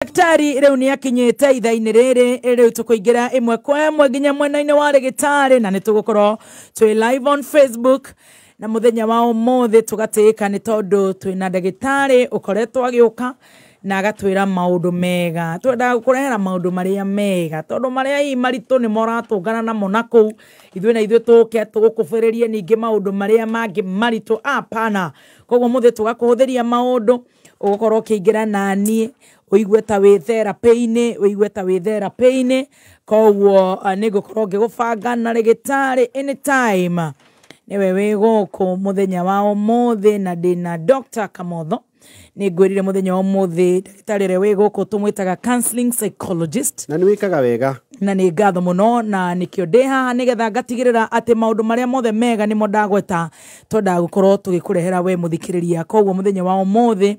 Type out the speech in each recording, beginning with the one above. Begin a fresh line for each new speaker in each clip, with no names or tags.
Daktari rĩu nĩ akinyĩte ithaa-inĩ rĩrĩ. Rĩu tũkũingĩra ĩmwe kwa ĩmwe nginya mwena-inĩ wa rĩgĩtarĩ, na nĩ tũgũkorwo twĩ live on Facebook. Na mũthenya wa ũmũthĩ tũgatĩĩka nĩ tondũ twĩna ndagĩtarĩ ũkoretwo agĩũka na agatwĩra maũndũ mega. Twendaga gũkũrehera maũndũ marĩa mega, tondũ marĩa hihi maritũ nĩmo ũratũngana namo na kũu ithuĩ na ithuĩ tũke tũgũkũbĩrĩrie ningĩ maũndũ marĩa mangĩ maritũ, apana. Koguo mũthĩ tũgakũhũthĩria maũndũ, ũgũkorwo ũkĩingĩra naniĩ ũigue ta wĩ therapy-inĩ, ũigue ta wĩ therapy-inĩ. Koguo nĩ ngũkorwo ngĩgũbanga na rĩgĩtarĩ anytime nĩwe wĩ gũkũ mũthenya wa ũmũthĩ, na ndĩna Dr. Kamotho. Nĩ ngwĩrire mũthenya wa ũmũthĩ ndagĩtarĩ ũrĩa wĩ gũkũ tũmwĩtaga counseling psychologist.
Na nĩ wĩkaga wega.
Na nĩ ngatho mũno, na nĩkĩo ndĩ haha nĩgetha ngatigĩrĩra atĩ maũndũ marĩa mothe mega nĩmo ndagweta twendaga gũkorwo tũgĩkũrehera we mũthikĩrĩria. Koguo mũthenya wa ũmũthĩ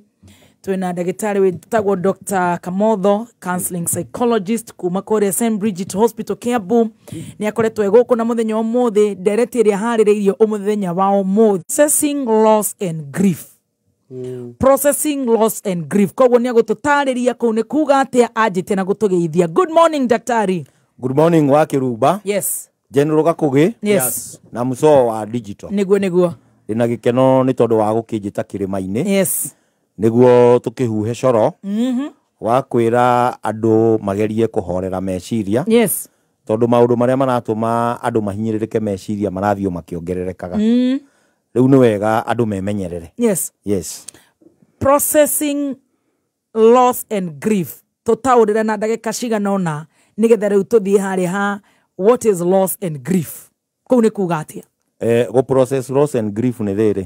twĩna ndagĩtarĩ wĩtagwo Dr. Kamotho, counseling psychologist kuma kũrĩa St Bridget Hospital, Kiambu. Nĩ akoretwo e gũkũ, na mũthenya wa ũmũthĩ ndereti ĩrĩa harĩrĩirio mũthenya wa ũmũthĩ, processing loss and grief. Processing loss and grief. Koguo nĩ agũtũtarĩria kũu nĩ kuga atĩa. Anjĩte na gũtũgeithia. Good morning, daktari.
Good morning wa Kiruba.
Yes.
General Gakugi.
Yes.
Na mũcoo wa digital.
Nĩguo.
Ndĩna gĩkeno nĩ tondũ wa gũkĩnjĩta kĩrĩma-inĩ nĩguo tũkĩhuhe coro wa kwĩra andũ magerie kũhorera meciria, tondũ maũndũ marĩa maratũma andũ mahinyĩrĩrĩke meciria marathiĩ o makĩongererekaga. Rĩu nĩ wega andũ memenyerere. Yes.
Processing loss and grief, tũtaũrĩre na ndagĩka cigana ũna nĩgetha rĩu tũthiĩ harĩa ha what is loss and grief, kũu nĩ kuga atĩa?
Gũ process loss and grief nĩ rĩrĩ,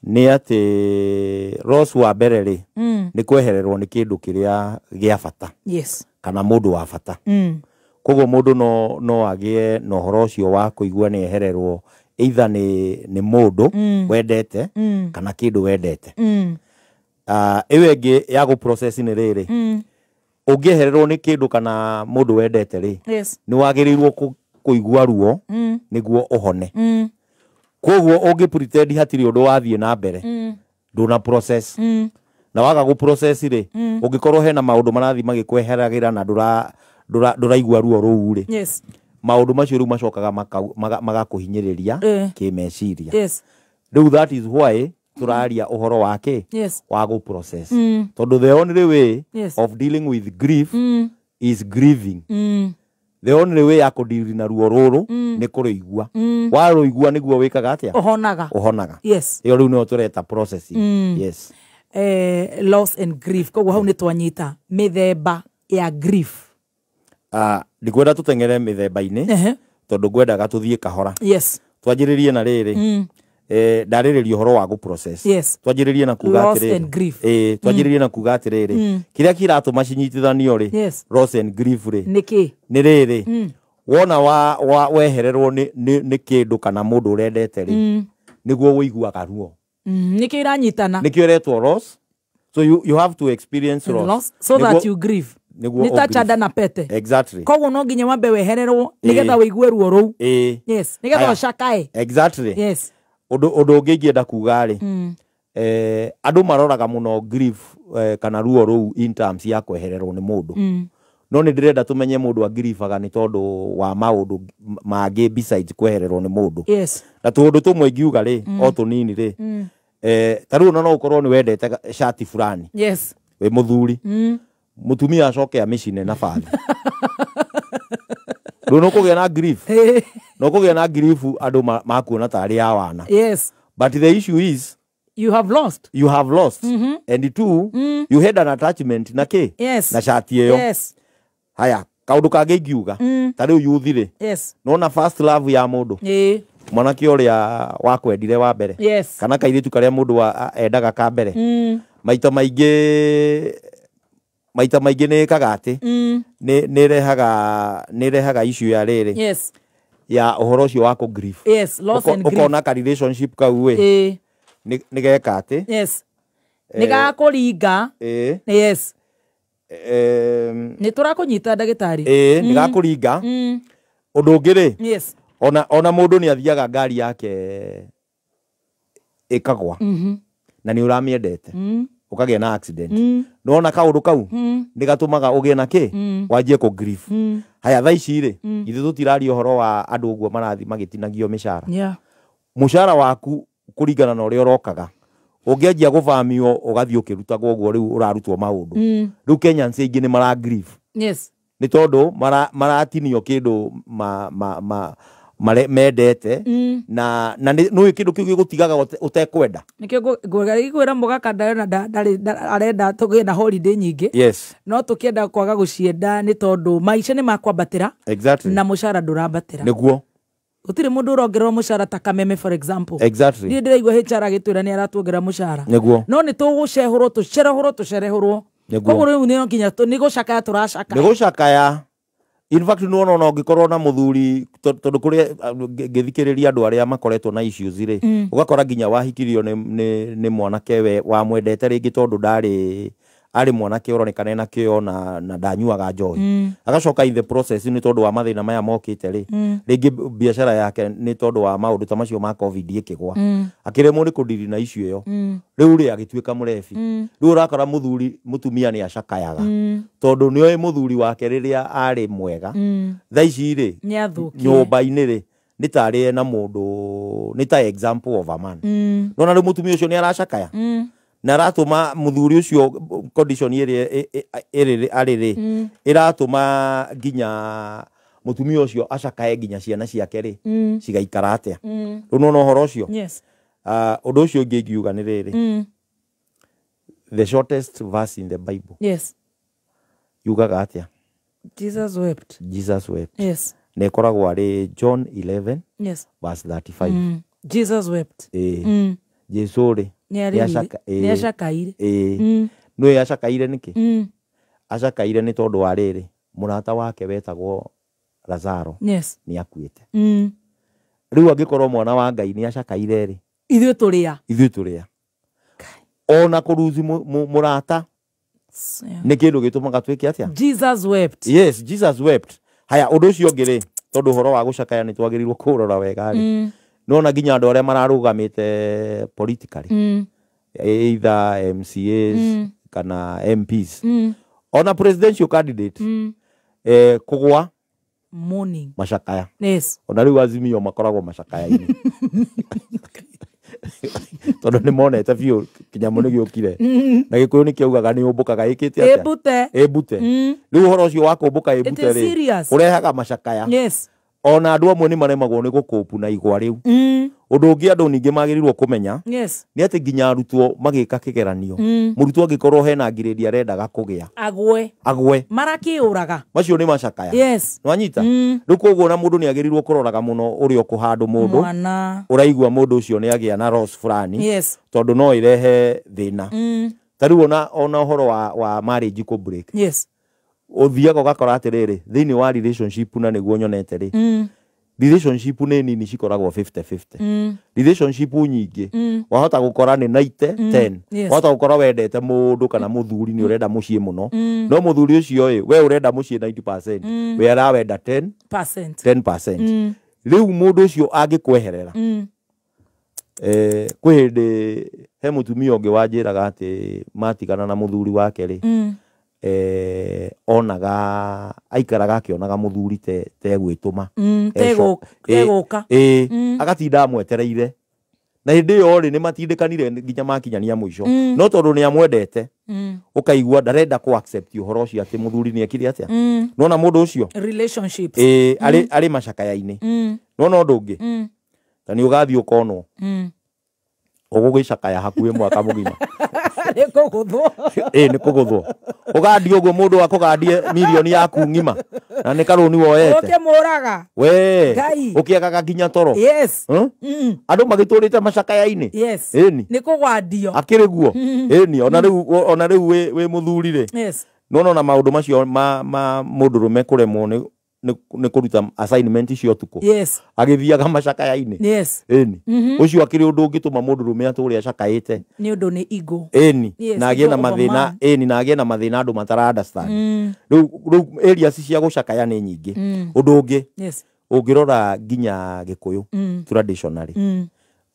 nĩ atĩ loss wa mbere rĩ, nĩ kwehererwo nĩ kĩndũ kĩrĩa gĩa bata kana mũndũ wa bata. Koguo mũndũ no agĩe na ũhoro ũcio wa kũigua nĩ ehererwo either nĩ mũndũ wendete kana kĩndũ wendete. Ĩyo ĩngĩ ya gũ process nĩ rĩrĩ, ũngĩehererwo nĩ kĩndũ kana mũndũ wendete rĩ, nĩ wagĩrĩirwo kũigua ruo nĩguo ũhone. Koguo ũngĩ pretend hatirĩ ũndũ wathiĩ na mbere, ndũna process. Na waga gũ process rĩ, ũngĩkorwo hena maũndũ marathiĩ magĩkweheragĩra na ndũraigua ruo rũu rĩ, maũndũ macio rĩu macokaga magakũhinyĩrĩria kĩmeciria. Rĩu that is why tũraria ũhoro wa kĩ wa gũ process, tondũ the only way of dealing with grief is grieving. The only way ya kũdeal na ruo rũrũ nĩ kũrũigua. Warũigua nĩguo wĩkaga atĩa?
Ũhonaga.
Ũhonaga. Ĩyo rĩu nĩyo tũreta processing, yes.
Loss and grief, koguo hau nĩ twanyita mĩthemba ya grief.
Ndikwenda tũteng'ere mĩthemba-inĩ, tondũ ngwendaga tũthiĩ kahora. Twanjĩrĩrie na rĩrĩ, ndarĩrĩria ũhoro wa gũ process. Twanjĩrĩrie na kuga
Loss
atĩrĩrĩ,
and grief.
Twanjĩrĩrie na kuga atĩrĩrĩ, kĩrĩa kĩratũma cinyitithanio rĩ, loss and grief rĩ,
nĩkĩ?
Nĩ rĩrĩ, wona wa wehererwo nĩ kĩndũ kana mũndũ ũrendete rĩ, nĩguo ũiguaga ruo.
Nĩkĩo iranyitana.
Nĩkĩo ĩretwo loss. So you have to experience loss,
loss so that you grieve.
Nĩguo
Nĩ ta
ũgrieve.
chanda na pete.
Exactly.
Koguo no nginya wambe wehererwo nĩgetha wĩigue ruo rũu. Yes, nĩgetha
Haya.
ũcakae.
Exactly. Ũndũ ũngĩ ingĩenda kuga rĩ, andũ maroraga mũno grief, kana ruo rũu in terms ya kwehererwo nĩ mũndũ, no nĩ ndĩrenda tũmenye mũndũ angiribaga nĩ tondũ wa maũndũ mangĩ besides kwehererwo nĩ mũndũ. Na tũũndũ tũmwe ingiuga rĩ, o tũnini rĩ, ta rĩu ona no ũkorwo nĩ wendete cati fulani wĩ mũthuri, mũtumia acoke amĩcine na bathi, rĩu nĩ ũkũgĩa na grief. Na ũkũgĩa na grief, andũ makuona tarĩ ya wana. But the issue is
You have lost.
You have lost, and two, you had an attachment na kĩ na cati ĩyo. Haya, kaũndũ kangĩ ingiuga, ta rĩu yuthi rĩ, nona first love ya mũndũ, mwanake ũrĩa wakwendire wa mbere kana kairĩtu karĩa mũndũ endaga ka mbere, maita maingĩ nĩ ĩkaga atĩ nĩ ĩrehaga issue ya rĩrĩ, ya ũhoro ũcio wa kũ grief.
Yes, loss and grief.
Ũkona ka relationship kau ĩ, nĩ geka atĩ
Nĩ gakũringa. Nĩ tũrakũnyita, ndagĩtarĩ.
Ĩ, nĩ gakũringa. Ũndũ ũngĩ rĩ, ona mũndũ nĩ athiaga ngari yake ĩkagwa na nĩ ũramĩendete. Ũkagĩa na accident. Nĩwona kaũndũ kau nĩ gatũmaga ũgĩe na kĩ, wanjie kũ grief. Haya, thaa ici rĩ, ithuĩ tũtiraria ũhoro wa andũ ũguo marathiĩ magĩtinagio mĩcara. Mũcara waku kũringana na ũrĩa ũrokaga, ũngĩanjia gũbamio ũgathiĩ ũkĩrutagwo ũguo rĩu ũrarutwo maũndũ. Rĩu Kenyans aingĩ nĩ mara grief. Nĩ tondũ maratinio kĩndũ mendete na nĩ kĩndũ kĩu gĩgũtigaga ũtekwenda.
Nĩkĩo ngwĩra mũgaka ndarona arenda tũgĩe na holiday nyingĩ. No tũkĩenda kwaga gũcienda nĩ tondũ maica nĩ makwambatĩra. Na mũcara ndũrambatĩra.
Nĩguo.
Gũtirĩ mũndũ ũrongererwo mũcara ta Kameme, for example. Niĩ ndĩraigua HR agĩtwĩra nĩ aratuongerera mũcara.
Nĩguo.
No nĩ tũgũcehũrwo, tũcerehũrwo, tũcerehũrwo. Koguo rĩu nĩ nginya nĩ gũcakaya tũracakaya.
Nĩ gũcakaya. In fact, nĩ wona ona ũngĩkorwo na mũthuri, tondũ kũrĩa ngĩthikĩrĩria andũ arĩa makoretwo na issues rĩ, ũgakora nginya wahikirio nĩ mwanake we wamwendete rĩngĩ tondũ ndarĩ arĩ mwanake ũronekana ena kĩo na ndanyuaga njohi. Agacoka in the process nĩ tondũ wa mathĩna maya mokĩte rĩ, rĩngĩ biacara yake nĩ tondũ wa maũndũ ta macio ma COVID ĩkĩgwa, akĩremwo nĩ kũndiri na issue ĩyo, rĩu rĩ agĩtuĩka mũrebi. Rĩu ũrakora mũthuri mũtumia nĩ acakayaga tondũ nĩoĩ mũthuri wake rĩrĩa arĩ mwega. Thaa ici rĩ, nyũmba-inĩ rĩ, nĩ tarĩ ena mũndũ, nĩ ta example of a man. Nona rĩu mũtumia ũcio nĩ aracakaya na aratũma mũthuri ũcio condition ĩrĩa ĩrĩ arĩ rĩ, ĩratũma nginya mũtumia ũcio acakae nginya ciana ciake rĩ cigaikara atĩa. Rĩu nona ũhoro ũcio. Ũndũ ũcio ũngĩ ingiuga nĩ rĩrĩ, the shortest verse in the Bible. Yugaga atĩa?
Jesus wept.
Jesus wept. Na ĩkoragwo arĩ John 11 verse 35.
Jesus wept.
Jesu rĩ
nĩacakaire.
Nĩũĩ acakaire nĩkĩ? Acakaire nĩ tondũ wa rĩrĩ, mũrata wake wetagwo Lazaro nĩ akuĩte. Rĩu angĩkorwo mwana wa Ngai nĩ acakaire rĩ,
ithuĩ tũrĩa.
Ithuĩ tũrĩa. Ona kũruzi mũrata nĩ kĩndũ gĩtũmaga twĩke atĩa?
Jesus wept.
Yes, Jesus wept. Haya, ũndũ ũcio ũngĩ rĩ, tondũ ũhoro wa gũcakaya nĩ twagĩrĩirwo kũũrora wega rĩ, nona nginya andũ arĩa mararũgamĩte politically, either MCAs kana MPs, ona presidential candidate, kũgwa
morning
macakaya. Ona rĩu Azimio makoragwo macakaya-inĩ tondũ nĩ monete biũ kĩnyamũ nĩ gĩũkire. Na Gĩkũyũ nĩ kĩaugaga nĩ ũmbũkaga ĩkĩte atĩa? Ĩmbute. Rĩu ũhoro ũcio wa kũmbũka ĩmbute rĩ, ũrehaga macakaya. Ona andũ amwe nĩ maremagwo nĩ gũkũpu na igwa rĩu. Ũndũ ũngĩ andũ ningĩ magĩrĩirwo kũmenya nĩ atĩ nginya arutwo magĩka kĩgeranio, mũrutwo angĩkorwo hena ngirĩndi arendaga kũgĩa, agwe
marakĩũraga,
macio nĩ macakaya. Nĩwanyita? Rĩu koguo ona mũndũ nĩ agĩrĩirwo kũroraga mũno ũrĩa ũkũhandũ mũndũ ũraigua mũndũ ũcio nĩ agĩa na loss fulani, tondũ no ĩrehe thĩna. Ta rĩu ona ũhoro wa marriage kũ break, ũthiaga ũgakora atĩrĩrĩ, thĩinĩ wa relationship na nĩguo nyonete rĩ, relationship nĩ nini cikoragwo 50-50. Relationship nyingĩ wahota gũkora nĩ 90-10. Wahota gũkora wendete mũndũ kana mũthuri nĩ ũrenda mũciĩ mũno, no mũthuri ũcio ĩ, we ũrenda mũciĩ 90%, we arawenda 10%. 10%. Rĩu mũndũ ũcio angĩkweherera, kwĩ hĩndĩ he mũtumia ũngĩ wanjĩraga atĩ matigana na mũthuri wake rĩ, onaga aikaraga akĩonaga mũthuri tegwĩtũma,
tegũka,
agatinda amwetereire, na hĩndĩ ĩyo rĩ nĩ matindĩkanire nginya makinyania mũico, no tondũ nĩ amwendete ũkaigua ndarenda kũ accept ũhoro ũcio atĩ mũthuri nĩ ekire atĩa. Nona mũndũ ũcio
relationships
arĩ macakaya-inĩ. Nona ũndũ ũngĩ, ta nĩ ũgathiĩ ũkonwo ũgũgĩcakaya hakuhĩ mwaka mũgima.
Nĩ kũgũthwo.
Nĩ kũgũthwo. Ũgandie ũguo mũndũ akũgandie mirioni yaku ng'ima na nĩ karũni woete.
Ũkĩmũraga.
We ũkĩagaga nginya toro. Andũ magĩtũrĩte macakaya-inĩ. Ĩni.
Nĩ kũgwandio.
Akĩrĩ guo. Ĩni, ona rĩu wĩ mũthuri rĩ. Nona ona maũndũ macio ma mũndũrũme kũremwo nĩ kũruta assignment icio ũtukũ. Agĩthiaga macakaya-inĩ. Ĩni. Ũcio akĩrĩ ũndũ ũngĩtũma mũndũrũme atũre acakaĩte.
Nĩ ũndũ nĩ ego.
Ĩni. Na agĩe na mathĩna, ĩni, na agĩe na mathĩna andũ matara understand. Rĩu areas cia gũcakaya nĩ nyingĩ. Ũndũ ũngĩ, ũngĩrora nginya Gĩkũyũ traditionally,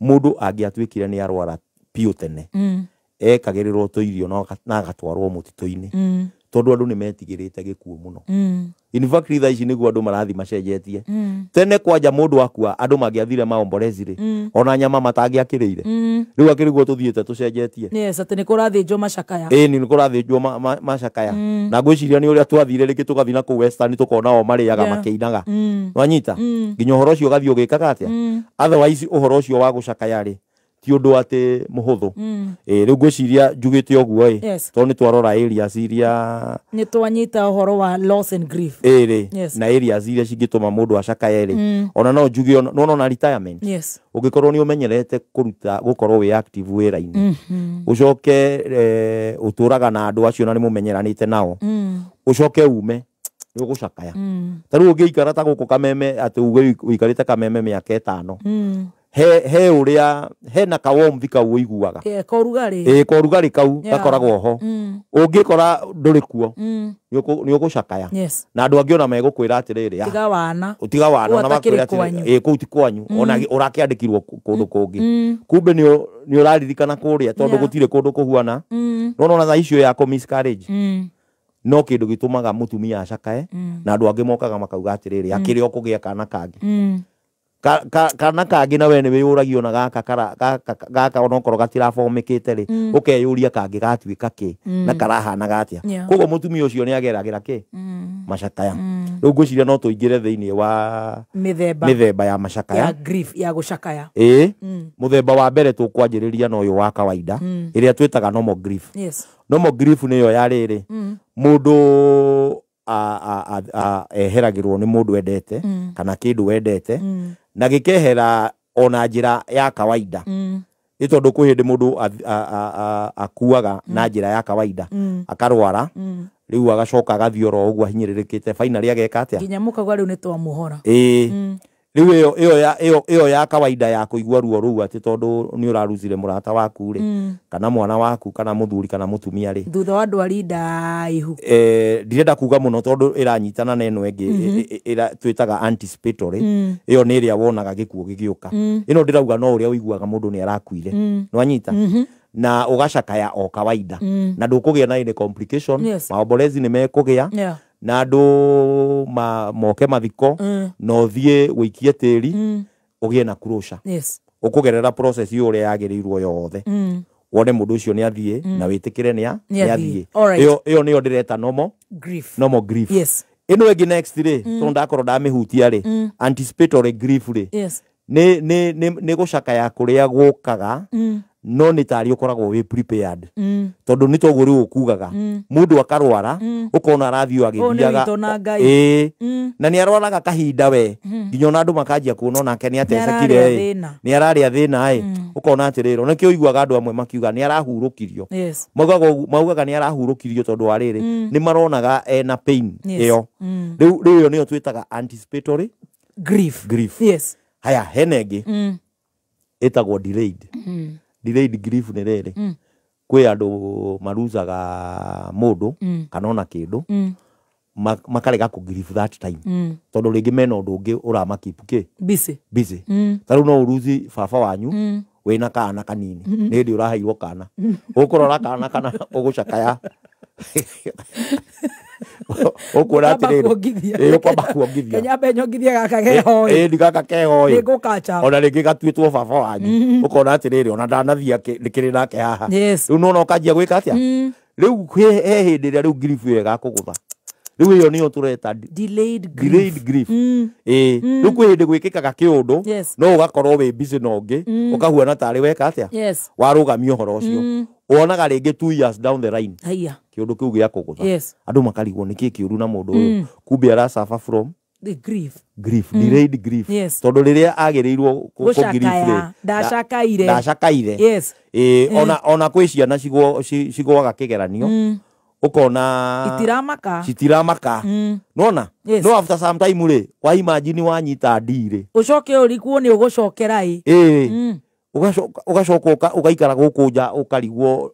mũndũ angĩatuĩkire nĩ arwara biũ tene, Ekagĩrĩrwo tũirio na agatwarwo mũtitũ-inĩ. Tondũ andũ nĩ metigĩrĩte gĩkuũ mũno. In fact thaa ici nĩguo andũ marathi macenjetie. Tene kwanja mũndũ akua andũ mangĩathire maombolezi rĩ, ona nyama matangĩakĩrĩire. Rĩu akĩrĩguo tũthiĩte tũcenjetie.
Yes, atĩ nĩ kũrathĩnjwo macakaya.
Ĩĩ nĩ kũrathĩnjwo macakaya. Na ngwĩciria nĩ ũrĩa twathire rĩngĩ tũgathiĩ na kũu Western tũkona o marĩaga makĩinaga. Nwanyita? Nginya ũhoro ũcio ũgathiĩ ũgĩkaga atĩa? Otherwise ũhoro ũcio wa gũcakaya rĩ ti ũndũ atĩ mũhũthũ. Rĩu ngwĩciria njugĩte ũguo ĩ, tondũ nĩ twarora areas iria
nĩ twanyita ũhoro wa loss and grief.
Ĩ rĩ, na areas iria cingĩtũma mũndũ acakaye rĩ, ona no njuge ona retirement. Ũngĩkorwo nĩ ũmenyerete kũruta gũkorwo wĩ active wĩra-inĩ, ũcoke ũtũraga na andũ acio na nĩ mũmenyeranĩte nao, ũcoke ume nĩ ũgũcakaya. Ta rĩu ũngĩikara ta gũkũ Kameme atĩ uge ũikarĩte Kameme mĩaka 5, he ũrĩa hena kawomthi kau ũiguaga.
Korugarĩ.
Ĩ korugarĩ kau gakoragwo ho. Ũngĩkora ndũrĩ kuo, nĩ ũgũcakaya. Na andũ angĩ ona megũkwĩra atĩrĩrĩ,
tiga wana.
Tiga wana ona makwĩra atĩrĩrĩ, ĩ kũu ti kwanyu, ona ũrakĩandĩkirwo kũndũ kũngĩ. Kumbe nĩ ũraririkana kũrĩa tondũ gũtirĩ kũndũ kũhuana. No nona thaa icio ya miscarriage. No kĩndũ gĩtũmaga mũtumia acakae, na andũ angĩ mokaga makauga atĩrĩrĩ, akĩrĩ o kũgĩa kana kangĩ. Kana kangĩ na we nĩ wĩyũragia ona gaka onokorwo gatirabomĩkĩte rĩ, ũkeyũria kangĩ gatuĩka kĩ na karahanaga atĩa. Koguo mũtumia ũcio nĩ ageragĩra kĩ macakaya. Rĩu ngwĩciria no tũingĩre thĩinĩ wa mĩthemba ya macakaya
ya grief, ya gũcakaya.
Ĩ mũthemba wa mbere tũkwanjĩrĩria na ũyũ wa kawaida ĩrĩa twĩtaga normal grief. Normal grief nĩyo ya rĩrĩ, mũndũ eheragĩrwo nĩ mũndũ endete kana kĩndũ wendete, na gĩkehera ona njĩra ya kawaida. Nĩ tondũ kwĩ hĩndĩ mũndũ akuaga na njĩra ya kawaida, akarwara, rĩu agacoka agathiĩ oro ũguo ahinyĩrĩrĩkĩte, finally ageka atĩa?
Nginya mũkauga rĩu nĩ twamũhora.
Ĩĩ. Rĩu ĩyo ya kawaida ya kũigua ruo rũu atĩ tondũ nĩ ũraruzire mũrata waku rĩ, kana mwana waku, kana mũthuri, kana mũtumia rĩ,
thutha wa ndwari ndaihu.
Ndirenda kuga mũno tondũ ĩranyitana na ĩno ĩngĩ twĩtaga anticipatory. Ĩyo nĩ ĩrĩa wonaga gĩkuũ gĩgĩũka. Ĩno ndĩrauga no ũrĩa ũiguaga mũndũ nĩ arakuire. Nĩwanyita? Na ũgacakaya o kawaida. Na ndũkũgĩa na any complication. Maombolezi nĩ mekũgĩa. Na andũ moke mathiko, na ũthiĩ ũikie tĩri, ũgĩe na closure. Ũkũgerera process ĩyo ũrĩa yagĩrĩirwo yothe. Wone mũndũ ũcio nĩ athiĩ, na wĩtĩkĩre nĩ athiĩ. Ĩyo nĩyo ndĩreta normal
grief.
Normal grief. Ĩno ĩngĩ next rĩ, tondũ ndakorwo ndamĩhutia rĩ, anticipatory grief rĩ, nĩ gũcakaya kũrĩa gũkaga, no nĩ tarĩ ũkoragwo wĩ prepared. Tondũ nĩ toguo rĩu ũkugaga, mũndũ akarwara, ũkona arathiĩ agĩthiaga. Ĩĩ. Na nĩ arwaraga kahinda we, nginya ona andũ makanjia kuona onake nĩ atecekire ĩ, nĩ ararĩa thĩna ĩ, ũkona atĩrĩrĩ, ona nĩkĩo ũiguaga andũ amwe makiuga nĩ arahurũkirio. Maugaga nĩ arahurũkirio tondũ wa rĩrĩ, nĩ maronaga ena pain ĩyo. Rĩu ĩyo nĩyo twĩtaga anticipatory
grief.
Haya, hena ĩngĩ ĩtagwo delayed. Delayed grief nĩ rĩrĩ, kwĩ andũ maruzaga mũndũ kana ona kĩndũ, makarega kũ grief that time, tondũ rĩngĩ mena ũndũ ũngĩ ũramakeep kĩ busy. Ta rĩu no ũruzi baba wanyu wĩna kana kanini, nĩ hĩndĩ ũraheirwo kana, ũkũrora kana kana ũgũcakaya. Ũkuona atĩrĩrĩ, ũkwamba kuongithia.
Kenya nyongithie gaka keho
ĩ. Ĩ gaka keho ĩ.
Nĩngũkacha.
Ona rĩngĩ gatuĩtwo baba wanyu, ũkona atĩrĩrĩ, ona ndanathiĩ ndĩkĩrĩ nake haha. Rĩu nĩwona ũkanjia gwĩka atĩa? Rĩu he hĩndĩ ĩrĩa rĩu grief ĩyo ĩgakũgũtha. Rĩu ĩyo nĩyo tũreta
delayed grief.
Ĩ rĩu kwĩ hĩndĩ gwĩkĩkaga kĩũndũ, no ũgakorwo wĩ busy na ũngĩ, ũkahuana tarĩ weka atĩa? Warũgamia ũhoro ũcio. Wonaga rĩngĩ 2 years down the line. Kĩũndũ kĩu gĩa kũgũtha. Andũ makarigwo nĩ kĩ kĩũru na mũndũ ũyũ. Kumbe ara suffer from
the grief.
Delayed grief. Tondũ rĩrĩa agĩrĩirwo
kũ-grief rĩ, ndacakaire.
Ona kwĩ ciana cigũaga kĩgeranio, ũkona citiramaka. Nona? No after some time rĩ, wa imagine wanyita D rĩ,
ũcoke ũrigwo nĩ ũgũcokera ĩ.
Ũgacoka ũgaikara gũkũ nja ũkarigwo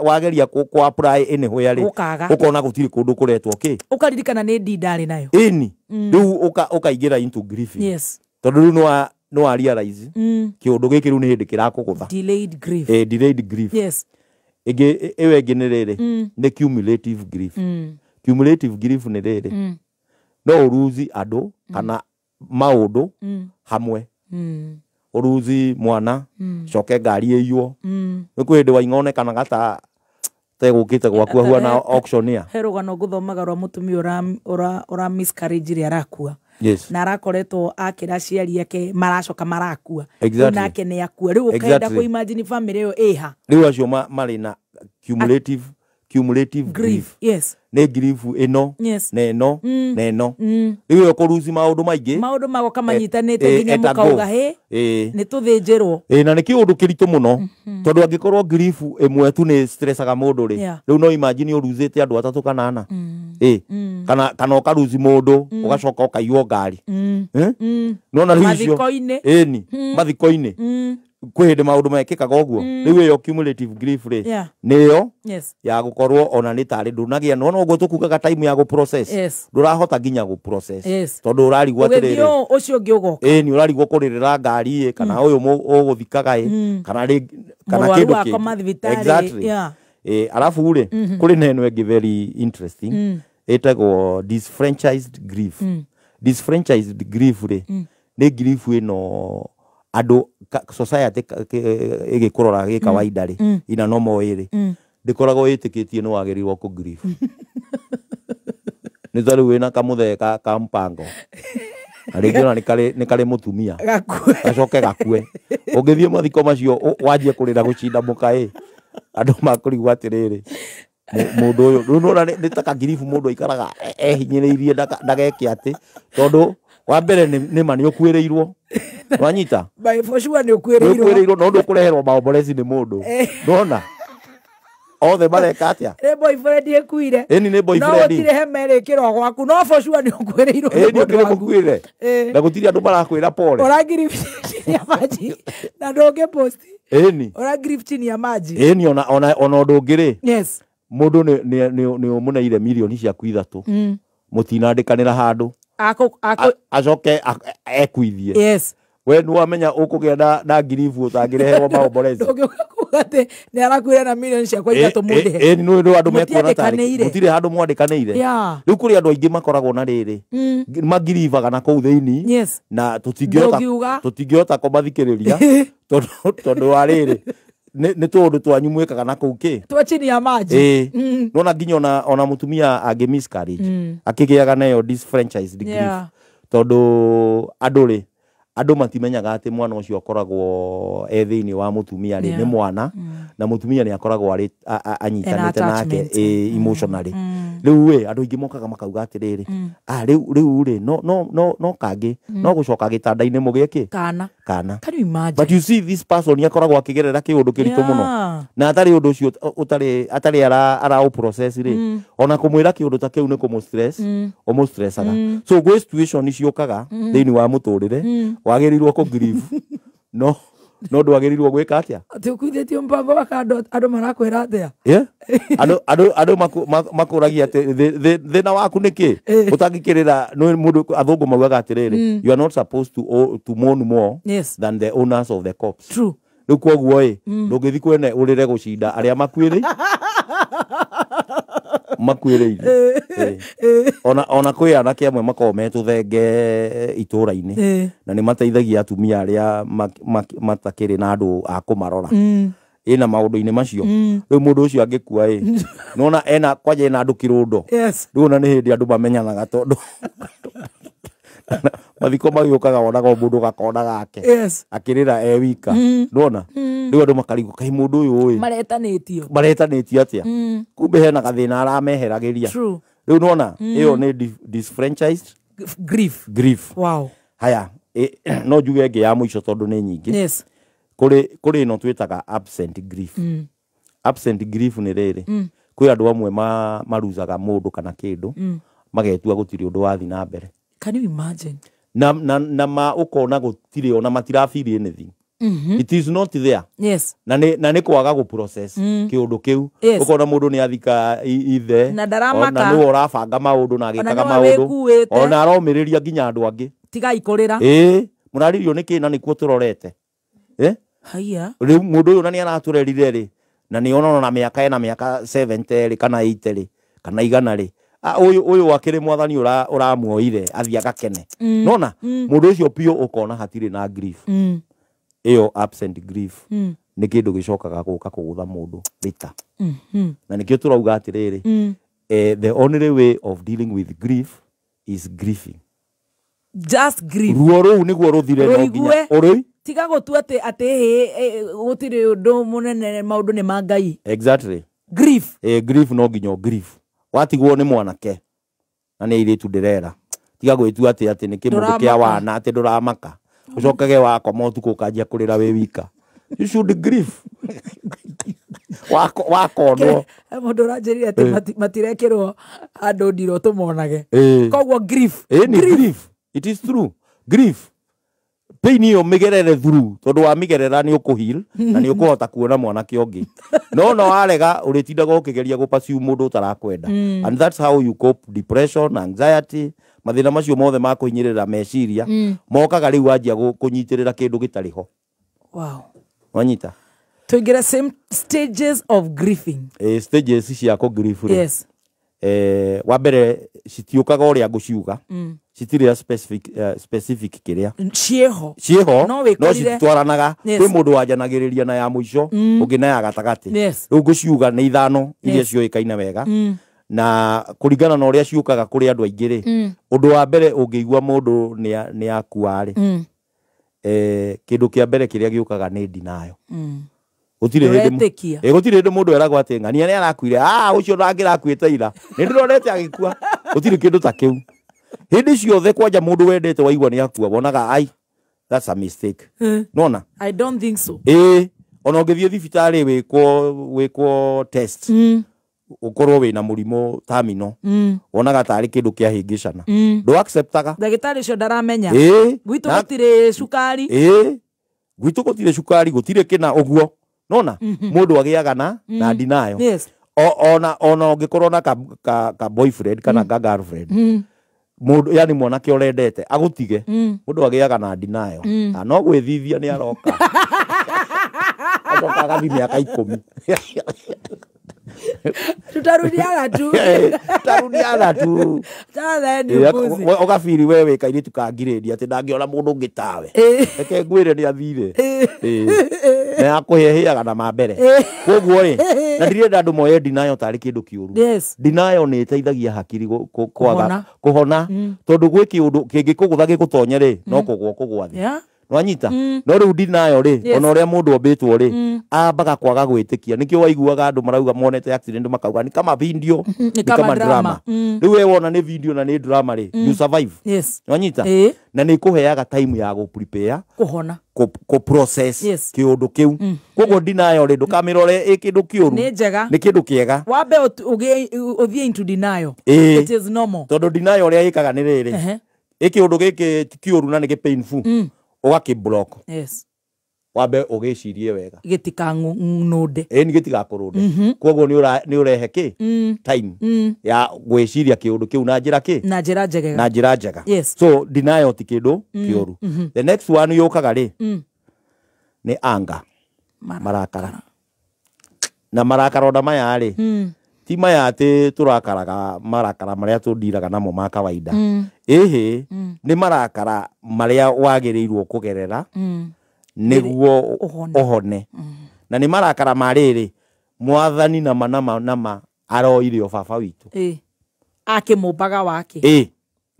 wageria kũ apply anywhere rĩ, ũkona gũtirĩ kũndũ kũretwo kĩ,
ũkaririkana nĩ D ndarĩ nayo.
Ĩni. Rĩu ũkaingĩra into grief. Tondũ rĩu nĩ wa realize kĩũndũ gĩkĩ rĩu nĩ hĩndĩ kĩrakũgũtha.
Delayed grief.
Delayed grief. Ĩngĩ ĩyo ĩngĩ nĩ rĩrĩ, nĩ cumulative grief. Cumulative grief nĩ rĩrĩ, no ũruzi andũ kana maũndũ hamwe. Ũruzi mwana, coke ngari ĩiywo. Nĩ kwĩ hĩndĩ waing'onekanaga ta tegũkĩte gwaku ahuana auctioneer.
He rũgano ngũthomaga rwa mũtumia ũra miscarriage rĩ arakua.
Yes.
Na arakoretwo akĩra aciari ake maracoka marakua.
Exactly.
Nake nĩ akua. Rĩu ũkenda
Exactly.
kũ imagine family ĩyo ĩha.
Rĩu acio marĩ na cumulative grief.
Yes.
Nĩ grief ĩno
Yes.
na ĩno na ĩno. Rĩu ĩyo kũruci maũndũ maingĩ.
Maũndũ magoka manyitanĩte nginya
etago.
mũkauga hĩ nĩ tũthĩnjĩrwo.
Na nĩ kĩũndũ kĩritũ mũno tondũ angĩkorwo grief ĩmwe tu nĩ stressaga mũndũ rĩ,
Yeah.
rĩu no imagine ũruzĩte andũ atatũ kana ana. Kana ũkaruzi mũndũ ũgacoka ũkaiywo ngari. Nĩwona rĩu icio?
Mathiko-inĩ.
Ĩni, mathiko-inĩ. Kwĩ hĩndĩ maũndũ mekĩkaga ũguo. Rĩu ĩyo cumulative grief rĩ,
Yeah.
nĩyo
Yes.
ya gũkorwo ona nĩ tarĩ ndũnagĩa, nĩwona ũguo tũkugaga time ya gũ-process.
Yes.
Ndũrahota nginya gũ-process.
Yes.
Tondũ ũrarigwo
Ũgĩthiĩ
atĩrĩrĩ,
ũũ, ũcio ũngĩ ũgoka.
Ĩni, ũrarigwo kũrĩrĩra ngari ĩ, kana ũyũ ũgũthikaga ĩ, kana rĩ, kana
Mũrwaru
kĩndũ
akoma
kĩngĩ.
thibitarĩ.
Exactly.
Yeah.
Arabu rĩ, kũrĩ na ĩno ĩngĩ very interesting, ĩtagwo disfranchised grief. Disfranchised grief rĩ, nĩ grief ĩno andũ society ĩgĩkũrora gĩ kawaida rĩ, ina normal way rĩ, ndĩkoragwo ĩtĩkĩtie nĩ wagĩrĩirwo kũ grief. Nĩ ta rĩu wĩna kamũthee ka mpango, na rĩngĩ ona nĩ karĩ mũtumia.
Gakue.
Gacoke gakue. Ũngĩthiĩ mathiko macio wanjie kũrĩra gũcinda mũka ĩ, andũ makũrigwo atĩrĩrĩ, mũndũ ũyũ, rĩu nĩwona nĩ ta kangiribu mũndũ aikaraga ehinyĩrĩirie ndageke atĩ, tondũ wa mbere nĩ ma nĩ ũkuĩrĩirwo. Wanyita?
By for sure nĩ ũkuĩrĩirwo.
Nĩ ũkuĩrĩirwo, no ndũkũreherwo maomboreci nĩ mũndũ. Ndona? Othe mareka atĩa?
Nĩ boyfriend ĩkuire.
Ĩni nĩ boyfriend.
No gũtirĩ hema ĩrĩkĩrwo gwaku, no for sure nĩ ũkuĩrĩirwo nĩ
Ĩni
mũndũ
ũkĩrĩ
waku.
mũkuĩre. Na gũtirĩ andũ marakwĩra pole.
Ũrangiribu chini ya maji. Na ndũngĩ post.
Ĩni.
Ũrangiribu chini ya maji.
Ĩni ona ũndũ ũngĩ rĩ.
Yes.
Mũndũ nĩ ũmũneire mirioni ciaku ithatũ. Mũtinandĩkanĩra handũ. Acoke ekuithie.
Yes.
We nĩ wamenya ũkũgĩa na ngiribu ũtangĩreherwo maomborezi.
Ndũngĩũka kuga atĩ nĩ arakuire na mirioni ciakwa ithatũ mũndĩhe.
Ĩni, nĩ andũ mekuona tarĩ
Mũtiandĩkanĩire.
Mũtirĩ handũ mwandĩkanĩire.
Yeah.
Rĩu kũrĩ andũ aingĩ makoragwo na rĩrĩ. Magiribaga na kũu thĩinĩ.
Yes.
Na
Ndũngiuga.
tũtingĩhota kũmathikĩrĩria. Tondũ wa rĩrĩ, nĩ tũũndũ twanyu mwĩkaga na kũu kĩ?
Twa chini ya maji.
Nona nginya ona mũtumia angĩ miscarriage, akĩgĩaga nayo disfranchised grief.
Yeah.
Tondũ andũ rĩ, andũ matimenyaga atĩ mwana ũcio akoragwo e thĩinĩ wa mũtumia rĩ, nĩ mwana, na mũtumia nĩ akoragwo arĩ, anyitanĩte
Ena
nake,
attachment.
emotionally. Rĩu ĩ, andũ aingĩ mokaga makauga atĩrĩrĩ, rĩu rĩ, no, no, no, no kangĩ, no gũcoka gĩtanda-inĩ mũgĩe kĩ?
Kana.
Kana.
Can you imagine?
But you see this person nĩ akoragwo akĩgerera kĩũndũ kĩritũ mũno.
Yeah.
Na atarĩ ũndũ ũcio ũtarĩ, atarĩ ara process rĩ, ona kũmwĩra kĩũndũ ta kĩu nĩ kũmũ stress, ũmũ stressaga. So gwĩ situation ciũkaga thĩinĩ wa mũtũrĩre, wagĩrĩirwo kũ grieve. No, no ndwagĩrĩirwo gwĩka atĩa?
Atĩ ũkuithĩtie mũbango wa kando, andũ marakwĩra atĩa?
Yeah? Andũ makũragia atĩ thĩna waku nĩ kĩ? Ũtangĩkĩrĩra, nĩ mũndũ, athũngũ maugaga atĩrĩrĩ, you are not supposed to mourn more
Yes.
than the owners of the corpse.
True.
Rĩu koguo ĩ, ndũngĩthiĩ kwene ũrĩre gũcinda arĩa makuĩrĩire. Ona kwĩ anake amwe makoragwo me tũthenge itũra-inĩ. Na nĩ mateithagia atumia arĩa matakĩrĩ na andũ a kũmarora. Ĩna maũndũ-inĩ macio. Rĩu mũndũ ũcio angĩkua ĩ, nĩwona ena, kwanja ena andũ kĩrũndo.
Yes.
Rĩu ona nĩ hĩndĩ andũ mamenyanaga tondũ mathiko magĩũkaga wonaga o mũndũ gakona gake.
Yes.
Akĩrĩra e wika. Nĩwona? Rĩu andũ makarigwo kaĩ mũndũ ũyũ ĩ.
Maretanĩtio.
Maretanĩtio atĩa? Kumbe hena gathĩna arameheragĩria.
True.
Rĩu nĩwona? Ĩyo nĩ disfranchised
Grief.
grief.
Wow.
Haya, no njuge ĩngĩ ya mũico tondũ nĩ nyingĩ.
Yes.
Kũrĩ ĩno twĩtaga absent grief. Absent grief nĩ rĩrĩ. Kwĩ andũ amwe maruzaga mũndũ kana kĩndũ, magetua gũtirĩ ũndũ wathiĩ na mbere.
Can you imagine?
Na ma ũkona gũtirĩ ona matirafeel anything. It is not there.
Yes.
Na nĩ kwaga gũ process kĩũndũ kĩu.
Yes.
Ũkona mũndũ nĩ athika ithe,
Na ndaramaka.
ona nĩwe ũrabanga maũndũ na agĩkaga
Ona nĩwe
maũndũ.
wĩkuĩte.
Ona aromĩrĩria nginya andũ angĩ.
Tigai kũrĩra.
Mũraririo nĩ kĩ na nĩkuo tũrorete?
Haiya.
Rĩu mũndũ ũyũ na nĩ aratũrerire rĩ, Na nĩ ona na mĩaka ena mĩaka 70 rĩ kana 80 rĩ kana igana rĩ, ũyũ akĩrĩ mwathani ũramuoire athiĩ agakene. Nona mũndũ ũcio biũ ũkona hatirĩ na grief. Ĩyo absent grief nĩ kĩndũ gĩcokaga gũka kũgũtha mũndũ later. Na nĩkĩo tũrauga atĩrĩrĩ, the only way of dealing with grief is grieving.
Just grief.
Ruo rũu nĩguo rũthire no nginya ũrũi.
Tiga gũtua atĩ gũtirĩ ũndũ mũnene, maũndũ nĩ ma Ngai.
Exactly.
Grief.
Grief no nginya grief. Watigwo nĩ mwanake na nĩ airĩtu ndĩrera, tiga gwĩtua atĩ nĩ kĩmũndũ kĩa wana atĩ ndũramaka, ũcokage wakoma ũtukũ ũkanjia kũrĩra wĩ wika. You should grieve. Wakonwo
mũndũ ũranjĩrire atĩ matirekĩrwo andũ ndirwo tũmonage. Koguo grief.
Grief. It is true. Grief. Pain ĩyo mĩgerere through, tondũ wa mĩgerera nĩ ũkũheal na nĩ ũkũhota kuona mwanake ũngĩ. No warega ũrĩtindaga ũkĩgeria gũpursue mũndũ ũtarakwenda. And that's how you cope depression, anxiety, mathĩna macio mothe ma kũhinyĩrĩra meciria mokaga rĩu wanjia kũnyitĩrĩra kĩndũ gĩtarĩ ho.
Wow.
Wanyita?
Tũingĩre same stages of grieving.
Stages cia kũgrief rĩ.
Yes.
Wa mbere citiũkaga ũrĩa ngũciuga. Citirĩ specific kĩrĩa ciĩho no citwaranaga. Kwĩ mũndũ wanjanagĩrĩria na ya mũico, ũngĩ na ya gatagatĩ. Rĩu ngũciuga nĩ ithano iria ciũĩkaine wega, na kũringana na ũrĩa ciũkaga kũrĩ andũ aingĩ rĩ, ũndũ wa mbere ũngĩigua mũndũ nĩ akua rĩ, kĩndũ kĩa mbere kĩrĩa gĩũkaga nĩ denial. Gũtirĩ hĩndĩ mũndũ eragwo atĩ ng'ania nĩ arakuire, ũcio ndangĩrakuĩte ira, nĩ ndĩronete agĩkua. Gũtirĩ kĩndũ ta kĩu. Hĩndĩ ciothe kwanja mũndũ wendete waigua nĩ akua, wonaga ai, that's a mistake. Nona?
I don't think so.
Ona ũngĩthiĩ thibitarĩ wĩkwo test, ũkorwo wĩna mũrimũ terminal, wonaga tarĩ kĩndũ kĩahĩngĩcana. Ndũ acceptaga.
Ndagĩtarĩ ũcio ndaramenya. Gwitũ gũtirĩ cukari.
Gwitũ gũtirĩ cukari, gũtirĩ kĩna ũguo. Nona? Mũndũ agĩaga na denial.
Yes.
Ona ũngĩkorwo na ka boyfriend kana ka girlfriend, mũndũ yani mwanake ũrendete agũtige, mũndũ agĩaga na denial. No gwĩthithia nĩ aroka. Acoka agathiĩ mĩaka 10.
Tutarudiana tu.
Tutarudiana tu. Ũgabiri we wĩ kairĩtu ka ngirĩndi atĩ ndangĩona mũndũ ũngĩ tawe. Reke ngwĩre nĩ athire. Na akũhĩhĩaga na ma mbere. Koguo rĩ, na ndirenda andũ moye denial tarĩ kĩndũ kĩũru. Denial nĩ ĩteithagia hakiri kwaga kũhona, tondũ gwĩ kĩũndũ kĩngĩkũgũtha gĩgũtonye rĩ, no kũgwa kũgwa thĩ. Nwanyita? No rĩu denial rĩ, ona ũrĩa mũndũ ombĩtwo rĩ, ambaga kwaga gwĩtĩkia. Nĩkĩo waiguaga andũ marauga monete accident makauga nĩ kama video, nĩ kama drama. Rĩu we wona nĩ video na nĩ drama rĩ, you survive.
Yes.
Nwanyita? Na nĩ ĩkũheaga time ya gũ prepare,
kũhona,
kũ process kĩũndũ kĩu. Koguo denial rĩ, ndũkamĩrore ĩ kĩndũ kĩũru.
Nĩ njega.
Nĩ kĩndũ kĩega.
Wambe ũthiĩ into denial. It is normal.
Tondũ denial ũrĩa ĩkaga nĩ rĩrĩ, ĩ kĩũndũ gĩkĩ ti kĩũru na nĩ kĩ painful. Ũgakĩ block.
Yes.
Wambe ũgĩcirie wega.
Gĩtikanũnde.
Nĩ gĩtigakũrũnde. Koguo nĩ ũrehe kĩ? Time ya gwĩciria kĩũndũ kĩu na njĩra kĩ?
Na njĩra njega.
Na njĩra njega.
Yes.
So denial ti kĩndũ kĩũru. The next one yũkaga rĩ, nĩ anger. Marakara. Na marakara ona maya rĩ, ti maya atĩ tũrakaraga marakara marĩa tũndiraga namo ma kawaida. Ĩhĩ, nĩ marakara marĩa wagĩrĩirwo kũgerera nĩguo ũhone. Na nĩ marakara ma rĩrĩ, mwathani nama nama nama aroire o baba witũ.
Akĩmũmbaga wake.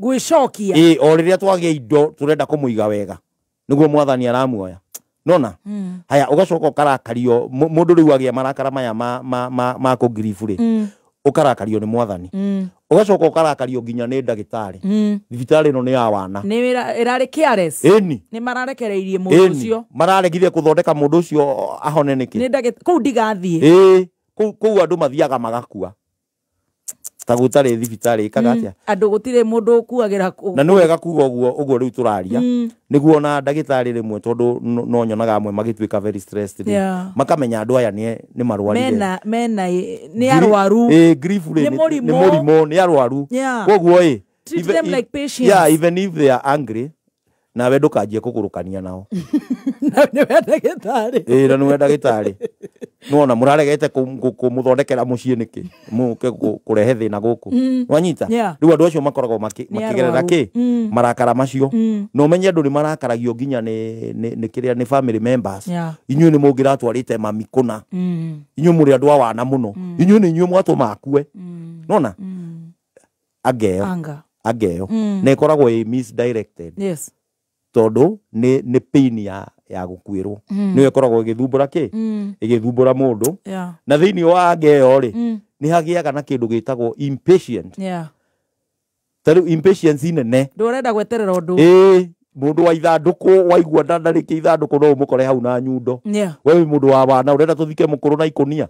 Gwĩcokia.
O rĩrĩa twagĩa indo tũrenda kũmũiga wega, nĩguo mwathani aramuoya. Nona? Haya, ũgacoka ũkarakario, mũndũ rĩu agĩa marakara maya ma kũgiribu rĩ, ũkarakario nĩ mwathani. Ũgacoka ũkarakario nginya nĩ ndagĩtarĩ. Thibitarĩ ĩno nĩ ya wana.
Nĩ ĩrarĩ careless.
Ĩni.
Nĩ mararekereirie mũndũ ũcio.
Mararegire kũthondeka mũndũ ũcio ahone nĩkĩ?
Nĩ ndagĩtarĩ kũu ndigathiĩ.
Kũu andũ mathiaga magakua. Ta gũtarĩ thibitarĩ ĩkaga atĩa?
Andũ gũtirĩ mũndũ ũkuagĩra.
Na nĩ wega kuga ũguo rĩu tũraria. Nĩguo ona ndagĩtarĩ rĩmwe tondũ no nyonaga amwe magĩtuĩka very stressed rĩ. Makamenya andũ aya nĩ marwarire.
Mena nĩ arwaru.
Grief rĩ nĩ mũrimũ, nĩ arwaru. Koguo
treat them like patients.
Yeah, even if they are angry, Nawe ndũkanjie kũgũrũkania nao.
Na nĩwe ndagĩtarĩ.
Ĩĩ, na nĩwe ndagĩtarĩ. Nĩwona mũraregete kũmũthondekera mũciĩ nĩkĩ? Mũke kũrehe thĩna gũkũ. Nĩwanyita? Rĩu andũ acio makoragwo makĩgerera kĩ? Marakara macio. Na ũmenye andũ nĩ marakaragio nginya nĩ kĩrĩa nĩ family members. Inyuĩ nĩ mũngĩratwarĩte mami kũna. Inyuĩ mũrĩ andũ a wana mũno. Inyuĩ nĩ inyuĩ mwatũma akue. Nĩwona? Angeyo. Angeyo. Na ĩkoragwo ĩ misdirected.
Yes.
Tondũ nĩ pain ya gũkuĩrwo. Nĩyo ĩkoragwo ĩgĩthumbũra kĩ? Ĩgĩthumbũra mũndũ. Na thĩinĩ wa angeyo rĩ, nĩ hagĩaga na kĩndũ gĩtagwo impatient. Ta rĩu impatience nene.
Ndũrenda gweterera ũndũ.
Ĩĩ, mũndũ wa ithandũkũ waigua ndarĩkia ithandũkũ no ũmũkore hau na nyundo. We wĩ mũndũ wa wana ũrenda tũthike mũkũrũ na ikũnia.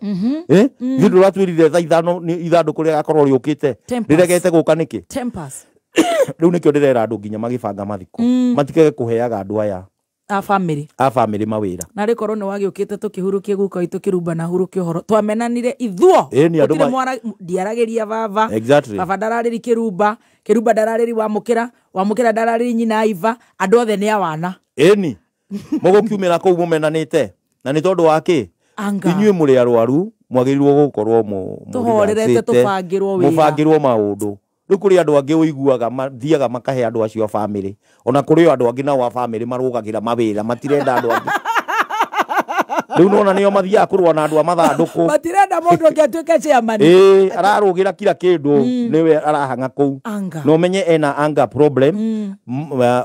Ithuĩ ndũratwĩrire thaa 5 ithandũkũ rĩgakorwo rĩũkĩte. Rĩregete gũka nĩkĩ?
Tempers.
Rĩu nĩkĩo ndĩrera andũ nginya magĩbanga mathiko. Matikage kũheaga andũ aya
a family.
A family mawĩra.
Na rĩkorwo nĩ wagĩũkĩte tũkĩhurukie guka witũ kĩrumba na hurukie ũhoro. Twamenanire ithuo. Gũtirĩ ndiaragĩria baba.
Exactly.
Baba ndararĩri kĩrumba, kĩrumba ndararĩri wamũkĩra, wamũkĩra ndararĩri nyina Iva, andũ othe nĩ awana.
Ĩni. Mũgũkiumĩra kũu mũmenanĩte. Na nĩ tondũ wa kĩ? Inyuĩ mũrĩ arwaru, mwagĩrĩirwo gũkorwo
tũhorerete tũbangĩrwo wĩra.
Mũbangĩrwo maũndũ. Rĩu kũrĩ andũ angĩ ũiguaga mathiaga makahe andũ acio a family. Ona kũrĩ andũ angĩ nao a family marũgagĩra mawĩra matirenda andũ angĩ. Rĩu nona nĩo mathiaga kũrũa na andũ a mathandũkũ.
Matirenda mũndũ ũngĩ atuĩke chairman.
Ĩĩ, ararũgĩra kila kĩndũ nĩwe arahang'a kũu. Na ũmenye ena anger problem.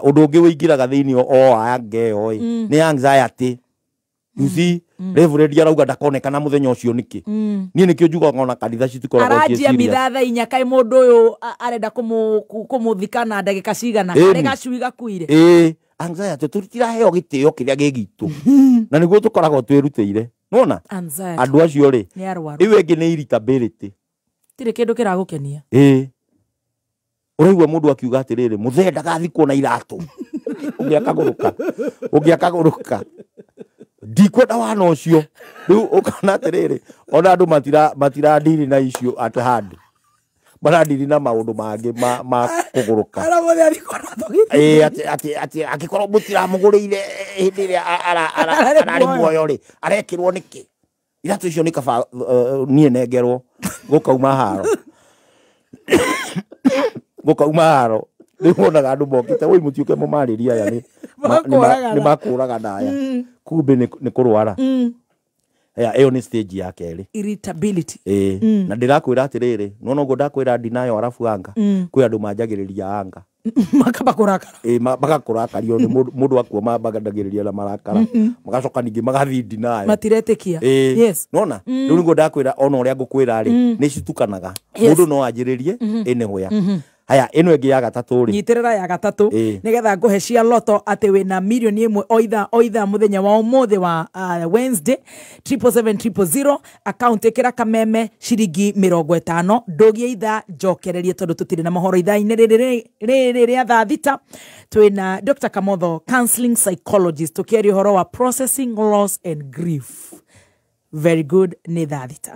Ũndũ ũngĩ ũingĩraga thĩinĩ o anger ĩyo ĩ, nĩ anxiety. You see, Reverend arauga ndakonekana mũthenya ũcio nĩkĩ? Niĩ nĩkĩo njugaga ona kanitha citikoragwo ciĩ
Aranjia
serious.
mithatha inya kaĩ mũndũ ũyũ arenda kũmũthika na ndagĩka cigana, karĩ gacui gakuire.
Ĩĩ, anxiety tũtiraheo gĩtĩo kĩrĩa gĩ gitũ. Na nĩguo tũkoragwo twĩrutĩire. Nĩwona?
Anxiety.
Andũ acio rĩ,
Nĩ arwaru.
ĩyo ĩngĩ nĩ irritability.
Tirĩ kĩndũ kĩragũkenia.
Ĩĩ. Ũraigua mũndũ akiuga atĩrĩrĩ, mũthee ndagathikwo na iratũ. Ũngĩ akagũrũka. Ndikwenda wana ũcio. Rĩu ũkona atĩrĩrĩ, ona andũ matiradiri na issue at hand. Maradiri na maũndũ mangĩ ma kũgũrũka.
Ara mũthee athikwo na thogithi.
Ĩĩ, atĩ angĩkorwo mũtiramũgũrĩire hĩndĩ ĩrĩa ararĩ muoyo rĩ, arekĩrwo nĩkĩ? Iratũ icio nĩ kaba niĩ nengerwo gũkauma haro. Gũkauma haro. Rĩu wonaga andũ mokĩte, woi mũtiũke mũmarĩrie aya nĩ makũragana aya. Kumbe nĩ kũrwara. Ĩyo nĩ stage ya kerĩ.
Irritability.
Ĩĩ. Na ndĩrakwĩra atĩrĩrĩ, nĩwona ũguo ndakwĩra ndinayo arabu anga. Kwĩ andũ manjagĩrĩria anga.
Makamba kũrakara.
Ĩĩ, magakũrakario nĩ mũndũ akua mambagĩrĩria na marakara. Magacoka ningĩ magathiĩ ndinayo.
Matiretĩkia.
Ĩĩ.
Yes.
Nĩwona? Rĩu nĩguo ndakwĩra ona ũrĩa ngũkwĩra rĩ, nĩ citukanaga. Mũndũ no anjĩrĩrie ĩnĩhũya. Haya, ĩno ĩngĩ ya gatatũ rĩ.
Nyitĩrĩra ya gatatũ nĩgetha ngũhe cia loto atĩ wĩna milioni 1 o ithaa mũthenya wa ũmũthĩ wa Wednesday 777 000 account ĩkĩra kameme ciringi 50 ndũgie ithaa njokererie tondũ tũtirĩ na mohoro ithaa-inĩ rĩrĩ rĩa thaa 6. Twĩna Dr. Kamotho, counseling psychologist, tũkĩaria ũhoro wa processing loss and grief. Very good, nĩ thaa 6.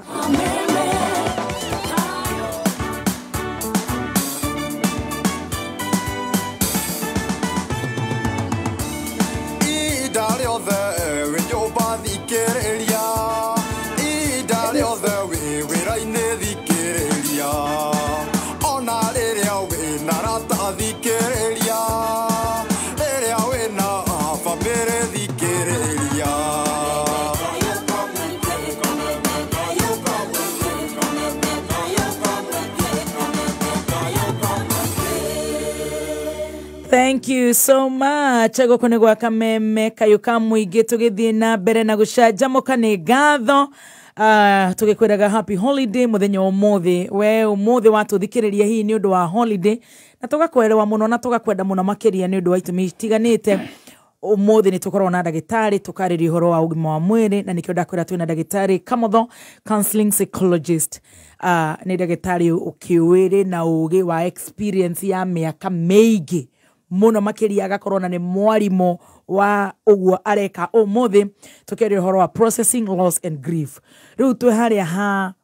Thank you so much. Gũkũ nĩ gwa Kameme kayũ ka mũingĩ tũgĩthiĩ na mbere na gũcanjamũka nĩ ngatho. Tũgĩkwĩraga happy holiday mũthenya ũmũthĩ. We ũmũthĩ watũthikĩrĩria hihi nĩ ũndũ wa holiday na tũgakwerewa mũno na tũgakwenda mũno makĩria nĩ ũndũ wa itũmi itiganĩte. Ũmũthĩ nĩ tũkoragwo na ndagĩtarĩ tũkarĩria ũhoro wa ũgima wa mwĩrĩ na nĩkĩo ndakwĩra twĩna ndagĩtarĩ Kamotho, counseling psychologist. Nĩ ndagĩtarĩ ũkĩũĩrĩ na ũgĩ wa experience ya mĩaka mĩingĩ mũno makĩria, agakorwo na nĩ mwarimũ wa ũguo areka ũmũthĩ tũkĩaria ũhoro wa processing loss and grief. Rĩu twĩ harĩa ha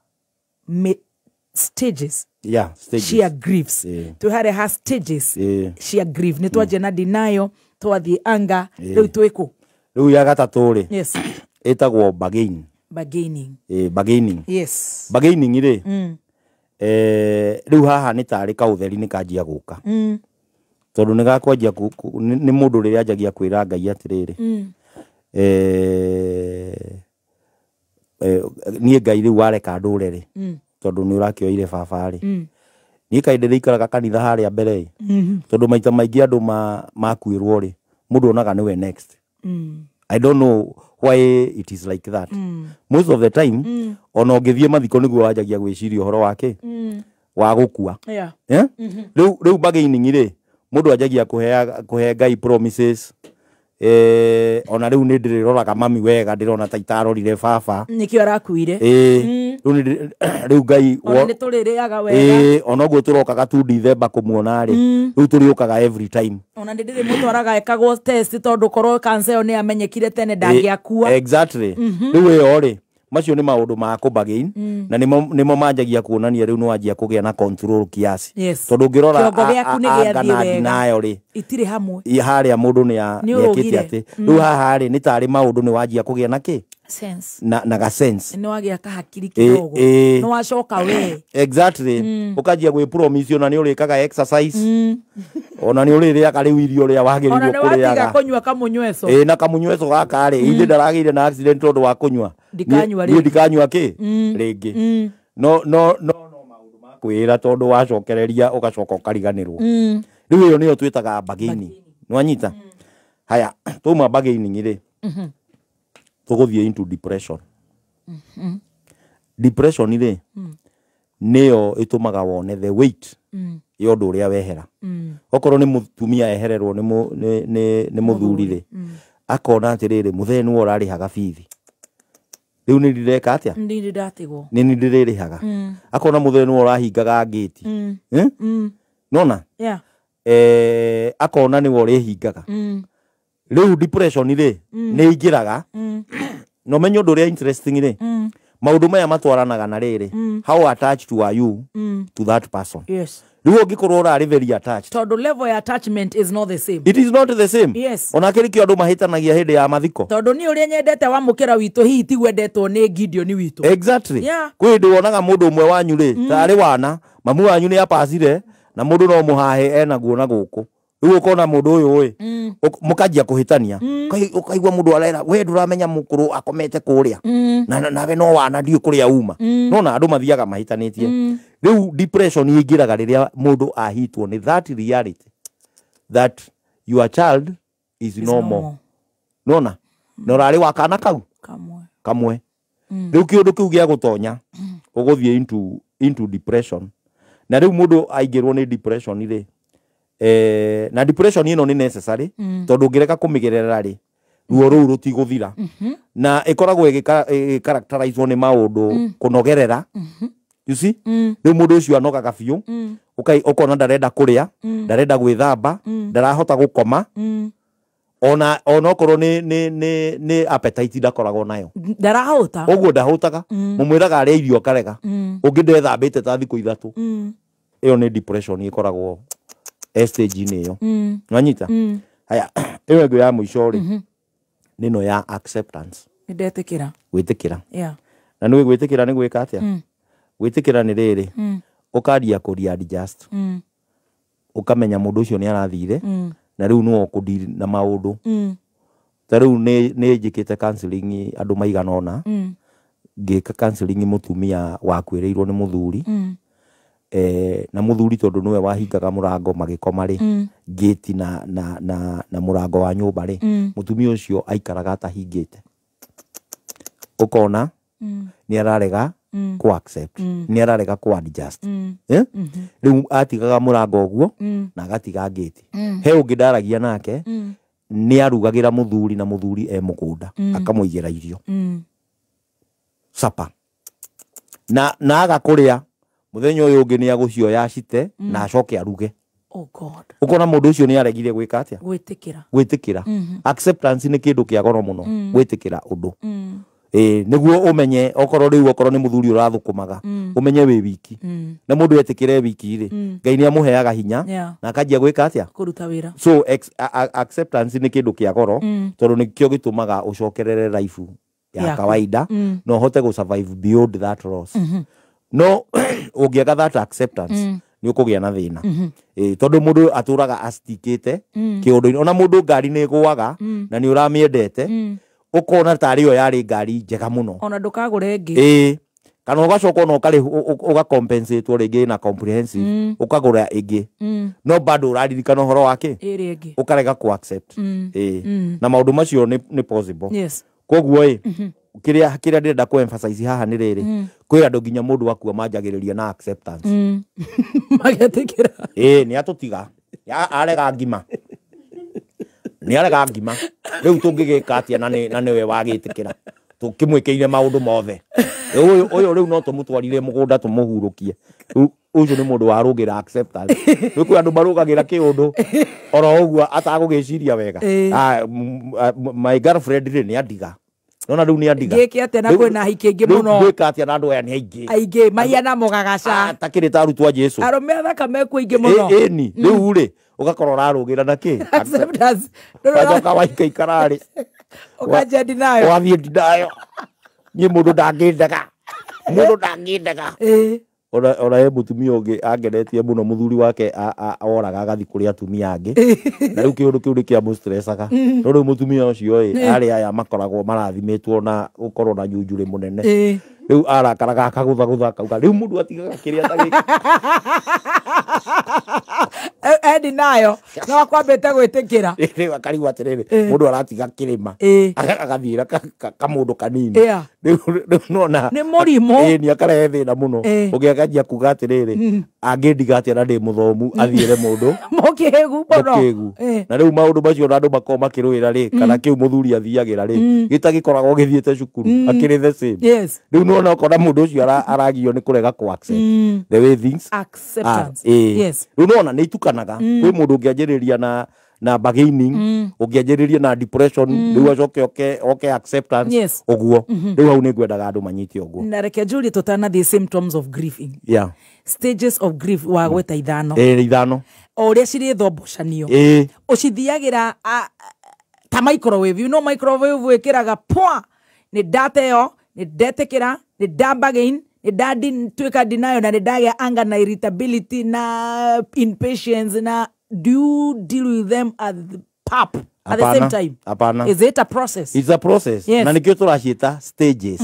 stages.
Yeah, stages.
Cia griefs. Twĩ harĩa ha stages cia grief. Nĩ twanjia na denial, Twathiĩ anga rĩu twĩkũ?
Rĩu ya gatatũ rĩ,
Yes.
ĩtagwo bargain.
Bargaining.
Bargaining.
Yes.
Bargaining rĩ, rĩu haha nĩ tarĩ kaũtheri nĩ kanjia gũka. Tondũ nĩ gakwanjia nĩ mũndũ rĩrĩa anjagia kwĩra Ngai atĩrĩrĩ, niĩ Ngai rĩu wareka ndũre rĩ, tondũ nĩ ũrakĩoire baba rĩ, niĩ kaĩ ndĩrĩikaraga kanitha harĩa mbere ĩ, tondũ maita maingĩ andũ makuĩrwo rĩ, mũndũ onaga nĩwe next. I don't know why it is like that. Most of the time, ona ũngĩthiĩ mathiko nĩguo wanjagia gwĩciria ũhoro wake wa gũkua.
Yeah.
Eh? Rĩu bargaining rĩ, mũndũ anjagia kũhe Ngai promises. Ona rĩu nĩ ndĩrĩroraga mami wega, ndĩrona ta itarorire baba.
Nĩkĩo arakuire.
Rĩu rĩu Ngai
ona nĩ tũrĩrĩaga wega.
Ona ũguo tũrokaga tu December kũmuona rĩ, rĩu tũrĩũkaga every time.
Ona nĩ ndĩrĩmũtwaraga ekagwo test tondũ korwo cancer ĩyo nĩ yamenyekire tene ndangĩakua.
Exactly. Rĩu ĩyo rĩ, macio nĩ maũndũ ma kũbargain, na nĩmo manjagia kuonania rĩu nĩ wanjia kũgĩa na control kiasi.
Yes.
Tondũ ũngĩrora
Kĩongo gĩaku nĩ gĩathiĩ
anga na
wega.
nayo rĩ,
Itirĩ hamwe.
Harĩa mũndũ nĩ
Nĩ
nĩekĩte
ũrũgire.
atĩ rĩu haha rĩ, nĩ tarĩ maũndũ nĩ wanjia kũgĩa na kĩ?
Sense.
Na ga sense.
Nĩ wagĩa kahakiri kidogo. Nĩ wacoka we.
Exactly. Ũkanjia gwĩ promise ona nĩ ũrĩkaga exercise. Ona nĩ ũrĩrĩaga rĩu irio ũrĩa wagĩrĩirwo
Ona nĩ watiga
kũrĩaga.
kũnyua kamũnyweco.
Na kamũnyweco gaka rĩ, ithe ndaragĩire na accident tondũ wa kũnyua.
Ndikanyua
Niĩ
rĩngĩ.
ndikanyua kĩ? Rĩngĩ. No, no, no, no maũndũ ma kwĩra tondũ wacokereria ũgacoka ũkariganĩrwo. Rĩu ĩyo nĩyo twĩtaga bargaining. Nĩwanyita? Haya, twauma bargaining rĩ, tũgũthiĩ into depression. Depression rĩ, nĩyo ĩtũmaga wone the weight ya ũndũ ũrĩa wehera. Okorwo nĩ mũtumia ehererwo nĩ mũthuri rĩ, akona atĩrĩrĩ, mũthee nĩwe ũrarĩhaga bithi. Rĩu nĩ ndĩreka atĩa?
Nĩ ndĩratigwo.
Nĩ nĩ ndĩrĩrĩhaga. Akona mũthee nĩwe ũrahingaga ngĩti. Nona?
Yeah.
Akona nĩwe ũrĩhingaga. Rĩu depression rĩ, nĩ ĩingĩraga. Na ũmenye ũndũ ũrĩa interesting rĩ, maũndũ maya matwaranaga na rĩrĩ, how attached are you to that person?
Yes.
Rĩu ũngĩkorwo ũrarĩ very attached.
Tondũ level ya attachment is not the same.
It is not the same.
Yes.
Ona kĩrĩ kĩo andũ mahĩtanagia hĩndĩ ya mathiko.
Tondũ niĩ ũrĩa nyendete wamũkĩra witũ hihi tiguo endetwo nĩ Gideon witũ.
Exactly.
Yeah.
Kwĩ hĩndĩ wonaga mũndũ ũmwe wanyu rĩ, tarĩ wana, mamu wanyu nĩ apacire, na mũndũ no mũhahe enaguo na gũkũ. Rĩu ũkona mũndũ ũyũ ĩ, mũkanjia kũhĩtania. Ũkaigua mũndũ arera, we ndũramenya mũkũrũ akomete kũrĩa. Na nawe no wana ndiũĩ kũrĩa uma. Nona andũ mathiaga mahĩtanĩtie. Rĩu depression ĩingĩraga rĩrĩa mũndũ ahitwo nĩ that reality that your child is no more. Nona? Na ũrarĩ wa kana kau?
Kamwe.
Kamwe. Rĩu kĩũndũ kĩu gĩa gũtonya, ũgũthiĩ into depression. Na rĩu mũndũ aingĩrwo nĩ depression rĩ, na depression ĩno nĩ necessary, tondũ ũngĩreka kũmĩgerera rĩ, ruo rũu rũtigũthira. Na ĩkoragwo ĩgĩcharacterizwo nĩ maũndũ kũnogerera. You see? Rĩu mũndũ ũcio anogaga biũ, ũkona ndarenda kũrĩa, ndarenda gwĩthamba, ndarahota gũkoma. Ona onokorwo nĩ appetite ndakoragwo nayo.
Ndarahũta.
Ũguo ndahũtaga. Mũmwĩraga arĩe irio akarega. Ũngĩ ndethambĩte ta thikũ 3. Ĩyo nĩ depression ĩkoragwo stage-inĩ ĩyo. Nwanyita? Haya, ĩyo ĩngĩ ya mũico rĩ, nĩ ĩno ya acceptance.
Nĩ ndetĩkĩra.
Gwĩtĩkĩra.
Yeah.
Na nĩ gwĩtĩkĩra nĩ gwĩka atĩa? Gwĩtĩkĩra nĩ rĩrĩ, ũkanjia kũ readjust. Ũkamenya mũndũ ũcio nĩ arathire, na rĩu nĩwe ũkũdeal na maũndũ. Ta rĩu nĩ njĩkĩte counseling andũ maigana ũna. Ngĩka counseling mũtumia wakuĩrĩirwo nĩ mũthuri. Na mũthuri tondũ nĩwe wahingaga mũrango magĩkoma rĩ, gate na mũrango wa nyũmba rĩ, mũtumia ũcio aikaraga atahingĩte. Ũkona nĩ ararega kũ accept, nĩ ararega kũ adjust. Rĩu atigaga mũrango ũguo na agatiga gate. He ũngĩ ndaragia nake, nĩ arugagĩra mũthuri na mũthuri e mũgũnda, akamũigĩra irio. Supper. Na aga kũrĩa, mũthenya ũyũ ũngĩ nĩ agũcioya acite na acoke aruge.
Oh God.
Ũkona mũndũ ũcio nĩ aregire gwĩka atĩa?
Gwĩtĩkĩra.
Gwĩtĩkĩra. Acceptance nĩ kĩndũ kĩa goro mũno, gwĩtĩkĩra ũndũ. Nĩguo ũmenye okorwo rĩu okorwo nĩ mũthuri ũrathũkũmaga ũmenye wĩ wiki na mũndũ etĩkĩre wiki rĩ Ngai nĩ amũheaga hinya na akanjia gwĩka atĩa
kũruta wĩra.
So acceptance nĩ kĩndũ kĩa goro tondũ nĩkĩo gĩtũmaga ũcokerere life ya kawaida na ũhote gũ survive beyond that loss. No ũngĩaga that acceptance nĩ ũkũgĩa na thĩna. Tondũ mũndũ atũraga astikĩte kĩũndũ-inĩ, ona mũndũ ngari nĩ ĩgũaga na nĩ ũramĩendete ũkona tarĩ yo yarĩ ngari njega mũno
ona ndũkagũre ĩngĩ.
Kana ũgacoka ona ũgacompensate rĩngĩ na comprehensive ũkagũra ĩngĩ no bado ũraririkana ũhoro wake
ĩrĩa ĩngĩ
ũkarega ku accept. Na maũndũ macio nĩ possible.
Yes.
Koguo kĩrĩa ndĩrenda ku emphasize haha nĩ rĩrĩ kwĩ andũ nginya mũndũ akua manjagĩrĩria na acceptance
magetĩkĩra
nĩ atũtiga arega ngima nĩ arega ngima rĩu tũngĩgĩka atĩa na nĩwe wagĩtĩkĩra tũkĩmwĩkĩire maũndũ mothe ũyũ rĩu no tũmũtwarire mũgũnda tũmũhurũkie. Ũcio nĩ mũndũ warũgĩra acceptance. Rĩu kwĩ andũ marũgagĩra kĩũndũ oro ũguo atagũgĩciria wega. My girlfriend rĩ nĩ andiga. Nona rĩu nĩ andiga.
Ngĩke atĩa na kwĩna ahiki aingĩ mũno.
Ngwĩka atĩa na andũ aya nĩ aingĩ.
Aingĩ mahiana mũgagaca.
Takĩrĩ ta arutwo a Jesũ.
Arũme athaka mekuo aingĩ mũno.
Ĩni rĩu rĩ ũgakorwo ũrarũgĩra na kĩ?
Acceptance.
Wacoka waikaikara rĩ.
Ũkanjia ndinayo.
Wathiĩ ndinayo. Niĩ mũndũ ndangĩndega. Mũndũ ndangĩndega. Ona he mũtumia ũngĩ angenetie mũno mũthuri wake oraga agathiĩ kũrĩ atumia angĩ na rĩu kĩũndũ kĩu nĩkĩamũstressaga. No rĩu mũtumia ũcio arĩ aya makoragwo marathimĩtwo na gũkorwo na nyunjurĩ mũnene. Rĩu arakaraga akagũthagũtha akauga rĩu mũndũ atigaga kĩrĩa atarĩ
endi nayo no akwambĩte gwĩtĩkĩra.
Rĩu akarigwo atĩrĩrĩ mũndũ aratiga kĩrĩma agathiĩra kamũndũ kanini rĩu nona
nĩ mũrimũ.
Nĩ akarehe thĩna mũno ũngĩ akanjia kuga atĩrĩrĩ angĩndiga atĩa na ndĩ mũthomu athiĩre mũndũ
mũkĩgu mũno.
Na rĩu maũndũ macio na andũ makoragwo makĩrũĩra rĩ kana kĩu mũthuri athiagĩra rĩ gĩtagĩkoragwo gĩthiĩte cukuru akĩrĩ the same. Rĩu nona ũkona mũndũ ũcio aragio nĩ kũrega ku accept the way things
acceptance. Yes.
Rĩu nona nĩ itukanaga. Kwĩ mũndũ ũngĩanjĩrĩria na bargaining ũngĩanjĩrĩria na depression rĩu acoke oke acceptance ũguo. Rĩu hau nĩ ngwendaga andũ manyite ũguo.
Na reke njũrie tũtanathiĩ symptoms of grieving. Stages of grief wagweta ithano.
Ithano.
O ũrĩa cirĩ thombocanio. Ũcithiagĩra ta microwave. You know microwave wĩkĩraga pwa nĩ ndateo nĩ ndetĩkĩra nĩ ndambagain nĩ ndatuĩka denial na nĩ ndagĩa anger na irritability na impatience na do you deal with them at the pap at the same time?
Hapana.
Is it a process?
It's a process.
Yes.
Na nikio tũraciĩta stages.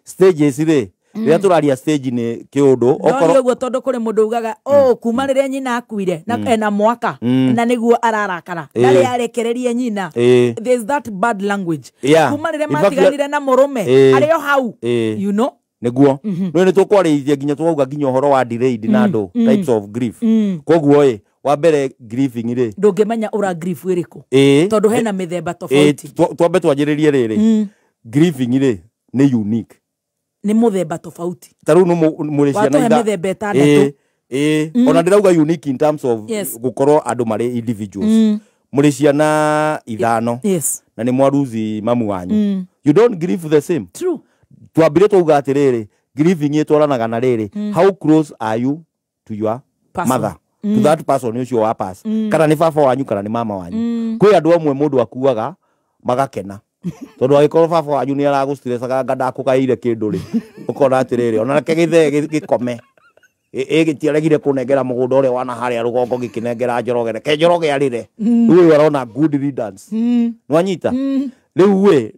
Stages rĩ rĩrĩa tũraria stage nĩ kĩũndũ
okorwo ũguo tondũ kũrĩ mũndũ ugaga kuma rĩrĩa nyina akuire na ena mwaka na nĩguo ararakara ndarĩ arekererie nyina. There's that bad language. Kuma rĩrĩa matiganire na mũrũme arĩ o hau you know
nĩguo no nĩ tũkwarĩithia nginya twauga nginya ũhoro wa delayed na andũ types of grief. Koguo wa mbere grieving rĩ
ndũngĩmenya ũra grief ĩrĩkũ tondũ hena mĩthemba tofauti.
Twambe twanjĩrĩrie rĩrĩ grieving rĩ nĩ unique
nĩ mũthemba tofauti.
Ta rĩu mũrĩ ciana
itha mĩthemba ĩtandatũ.
Ona ndĩrauga unique in terms of gũkorwo andũ marĩ individuals. Mũrĩ ciana ithano na nĩ mwaruzi mamu wanyu. You don't grieve the same.
True.
Twambire twauga atĩrĩrĩ grieving ĩtwaranaga na rĩrĩ how close are you to your mother to that person ũcio wa pass kana nĩ baba wanyu kana nĩ mama wanyu. Kwĩ andũ amwe mũndũ akuaga magakena tondũ angĩkorwo baba wanyu nĩ aragũstressaga anga ndakũgaĩire kĩndũ rĩ ũkona atĩrĩrĩ ona reke gĩthee gĩkome gĩtiaregire kũnengera mũgũnda ũrĩa wana harĩa rũgongo gĩkĩnengera Njoroge reke Njoroge arĩre. Rĩu ũyũ arona good riddance. Nĩwanyita? Rĩu ĩ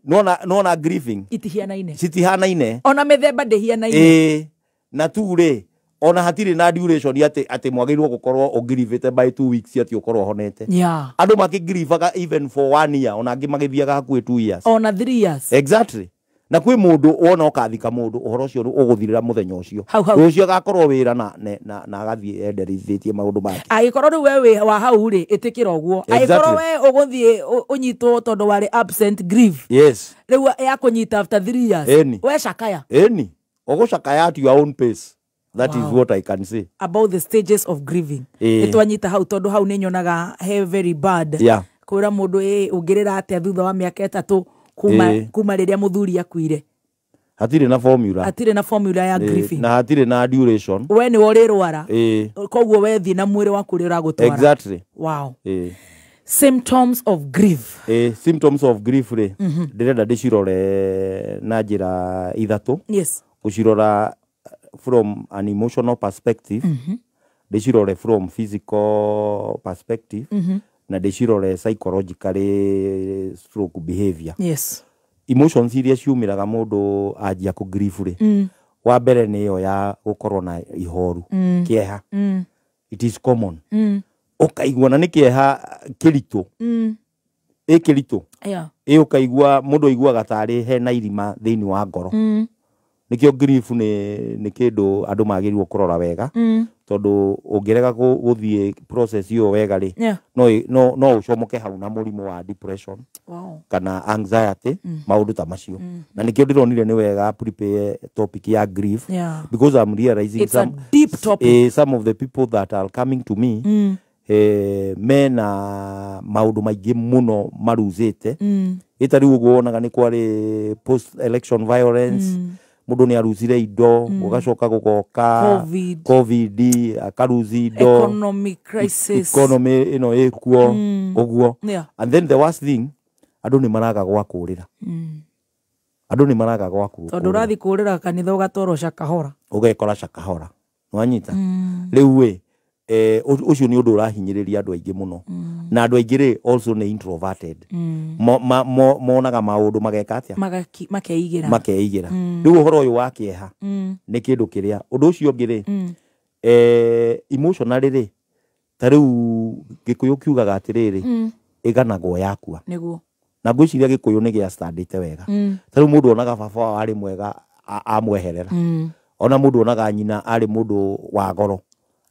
nĩwona grieving
itihanaine
citihanaine
ona mĩthemba ndĩhianaine.
Na tu rĩ ona hatirĩ na duration atĩ mwagĩrĩirwo gũkorwo ũngirivĩte by 2 weeks atĩ ũkorwo honete. Andũ makĩngiribaga even for 1 year ona angĩ magĩthiaga hakuhĩ 2 years
ona 3 years.
Exactly. Na kwĩ mũndũ wona ũkathika mũndũ ũhoro ũcio ũgũthirĩra mũthenya ũcio rũciũ agakorwo wĩra na agathiĩ enderithĩtie maũndũ make.
Angĩkorwo rĩu we wĩ wa hau rĩ ĩtĩkĩra ũguo. Angĩkorwo we ũgũthiĩ ũnyitwo tondũ warĩ absent grief.
Yes.
Rĩu yakũnyita after 3 years we cakaya.
Ĩni ũgũcakaya at your own pace. That is what I can say
about the stages of grieving. Nĩtwanyita hau tondũ hau nĩnyonaga he very bad kwĩra mũndũ ũngĩrĩra atĩa thutha wa mĩaka 3 kuma rĩrĩa mũthuri akuire.
Hatirĩ na formula.
Hatirĩ na formula ya grieving.
Na hatirĩ na duration.
We nĩwe ũrĩrwara. Koguo we thiĩ na mwĩrĩ waku ũrĩa ũragũtwara.
Exactly.
Wow. Symptoms of grief.
Symptoms of grief rĩ, ndĩrenda ndĩcirore na njĩra ithatũ.
Yes.
Gũcirora from an emotional perspective, ndĩcirore from physical perspective, na ndĩcirore psychologically stroke behavior.
Yes.
Emotions iria ciumĩraga mũndũ anjia kũ grief rĩ, wa mbere nĩ ĩyo ya gũkorwo na ihoru, kĩeha. It is common. Ũkaigua na nĩ kĩeha kĩritũ. Ĩ kĩritũ.
Yeah.
Ĩ ũkaigua mũndũ aiguaga tarĩ hena irima thĩinĩ wa ngoro. Nĩkĩo grief nĩ kĩndũ andũ magĩrĩirwo kũrora wega, tondũ ũngĩrega gũthiĩ process ĩyo wega rĩ, no ũcomoke hau na mũrimũ wa depression.
Wow.
Kana anxiety, maũndũ ta macio. Na nĩkĩo ndĩronire nĩ wega prepare topic ya grief.
Yeah.
Because I'm realizing
it's a deep topic.
Some of the people that are coming to me, mena maũndũ maingĩ mũno maruzĩte. Ĩta rĩu ũguo wonaga nĩ kwarĩ post election violence, mũndũ nĩ aruzire indo, gũgacoka gũgoka COVID, akaruzi indo,
economic crisis,
economy ĩno ĩkuo, ũguo.
Yeah.
And then the worst thing, andũ nĩ maraga gwa kũũrĩra. Andũ nĩ maraga gwa kũũrĩra.
Tondũ ũrathiĩ kũũrĩra kanitha ũgatwarwo Shakahora.
Ũgekora Shakahora. Nĩwanyita? Rĩu ĩ, ũcio nĩ ũndũ ũrahinyĩrĩria andũ aingĩ mũno. Na andũ aingĩ rĩ also nĩ introverted. Monaga maũndũ mageka atĩa?
Makeigĩra.
Makeigĩra. Rĩu ũhoro ũyũ wa kĩeha nĩ kĩndũ kĩrĩa. Ũndũ ũcio ũngĩ rĩ, emotionally rĩ, ta rĩu Gĩkũyũ kiugaga atĩrĩrĩ, ĩganagwo yakua.
Nĩguo.
Na ngwĩciria Gĩkũyũ nĩ gĩastandĩte wega. Ta rĩu mũndũ onaga baba wao arĩ mwega amweherera. Ona mũndũ onaga nyina arĩ mũndũ wa goro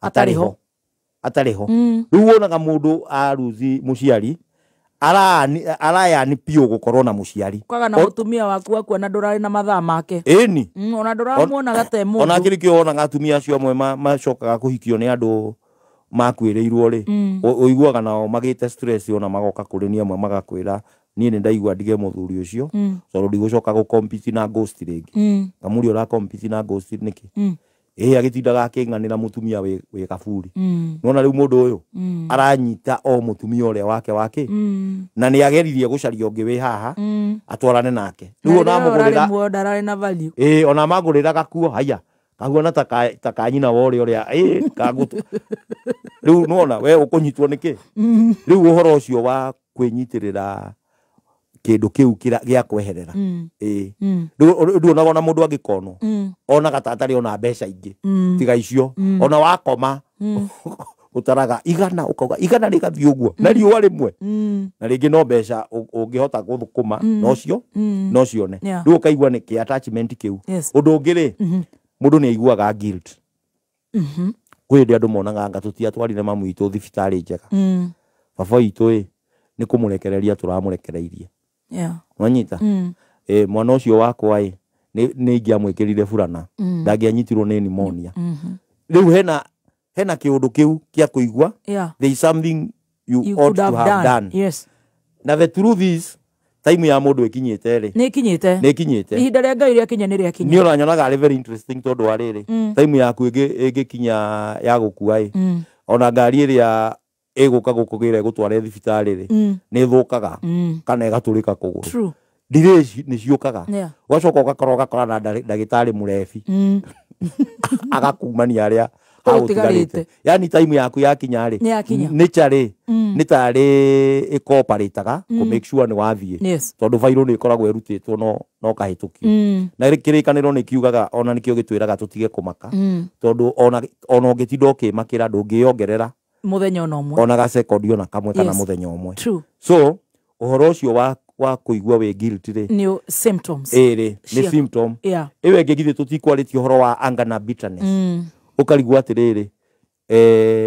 atarĩ ho.
Atarĩ ho. Rĩu wonaga mũndũ aruzi mũciari, arayani piũ gũkorwo na mũciari.
Kwaga na mũtumia waku akua na ndũrarĩ na mathaa make.
Ĩni.
Ona ndũramuonaga te mũndũ.
Ona kĩrĩ kĩo wonaga atumia acio amwe macokaga kũhikio nĩ andũ makuĩrĩirwo rĩ, ũiguaga nao magĩte stress ona magoka kũrĩ niĩ amwe magakwĩra niĩ nĩ ndaigua ndige mũthuri ũcio, tondũ ndigũcoka gũ compete na ghost rĩngĩ. Kamũria ũra compete na ghost nĩkĩ? Ĩ agĩtindaga akĩng'anĩra mũtumia wĩ kaburi. Nĩwona rĩu mũndũ ũyũ aranyita o mũtumia ũrĩa wake wake, na nĩ ageririe gũcaria ũngĩ wĩ haha atwarane nake. Rĩu ona amũgũrĩra
ndararĩ na value.
Ĩ ona amagũrĩra gakuo haya kahuana ta ka nyina wa ũrĩa ũrĩa ĩ kagũtũ. Rĩu nĩwona we ũkũnyitwo nĩkĩ? Rĩu ũhoro ũcio wa kwĩnyitĩrĩra kĩndũ kĩu gĩa kweherera. Ĩ rĩu nduonaga ona mũndũ angĩkonwo onaga ta atarĩ ona mbeca ingĩ tiga icio, ona wakoma ũtaraga igana ũkauga igana rĩgathiĩ ũguo na riũa rĩmwe, na rĩngĩ no mbeca ũngĩhota gũthũkũma nocio no cione. Rĩu ũkaigua nĩ kĩ attachment kĩu. Ũndũ ũngĩ rĩ, mũndũ nĩ aiguaga guilt. Kwĩ hĩndĩ andũ monaga anga tũtiatwarire mamu witũ thibitarĩ njega. Baba witũ ĩ nĩ kũmũrekereria tũramũrekereirie.
Yeah.
Wanyita? Mwana ũcio wakwa ĩ nĩ ingĩamwĩkĩrire burana, ndangĩanyitirwo nĩ pneumonia. Rĩu hena kĩũndũ kĩu kĩa kũigua, there is something you ought to have done.
Yes.
Na the truth is time ya mũndũ ĩkinyĩte rĩ,
nĩ ĩkinyĩte.
Nĩ ĩkinyĩte.
Ihinda rĩa Ngai rĩakinya nĩ rĩakinya.
Niĩ ũranyonaga arĩ very interesting tondũ wa rĩrĩ, time yaku ĩngĩkinya ya gũkua ĩ, ona ngari ĩrĩa ĩgũka gũkũgĩra ĩgũtware thibitarĩ rĩ, nĩ ĩthũkaga kana ĩgatũrĩka kũgũrũ. Delay nĩ ciũkaga. Ũgacoka ũgakora ũgakora na ndagĩtarĩ mũrebi agakumania arĩa hagũtigarĩte. Yani time yaku yakinya rĩ, nature rĩ nĩ tarĩ ĩkoparĩtaga kũ make sure nĩ wathiĩ, tondũ bairũ nĩ ĩkoragwo ĩrutĩtwo no kahĩtũkio. Na kĩrĩkanĩro nĩ kiugaga ona nĩkĩo gĩtwĩraga tũtige kũmaka, tondũ ona ũngĩtinda ũkĩmakĩra ndũngĩongerera
mũthenya ona ũmwe,
ona ga second ona kamwe kana mũthenya ũmwe.
True.
So ũhoro ũcio wa kũigua wĩ guilty rĩ,
nĩ symptoms.
Ĩ nĩ symptom. Ĩyo ĩngĩ githĩ tũtikwarĩtie ũhoro wa anger na bitterness. Ũkarigwo atĩrĩrĩ,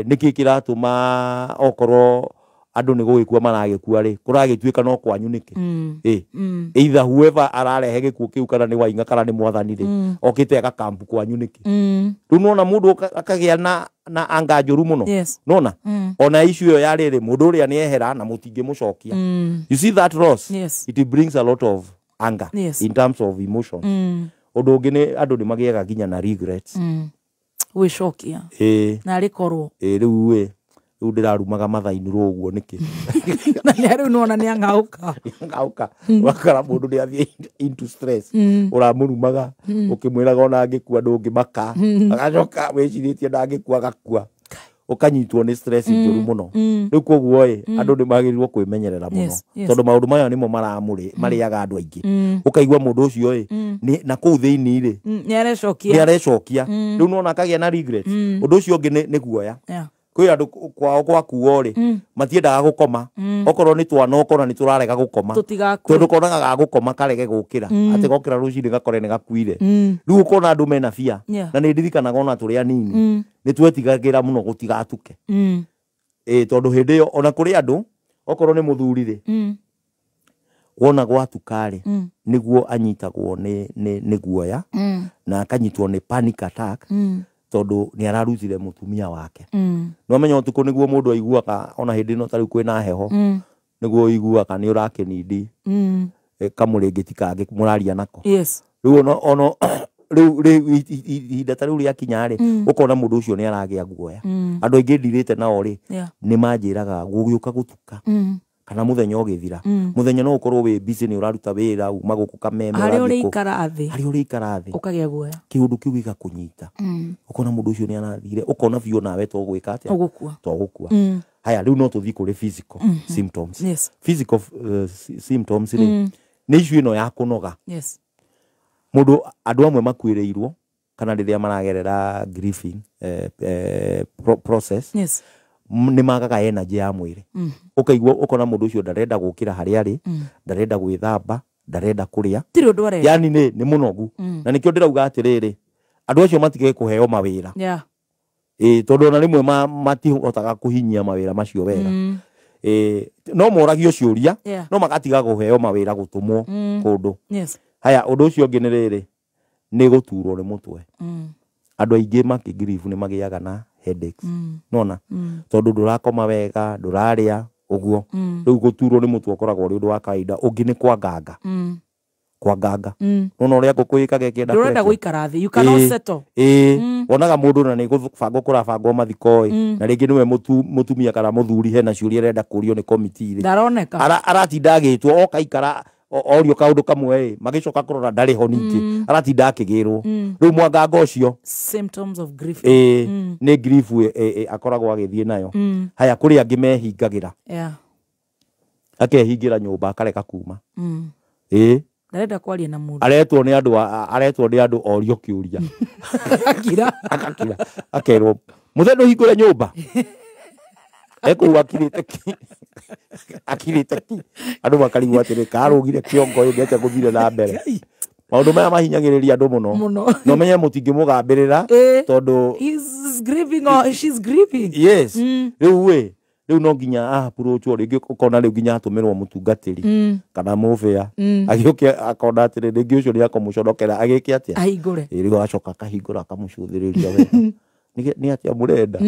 nĩkĩ kĩratũma okorwo andũ nĩ gũgĩkua maragĩkua rĩ, kũragĩtuĩka no kwanyu nĩkĩ? Either whoever ararehe gĩkuũ kĩu kana nĩ Waing'a kana nĩ mwathani rĩ, okĩte agakampu kwanyu nĩkĩ? Rĩu nĩwona mũndũ akagĩa na anga njũru mũno. Nĩwona? Ona issue ĩyo ya rĩrĩ, mũndũ ũrĩa nĩ ehera na mũtingĩmũcokia. You see that loss?
Yes.
It brings a lot of anger
yes.
in terms of emotions. Ũndũ ũngĩ nĩ andũ nĩ magĩaga nginya na regrets.
Gwĩcokia. Na arĩ korwo.
Rĩu rĩu ndĩrarumaga mathainirwo ũguo nĩkĩ?
Na nĩ rĩu nĩwona nĩ ang'aũka.
Ng'aũka. Ũgakora mũndũ nĩ athiĩ into stress. Ũramũrumaga ũkĩmwĩraga ona angĩkua ndũngĩmaka. Agacoka wĩcirĩtie ndangĩkua agakua. Ũkanyitwo nĩ stress njũru mũno. Rĩu koguo ĩ andũ nĩ magĩrĩirwo kwĩmenyerera mũno. Tondũ maũndũ maya nĩmo marĩaga andũ aingĩ. Ũkaigua mũndũ ũcio ĩ na kũu thĩinĩ rĩ
nĩ
arecokia. Rĩu nĩwona akagĩa na regrets. Ũndũ ũcio ũngĩ nĩ guoya. Kwĩ andũ kwao gwakuo rĩ matiendaga gũkoma. Okorwo nĩ twana ũkona nĩ tũrarega gũkoma. Tondũ konaga gagũkoma karege gũkĩra. Atĩ gokĩra rũcinĩ gakore nĩ gakuire. Rĩu ũkona andũ mena bia. Na nĩ ndirikanaga ona tũrĩ anini. Nĩ twetigagĩra mũno gũtigatuke. Tondũ hĩndĩ ĩyo ona kũrĩ andũ okorwo nĩ mũthuri rĩ wona gwatuka rĩ nĩguo anyitagwo nĩ guoya na akanyitwo nĩ panic attack. Tondũ nĩ ararutire mũtumia wake. No amenya ũtukũ nĩguo mũndũ aiguaga ona hĩndĩ ĩno ta rĩu kwĩna heho nĩguo ũiguaga nĩ ũrakĩnindi kamũrĩngĩti kangĩ mũraria nako.
Yes.
Rĩu ono rĩu ihinda ta rĩu rĩakinya rĩ ũkona mũndũ ũcio nĩ aragĩa guoya. Andũ aingĩ ndirĩte nao rĩ nĩ manjĩraga gũgĩũka gũtuka kana mũthenya ũgĩthira. Mũthenya no ũkorwo wĩ busy nĩ ũraruta wĩra uma gũkũ Kameme
harĩa ũrĩikara thĩ.
Harĩa ũrĩikara thĩ.
Ũkagĩa guoya.
Kĩũndũ kĩu gĩgakũnyita. Ũkona mũndũ ũcio nĩ arathire, ũkona biũ nawe to gwĩka atĩa?
Ũgũkua.
To gũkua. Haya rĩu no tũthiĩ kũrĩ physical symptoms.
Yes.
Physical symptoms rĩ nĩ issue ĩno ya kũnoga.
Yes.
Mũndũ andũ amwe makuĩrĩirwo kana rĩrĩa maragerera grieving process.
Yes.
Nĩ magaga energy ya mwĩrĩ. Ũkaigua ũkona mũndũ ũcio ndarenda gũkĩra harĩa arĩ, ndarenda gwĩthamba, ndarenda kũrĩa.
Tirĩ ũndũ arenda.
Yani nĩ mũnogu. Na nĩkĩo ndĩrauga atĩrĩrĩ, andũ acio matige kũheo mawĩra.
Yeah.
Tondũ ona rĩmwe matihotaga kũhinyia mawĩra macio wega. No moragio ciũria, no magatiga kũheo mawĩra gũtũmwo kũndũ.
Yes.
Haya ũndũ ũcio ũngĩ nĩ rĩrĩ, nĩ gũturwo nĩ mũtwe. Andũ aingĩ makĩgrieve nĩ magĩaga na headaches. Nona tondũ ndũrakoma wega, ndũrarĩa ũguo. Rĩu gũturwo nĩ mũtwe ũkoragwo ũrĩ ũndũ wa kawaida. Ũngĩ nĩ kwanganga. Kwanganga. Nona ũrĩa ngũkũ ĩkaga ĩkĩenda
ndũrenda gũikara thĩ. You cannot settle.
Wonaga mũndũ na nĩ gũbangwo kũrabangwo mathiko ĩ, na rĩngĩ nĩwe mũtumia kana mũthuri hena ciũria arenda kũrio nĩ komiti rĩ.
Ndaroneka.
Aratinda agĩtwo oka ikara orio kaũndũ kamwe ĩ, magĩcoka kũrora ndarĩ ho ningĩ. Aratinda akĩgĩrwo. Rĩu mwangango ũcio
symptoms of grief.
Nĩ grief akoragwo agĩthiĩ nayo. Haya kũrĩ angĩ mehingagĩra.
Yeah.
Akehingĩra nyũmba akareka kuma.
Ndarenda kwaria na mũndũ.
Aretwo nĩ andũ aretwo nĩ andũ orio kĩũria.
Akira.
Akakira. Akerwo mũthenya ũhingũre nyũmba. Ekũu akirĩte ki. Akirĩte ki. Andũ makarigwo atĩrĩ karũgire kĩongo ĩ nĩatĩa gũthire na mbere. Maũndũ maya mahinyagĩrĩria andũ mũno. No menye mũtingĩmũgambĩrĩra tondũ
he's grieving or she's grieving.
Yes. Rĩu ĩ rĩu no nginya approachwo rĩngĩ ũkona rĩu nginya atũmĩrwo mũtungatĩri kana mũbĩa agĩũke akona atĩrĩ rĩngĩ ũcio nĩ akũmũconokera agĩke atĩa
ahingũre.
Rĩu agacoka akahingũra akamũcũthĩrĩria wega. Nĩ atĩa mũrenda?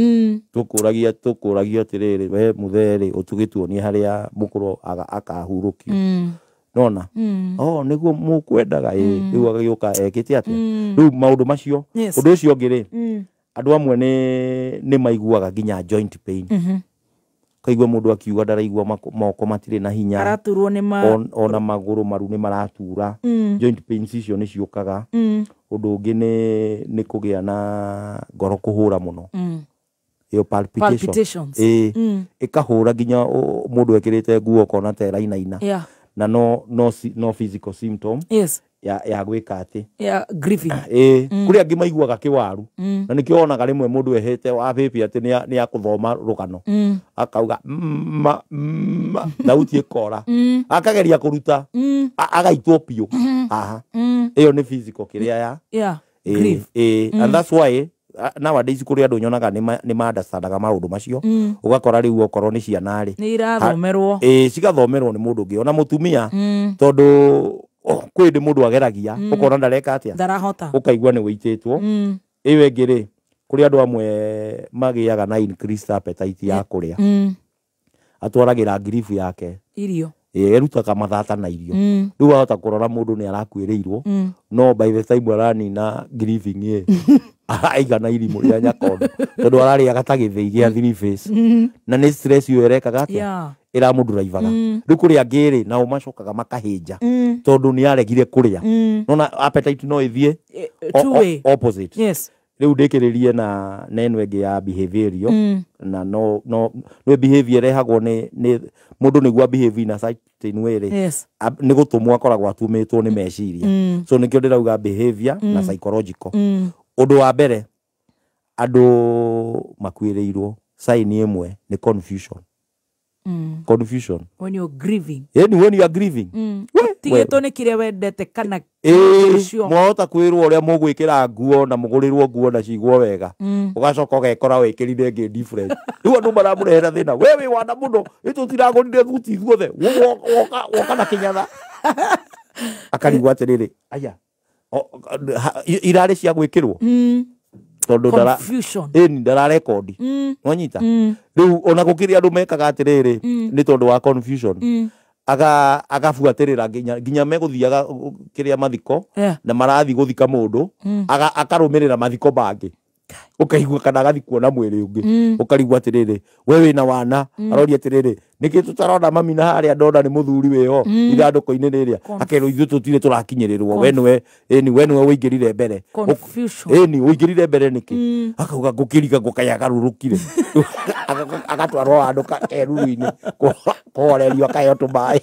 Tũkũragia atĩrĩrĩ we mũthee rĩ ũtũgĩtuonie harĩa mũkũrũ akahurũkio. Nona? Oh nĩguo mũkwendaga ĩ rĩu agĩũka ekĩte atĩa? Rĩu maũndũ macio ũndũ ũcio ũngĩ rĩ andũ amwe nĩ maiguaga nginya joint pain. Kaigua mũndũ akiuga ndaraigua moko matirĩ na hinya.
Araturwo nĩ ma
ona magũrũ maru nĩ maratura. Joint pains icio nĩ ciũkaga. Ũndũ ũngĩ nĩ kũgĩa na ngoro kũhũra mũno. Ĩyo palpitations. Ĩkahũra nginya mũndũ ekĩrĩte nguo ũkona ta ĩrainaina.
Yeah.
Na no physical symptom.
Yes.
Ya gwĩka atĩ.
Ya grieving.
Kũrĩ angĩ maiguaga kĩwaru. Na nĩkĩo wonaga rĩmwe mũndũ ehete wa bĩbĩ atĩ nĩ akũthoma rũgano. Akauga ma thauti ĩkora. Akageria kũruta. Agaitwo biũ. Haha. Ĩyo nĩ physical kĩrĩa ya.
Yeah. Grief.
And that's why nowadays kũrĩ andũ nyonaga nĩ ma-understandaga maũndũ macio. Ũgakora rĩu okorwo nĩ ciana rĩ.
Nĩ irathomerwo.
Cigathomerwo nĩ mũndũ ũngĩ ona mũtumia tondũ kwĩ hĩndĩ mũndũ ageragia ũkona ndareka atĩa
ndarahota
ũkaigua nĩ wĩitĩtwo. Ĩyo ĩngĩ rĩ kũrĩ andũ amwe magĩaga na increased appetite ya kũrĩa. Atwaragĩra grief yake
irio.
Erutaga mathata na irio. Rĩu wahota kũrora mũndũ nĩ arakuĩrĩirwo, no by the time aranina grieving ĩ, araigana irimũ rĩa nyakondo tondũ ararĩaga ta gĩthĩi gĩa three face. Na nĩ stress ĩyo ĩrekaga atĩa? Ĩramũnduraivaga. Rĩu kũrĩ angĩ rĩ, nao macokaga makahĩnja tondũ nĩ aregire kũrĩa. Nona appetite no ĩthiĩ opposite.
Yes.
Rĩu ndĩkĩrĩrie na neno ĩngĩ ya behavioral, na no no nĩ behavior ĩrehagwo nĩ mũndũ nĩguo behave in a certain way rĩ.
Yes.
Nĩ gũtũmwo akoragwo atumĩtwo nĩ meciria. So nĩkĩo ndĩrauga behavior na psychological. Ũndũ wa mbere, andũ makuĩrĩirwo sign ĩmwe nĩ confusion. Confusion.
When you're grieving.
Yaani when you are grieving.
Tigĩtwo nĩ kĩrĩa wendete kana ũcio.
Mwahota kwĩrwo ũrĩa mũgwĩkĩra nguo na mũgũrĩrwo nguo na cigwo wega. Ũgacoka ũgekora wĩkĩrire ĩngĩ different. Rĩu andũ maramũrehera thĩna. We wĩ wana mũno, tũtiragũrire thuti ithuothe. Woka na kĩnyatha. Akarigwo atĩrĩrĩ, aya, irarĩ cia gwĩkĩrwo. Tondũ
Confusion.
Ndararekondi. Nwanyita? Rĩu ona gũkĩrĩ andũ mekaga atĩrĩrĩ, nĩ tondũ wa confusion. Agabuatĩrĩra nginya megũthiaga kĩrĩa mathiko, na marathiĩ gũthika mũndũ, akarũmĩrĩra mathiko mangĩ. Ũkaigua kana agathiĩ kuona mwĩrĩ ũngĩ. Ũkarigwo atĩrĩrĩ, we wĩna wana, aroria atĩrĩrĩ, nĩkĩ tũtarona mami na harĩa ndona nĩ mũthuri wĩho ithandũkũ-inĩ rĩrĩa. Akerwo ithuĩ tũtirĩ tũrakinyĩrĩrwo, we nĩwe, ĩni, we nĩwe ũingĩrire mbere.
Confusion.
Ĩni, ũingĩrire mbere nĩkĩ? Akauga ngũkĩriga ngũkayagarũrũkire. Agatwarwo handũ keruru-inĩ, kũhorerio akaheo tũmaĩ.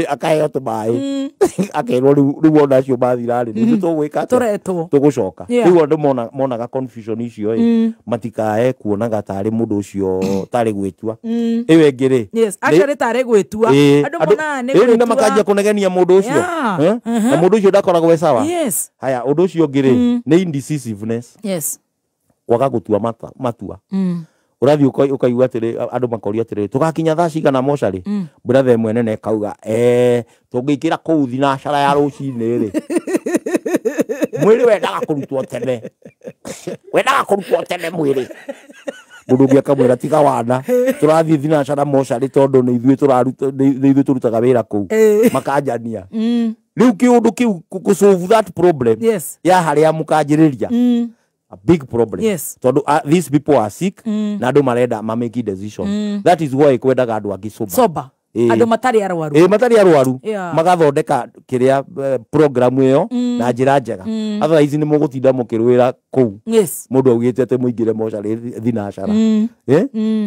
Akaheo tũmaĩ. Akerwo rĩu ona acio mathira rĩ, nĩ tũgwĩka atĩa? Tũgũcoka. Rĩu andũ monaga confusion icio ĩ, matikae kuonaga tarĩ mũndũ ũcio tarĩ gwĩtua. Ĩyo ĩngĩ rĩ,
Yes, actually tarĩ gwĩtua. Andũ monaga nĩ gwĩtua.
Na makanjia kũnegenia mũndũ ũcio. Na mũndũ ũcio ndakoragwo e sawa.
Yes.
Haya, ũndũ ũcio ũngĩ rĩ, nĩ indecisiveness.
Yes.
Kwaga gũtua matua. Ũrathiĩ ũkaigua atĩrĩ, andũ makoria atĩrĩ, tũgakinya thaa cigana mocarĩ? Brother ĩmwe nene ĩkauga, tũngĩingĩra kũu thinacara ya rũcinĩ rĩ, mwĩrĩ wendaga kũrutwo tene. Wendaga kũrutwo tene mwĩrĩ. Mũndũ ũngĩ akamwĩra tiga wana, tũrathiĩ thinacara mocarĩ tondũ nĩ ithuĩ tũraruta, nĩ ithuĩ tũrutaga wĩra kũu. Makanjania. Rĩu kĩũndũ kĩu kũ solve that problem ya harĩa mũkanjĩrĩria. A big problem.
Yes.
Todo these people are sick. Na andũ marenda ma make decision. That is why kwendaga andũ angĩ sober.
Sober. Andũ matarĩ arwaru.
Matarĩ arwaru. Magathondeka kĩrĩa program ĩyo na njĩra njega. Otherwise nĩ mũgũtinda mũkĩrũĩra kũu.
Yes.
Mũndũ augĩte atĩ mũingĩre mocarĩ thinacara.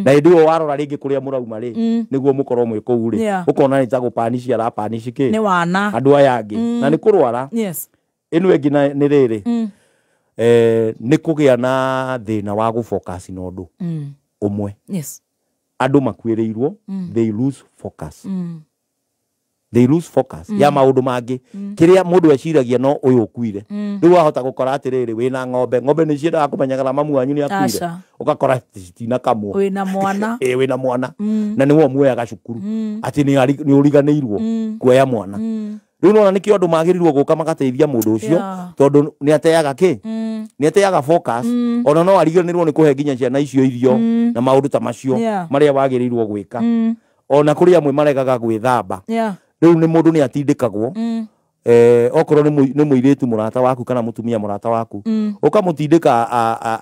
Na hĩndĩ ĩyo warora rĩngĩ kũrĩa mũrauma rĩ, nĩguo mũkorwo mwĩ kũu rĩ. Ũkona nĩ ta gũpanici arapanici kĩ.
Nĩ wana.
Andũ aya angĩ. Na nĩ kũrwara.
Yes.
Ĩno ĩngĩ nĩ rĩrĩ. Nĩ kũgĩa na thĩna wa gũfocus na ũndũ ũmwe.
Yes.
Andũ makuĩrĩirwo, they lose focus. They lose focus ya maũndũ mangĩ. Kĩrĩa mũndũ eciragia no ũyũ ũkuire. Rĩu wahota gũkora atĩrĩrĩ, wĩna ng'ombe, ng'ombe nĩ ciendaga kũmenya kana mamu wanyu nĩ akuire. Ũgakora citinakamwo.
Wĩna mwana.
Wĩna mwana. Na nĩwe ũmuoyaga cukuru. Atĩ nĩ ũriganĩirwo kuoya mwana. Rĩu nona nĩkĩo andũ magĩrĩirwo gũka magateithia mũndũ ũcio, tondũ nĩ ateaga kĩ? Nĩ ateaga focus. Ona no ariganĩrwo nĩ kũhe nginya ciana icio irio na maũndũ ta macio marĩa wagĩrĩirwo gwĩka. Ona kũrĩ amwe maregaga gwĩthamba. Rĩu nĩ mũndũ nĩ atindĩkagwo. Okorwo nĩ mũirĩtu mũrata waku kana mũtumia mũrata waku, ũkamũtindĩka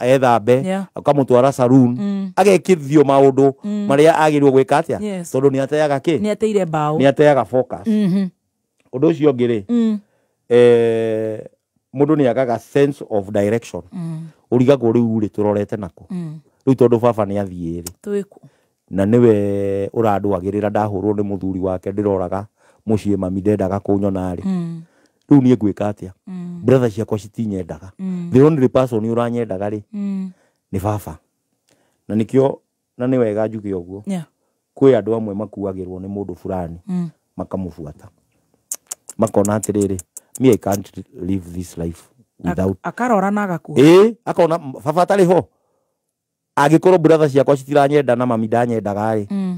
ethambe, ũkamũtwara saloon, agekithio maũndũ marĩa agĩrĩirwo gwĩka atĩa, tondũ nĩ ateaga kĩ?
Nĩ ateire mbaũ.
Nĩ ateaga focus. Ũndũ ũcio ũngĩ rĩ, mũndũ nĩ agaga sense of direction. Ũrigagwo rĩu rĩ, tũrorete nakũ? Rĩu tondũ baba nĩ athiĩ rĩ, na nĩwe ũrandwagĩrĩra, ndahũrwo nĩ mũthuri wake, ndĩroraga mũciĩ mami ndendaga kũnyona rĩ, rĩu niĩ ngwĩka atĩa? Brother ciakwa citinyendaga. The only person ũranyendaga rĩ, nĩ baba. Na nĩkĩo, na nĩ wega njuge ũguo, kwĩ andũ amwe makuagĩrwo nĩ mũndũ fulani, makamũbuata. Makona atĩrĩrĩ, me I can't live this life without.
Akarora na agakua.
Akona baba atarĩ ho. Angĩkorwo brother ciakwa citiranyenda na mami ndanyendaga rĩ,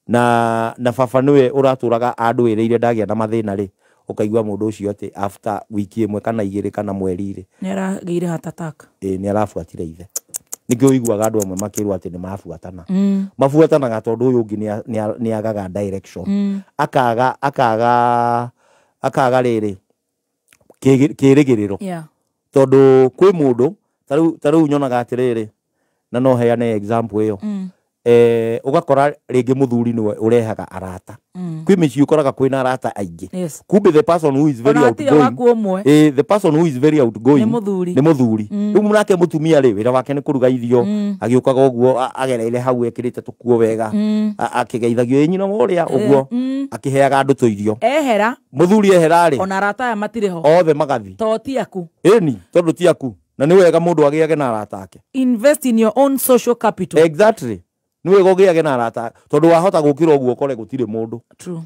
na baba nĩwe ũratũraga andũĩrĩire ndagĩa na mathĩna rĩ, ũkaigua mũndũ ũcio atĩ after wiki ĩmwe kana igĩrĩ kana mweri rĩ,
nĩ aragĩire heart attack.
Nĩ arabuatire ithe. Nĩkĩo ũiguaga andũ amwe makĩrwo atĩ nĩ mabuatana. Mabuatanaga tondũ ũyũ ũngĩ nĩ agaga direction. Akaga akaga akaga rĩrĩ kĩrĩgĩrĩro. Tondũ kwĩ mũndũ ta rĩu nyonaga atĩrĩrĩ, na no heane example ĩyo. Ũgakora rĩngĩ mũthuri nĩwe ũrehaga arata. Kwĩ mĩciĩ ũkoraga kwĩna arata aingĩ. Kumbe the person who is very
Ona hatirĩ
outgoing,
waku ũmwe.
The person who is very outgoing
Nĩ mũthuri.
Nĩ mũthuri. Rĩu nake mũtumia rĩ, wĩra wake nĩ kũruga irio, agĩũkaga ũguo agereire hau ekĩrĩte tũkuo wega, akĩgeithagio ĩ nyina wa ũrĩa ũguo, akĩheaga andũ tũirio.
Ehera.
Mũthuri ehera rĩ,
Ona arata aya matirĩ ho.
Othe magathi.
To ti aku.
Ĩni, tondũ ti aku. Na nĩ wega mũndũ agĩage na arata ake.
Invest in your own social capital.
Exactly. Nĩ wega ũgĩage na arata tondũ wahota gũkĩra ũguo ũkore gũtirĩ mũndũ.
True.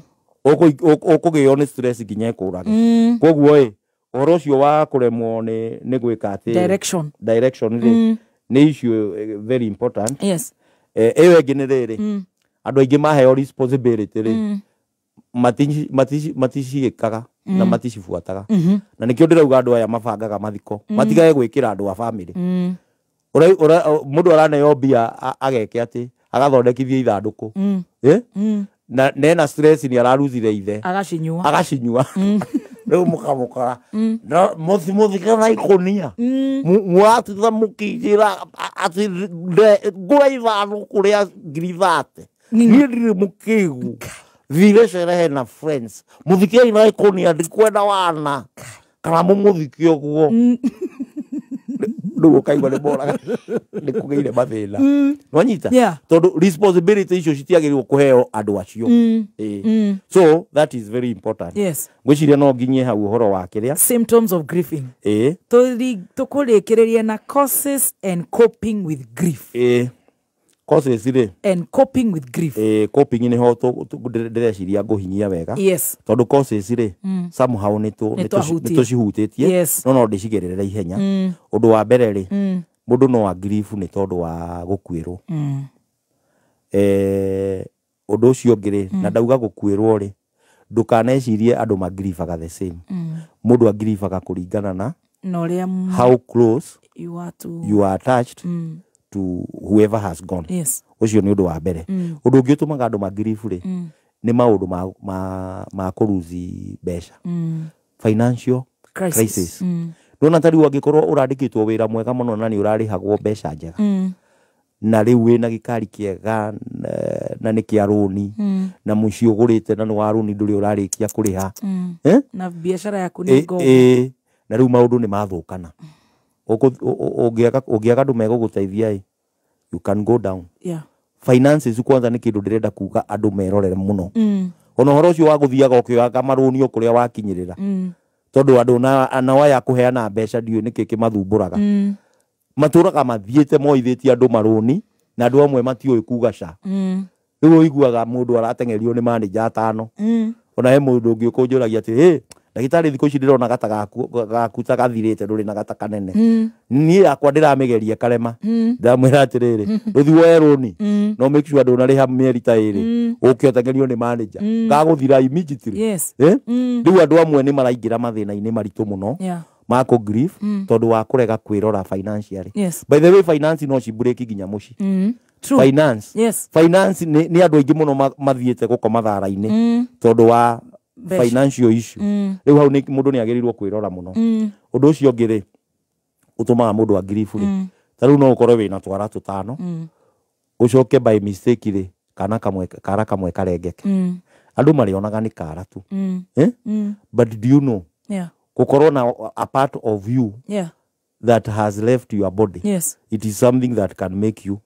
Ũkũgĩo nĩ stress nginya ĩkũrage. Koguo ĩ, ũhoro ũcio wa kũremwo nĩ gwĩka atĩ
Direction.
Direction rĩ, nĩ issue very important.
Yes.
Ĩyo ĩngĩ nĩ rĩrĩ, andũ aingĩ maheo responsibility rĩ, maticiĩkaga na maticibuataga. Na nĩkĩo ndĩrauga andũ aya mabangaga mathiko, matigage gwĩkĩra andũ a family. Mũndũ araneo mbia ageke atĩ agathondekithia ithandũkũ. Na nena stress ni araruzire ithe.
Agacinyua.
Agacinyua. Rĩu mũkamũkora. No mũthike na ikũnia. Mũratitha mũkĩnjĩra atĩ ngũra ithandũkũ rĩa ngiri 30. Niĩ ndirĩ mũkĩgu. Thire cerehe na friends. Mũthike na ikũnia ndikwenda wana. Kana mũmũthike ũguo. Rĩu ũkaigua nĩ moraga, nĩ kũgĩire mathĩna. Nĩwanyita?
Yeah.
Tondũ responsibility icio citiagĩrĩirwo kũheo andũ acio. So that is very important.
Yes.
Ngwĩciria no nginyie hau ũhoro wa kĩrĩa.
Symptoms of grieving. Tũkũrĩkĩrĩria na causes and coping with grief.
Causes rĩ.
And coping with grief.
Coping nĩho ndĩreciria ngũhinyia wega.
Yes.
Tondũ causes rĩ, somehow
Nĩ twahutĩtie.
nĩ tũcihutĩtie.
Yes.
No ndĩcigerere ihenya. Ũndũ wa mbere rĩ, mũndũ no a grief nĩ tondũ wa gũkuĩrwo. Ũndũ ũcio ũngĩ rĩ, na ndauga gũkuĩrwo rĩ, ndũkanecirie andũ magribaga the same. Mũndũ agribaga kũringana na
Na ũrĩa
how close
you are to
you are attached to whoever has gone.
Yes.
Ũcio nĩ ũndũ wa mbere. Ũndũ ũngĩ ũtũmaga andũ magribu rĩ, nĩ maũndũ ma kũruzi mbeca. Financial
Crisis.
crisis. Ndona ta rĩu angĩkorwo ũrandĩkĩtwo wĩra mwega mũno na nĩ ũrarĩhagwo mbeca njega. Na rĩu wĩna gĩkari kĩega na nĩ kĩa rũni, na mũciĩ ũgũrĩte na nĩ wa rũni ndũrĩ ũrarĩkia kũrĩha.
Na biacara yaku nĩ ngombo.
Na rĩu maũndũ nĩ mathũkana. Ũngĩaga andũ megũgũteithia ĩ, you can go down.
Yeah.
Finances kwanza nĩ kĩndũ ndĩrenda kuga andũ merorere mũno. Ona ũhoro ũcio wa gũthiaga ũkĩoyaga marũni o kũrĩa wakinyĩrĩra. Tondũ andũ nao aya kũheana mbeca ndiũĩ nĩkĩ kĩmathumbũraga. Matũraga mathiĩte moithĩtie andũ marũni na andũ amwe matiũĩ kuga ca. Rĩu ũiguaga mũndũ arateng'erio nĩ manager atano. Ona he mũndũ ũngĩ ũkũnjũragia atĩ, Hey, ndagĩtarĩ thikũ ici ndĩrona gata gaku ta gathirĩte ndũrĩ na gata kanene. Niĩ yakwa ndĩramĩgeria karema. Ndamwĩra atĩrĩrĩ, rũthi woe rũni. No make sure ndũnarĩha mĩeri ta ĩrĩ. Ũke ũteng'erio nĩ manager. Gagũthira immediately.
Yes.
Rĩu andũ amwe nĩ maraingĩra mathĩna-inĩ maritũ mũno.
Yeah.
Ma kũ grief, tondũ wa kũrega kwĩrora financially.
Yes.
By the way, finance no cibreak nginya mũciĩ.
True.
Finance.
Yes.
Finance nĩ andũ aingĩ mũno mathiĩte gũkoma thara-inĩ. Tondũ wa
Mbeca.
financial issue. Rĩu hau mũndũ nĩ agĩrĩirwo kwĩrora mũno. Ũndũ ũcio ũngĩ rĩ, ũtũmaga mũndũ angiribu rĩ. Ta rĩu no ũkorwo wĩna twara tũtano. Ũcoke by mistake rĩ, kana kamwe, kara kamwe karengeke. Andũ marĩonaga nĩ kara tu. But do you know?
Yeah.
Gũkorwo na a part of you
Yeah.
that has left your body.
Yes.
It is something that can make you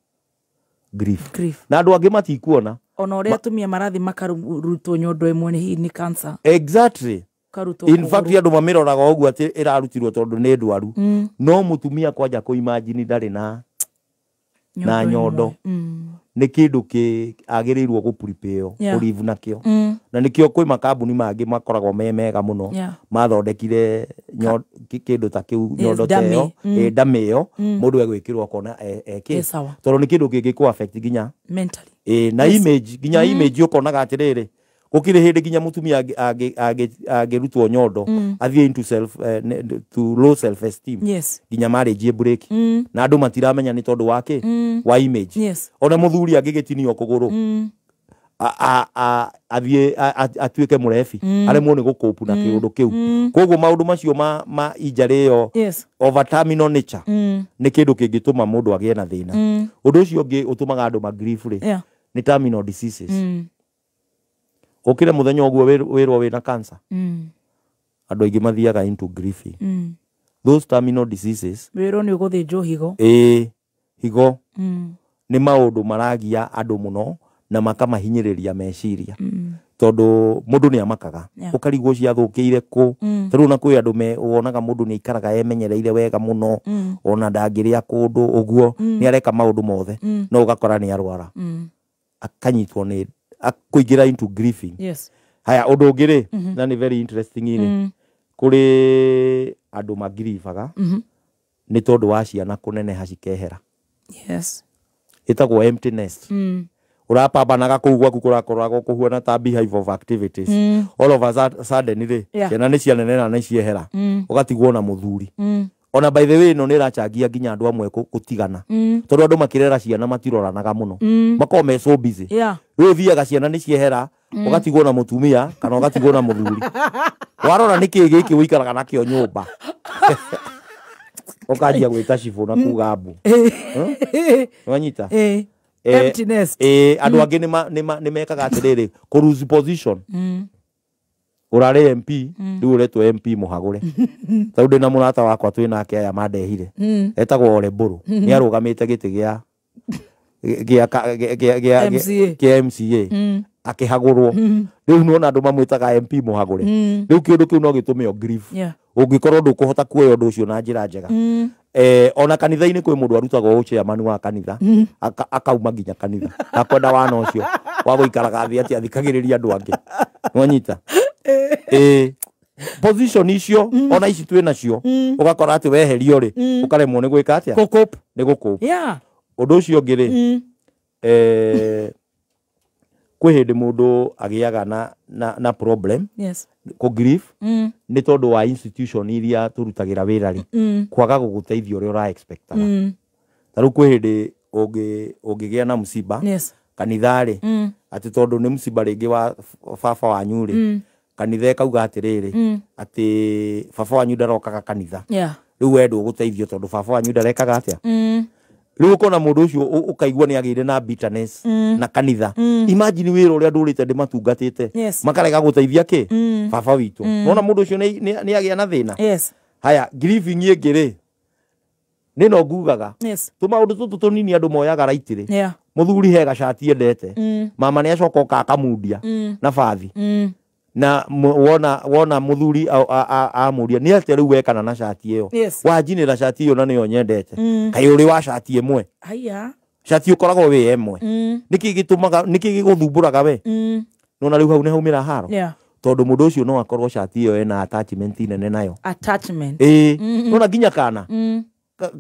grief.
Grief.
Na andũ angĩ matikuona.
Ona ũrĩa atumia marathi makarutwo nyondo ĩmwe nĩ hihi nĩ cancer.
Exactly.
Karutwo
In fact,
kũgũrũ.
andũ mamĩroraga ũguo atĩ ĩrarutirwo tondũ nĩ ndwaru. No mũtumia kwanja kũ imagine ndarĩ na
Nyondo
nyondo.
ĩmwe.
Nĩ kĩndũ agĩrĩirwo gũ prepare,
Yeah.
kũ live nakĩo. Na nĩkĩo kwĩ makambuni mangĩ makoragwo me mega mũno.
Yeah.
Mathondekire kĩndũ ta kĩu,
Yes,
nyondo ta
dummy.
ĩyo, dummy ĩyo, mũndũ egwĩkĩrwo akona e kĩ.
Yes, sawa.
Tondũ nĩ kĩndũ kĩngĩkũ affect nginya
Mentally.
Na
Yes.
image, nginya image ũkonaga atĩrĩrĩ, Gũkĩrĩ hĩndĩ nginya mũtumia angĩrutwo nyondo athiĩ into self to low self esteem.
Yes.
Nginya marriage break. Na andũ matiramenya nĩ tondũ wake wa image.
Yes.
Ona mũthuri angĩgĩtinio kũgũrũ athiĩ atuĩke mũrebi aremwo nĩ gũkũpu na kĩũndũ kĩu. Koguo maũndũ macio ma injury ĩyo
Yes.
over terminal nature nĩ kĩndũ kĩngĩtũma mũndũ agĩe na thĩna. Ũndũ ũcio ũngĩ ũtũmaga andũ magrief rĩ nĩ terminal diseases. Ũkĩre mũthenya ũguo wĩrwo wĩna cancer. Andũ aingĩ mathiaga into grieving. Those terminal diseases
Wĩrwo nĩ ũgũthĩnjwo higo.
Ĩĩ, higo. Nĩ maũndũ maragia andũ mũno na makamahinyĩrĩria meciria. Tondũ mũndũ nĩ amakaga. Ũkarigwo ciathũkĩire kũ. Tarĩu na kwĩ andũ wonaga mũndũ nĩ aikaraga emenyereire wega mũno. Ona ndangĩrĩa kũndũ ũguo. Nĩ areka maũndũ mothe. No ũgakora nĩ arwara. Akanyitwo nĩ kũingĩra into grieving.
Yes.
Haya ũndũ ũngĩ rĩ, na nĩ very interesting rĩ. Kũrĩ andũ magiribaga nĩ tondũ wa ciana kũneneha cikehera.
Yes.
Ĩtagwo empty nest. Ũrapambanaga kũu gwaku kũrakoragwo kũhuana ta beehive of activities. All of a sudden rĩ, ciana nĩ cianeneha na ciehera. Ũgatigwo na mũthuri. Ona by the way ĩno nĩ ĩrachangia nginya andũ amwe gũtigana. Tondũ andũ makĩrera ciana matiroranaga mũno. Makoragwo me so busy.
Yeah.
Rĩu ũthiaga ciana nĩ ciehera, ũgatigwo na mũtumia kana ũgatigwo na mũthuri. Warora nĩ kĩĩ gĩkĩ ũikaraga nakĩo nyũmba. Ũkanjia gwĩta cibũ na kuga mbu. Wanyita?
Empty nest.
Andũ angĩ nĩ mekaga atĩrĩrĩ, kũ lose position. Ũrarĩ MP, rĩu ũretwo MP mũhagũre. Tarĩu ndĩna mũrata wakwa twĩ nake aya mandehire. Etagwo Ole Mbũrũ. Nĩ arũgamĩte gĩtĩ gĩa MCA. Akĩhagũrwo. Rĩu nĩwona andũ mamwĩtaga MP mũhagũre. Rĩu kĩũndũ kĩu no gĩtũme o grief. Ũngĩkorwo ndũkũhota kuoya ũndũ ũcio na njĩra njega. Ona kanitha-inĩ kwĩ mũndũ arutagwo chairman wa kanitha, akauma nginya kanitha. Akwenda wana ũcio wa gũikaraga thĩ atĩ athikagĩrĩria andũ angĩ. Nĩwanyita? Position icio ona ici twĩ nacio ũgakora atĩ weherio rĩ ũkaremwo nĩ gwĩka atĩa?
Gũkũp.
Nĩ gũkũp.
Yeah.
Ũndũ ũcio ũngĩ rĩ, kwĩ hĩndĩ mũndũ agĩaga na problem.
Yes.
Kũ grief nĩ tondũ wa institution iria tũrutagĩra wĩra rĩ kwaga gũgũteithia ũrĩa ũra expectaga. Ta rĩu kwĩ hĩndĩ ũngĩgĩa na mũciba.
Yes.
Kanitha rĩ atĩ tondũ nĩ mũciba rĩngĩ wa baba wanyu rĩ kanitha ĩkauga atĩrĩrĩ atĩ baba wanyu ndarokaga kanitha.
Yeah.
Rĩu we ndũgũteithio tondũ baba wanyu ndarekaga atĩa. Rĩu ũkona mũndũ ũcio ũkaigua nĩ agĩire na bitterness na kanitha. Imagine wĩra ũrĩa ndũrĩte ndĩmatungatĩte.
Yes.
Makarega gũteithia kĩ? Baba witũ. Nona mũndũ ũcio nĩ agĩa na thĩna.
Yes.
Haya, grieving ĩngĩ rĩ nĩ no ngugaga.
Yes.
Tũmaũndũ tũtũ tũnini andũ moyaga right rĩ.
Yeah.
Mũthuri he gacati endete. Mama nĩ acoka oka akamundia na bathi. Na wona mũthuri amũria nĩ atĩa rĩu wekana na cati ĩyo.
Yes.
Wanjinĩra cati ĩyo na nĩyo nyendete. Kaĩ ũrĩ wa cati ĩmwe.
Haya.
Cati ũkoragwo wĩ ĩmwe. Nĩkĩ gĩtũmaga nĩkĩ gĩgũthumbũraga we? Nona rĩu hau nĩ haumĩra haro.
Yeah.
Tondũ mũndũ ũcio no akorwo cati ĩyo ena attachment nene nayo.
Attachment.
Ĩĩ. Nona nginya kana.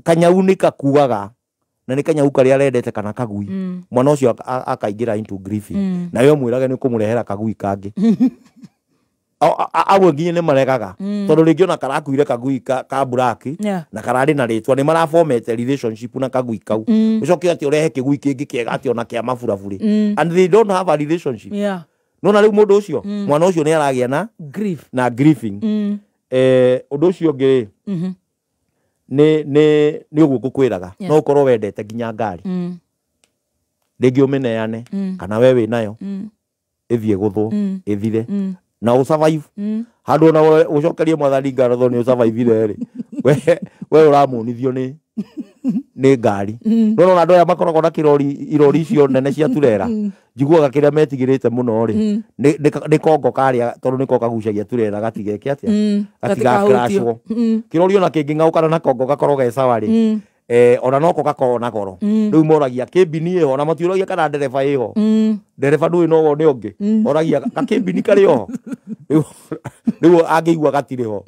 Kanyau nĩ kakuaga. Na nĩ kanyau karĩa arendete kana kagui. Mwana ũcio akaingĩra into grieving. Nawe ũmwĩrage nĩ ũkũmũrehera kagui kangĩ. Amwe nginya nĩ maregaga. Tondũ rĩngĩ ona karakuire kagui ka black na kararĩ na rĩtwa nĩ marafomete relationship na kagui kau. Ũcoke atĩ ũrehe kĩgui kĩngĩ kĩega atĩ ona kĩa maburaburi. And they don't have a relationship.
Yeah.
Nona rĩu mũndũ ũcio mwana ũcio nĩ aragĩa na
grief.
Na grieving. Ũndũ ũcio ũngĩ nĩ ũguo ngũkwĩraga. No ũkorwo wendete nginya ngari. Rĩngĩ ũmĩneane kana we wĩ nayo ĩthiĩ gũthwo ĩthire. Na ũsurvive. Handũ ona ũcokerie mwathani ngatho nĩ ũsurvivire rĩ. We ũramunithio nĩ ngari. No andũ aya makoragwo na kĩrori irori icio nene cia turera. Njiguaga kĩrĩa metigĩrĩte mũno rĩ nĩ kongo karĩa tondũ nĩko kagucagia turera gatigeke atĩa. Gatigacrashwo. Kĩrori ona kĩngĩng'aũkana na kongo gakorwo ge sawa rĩ. Ona noko gakorwo na goro. Rĩu moragia kĩmbini ĩho ona matiũragia kana ndereba ĩho. Ndereba ndũĩ no wone ũngĩ. Oragia gakĩmbini karĩ oho. Rĩu angĩigua gatirĩ ho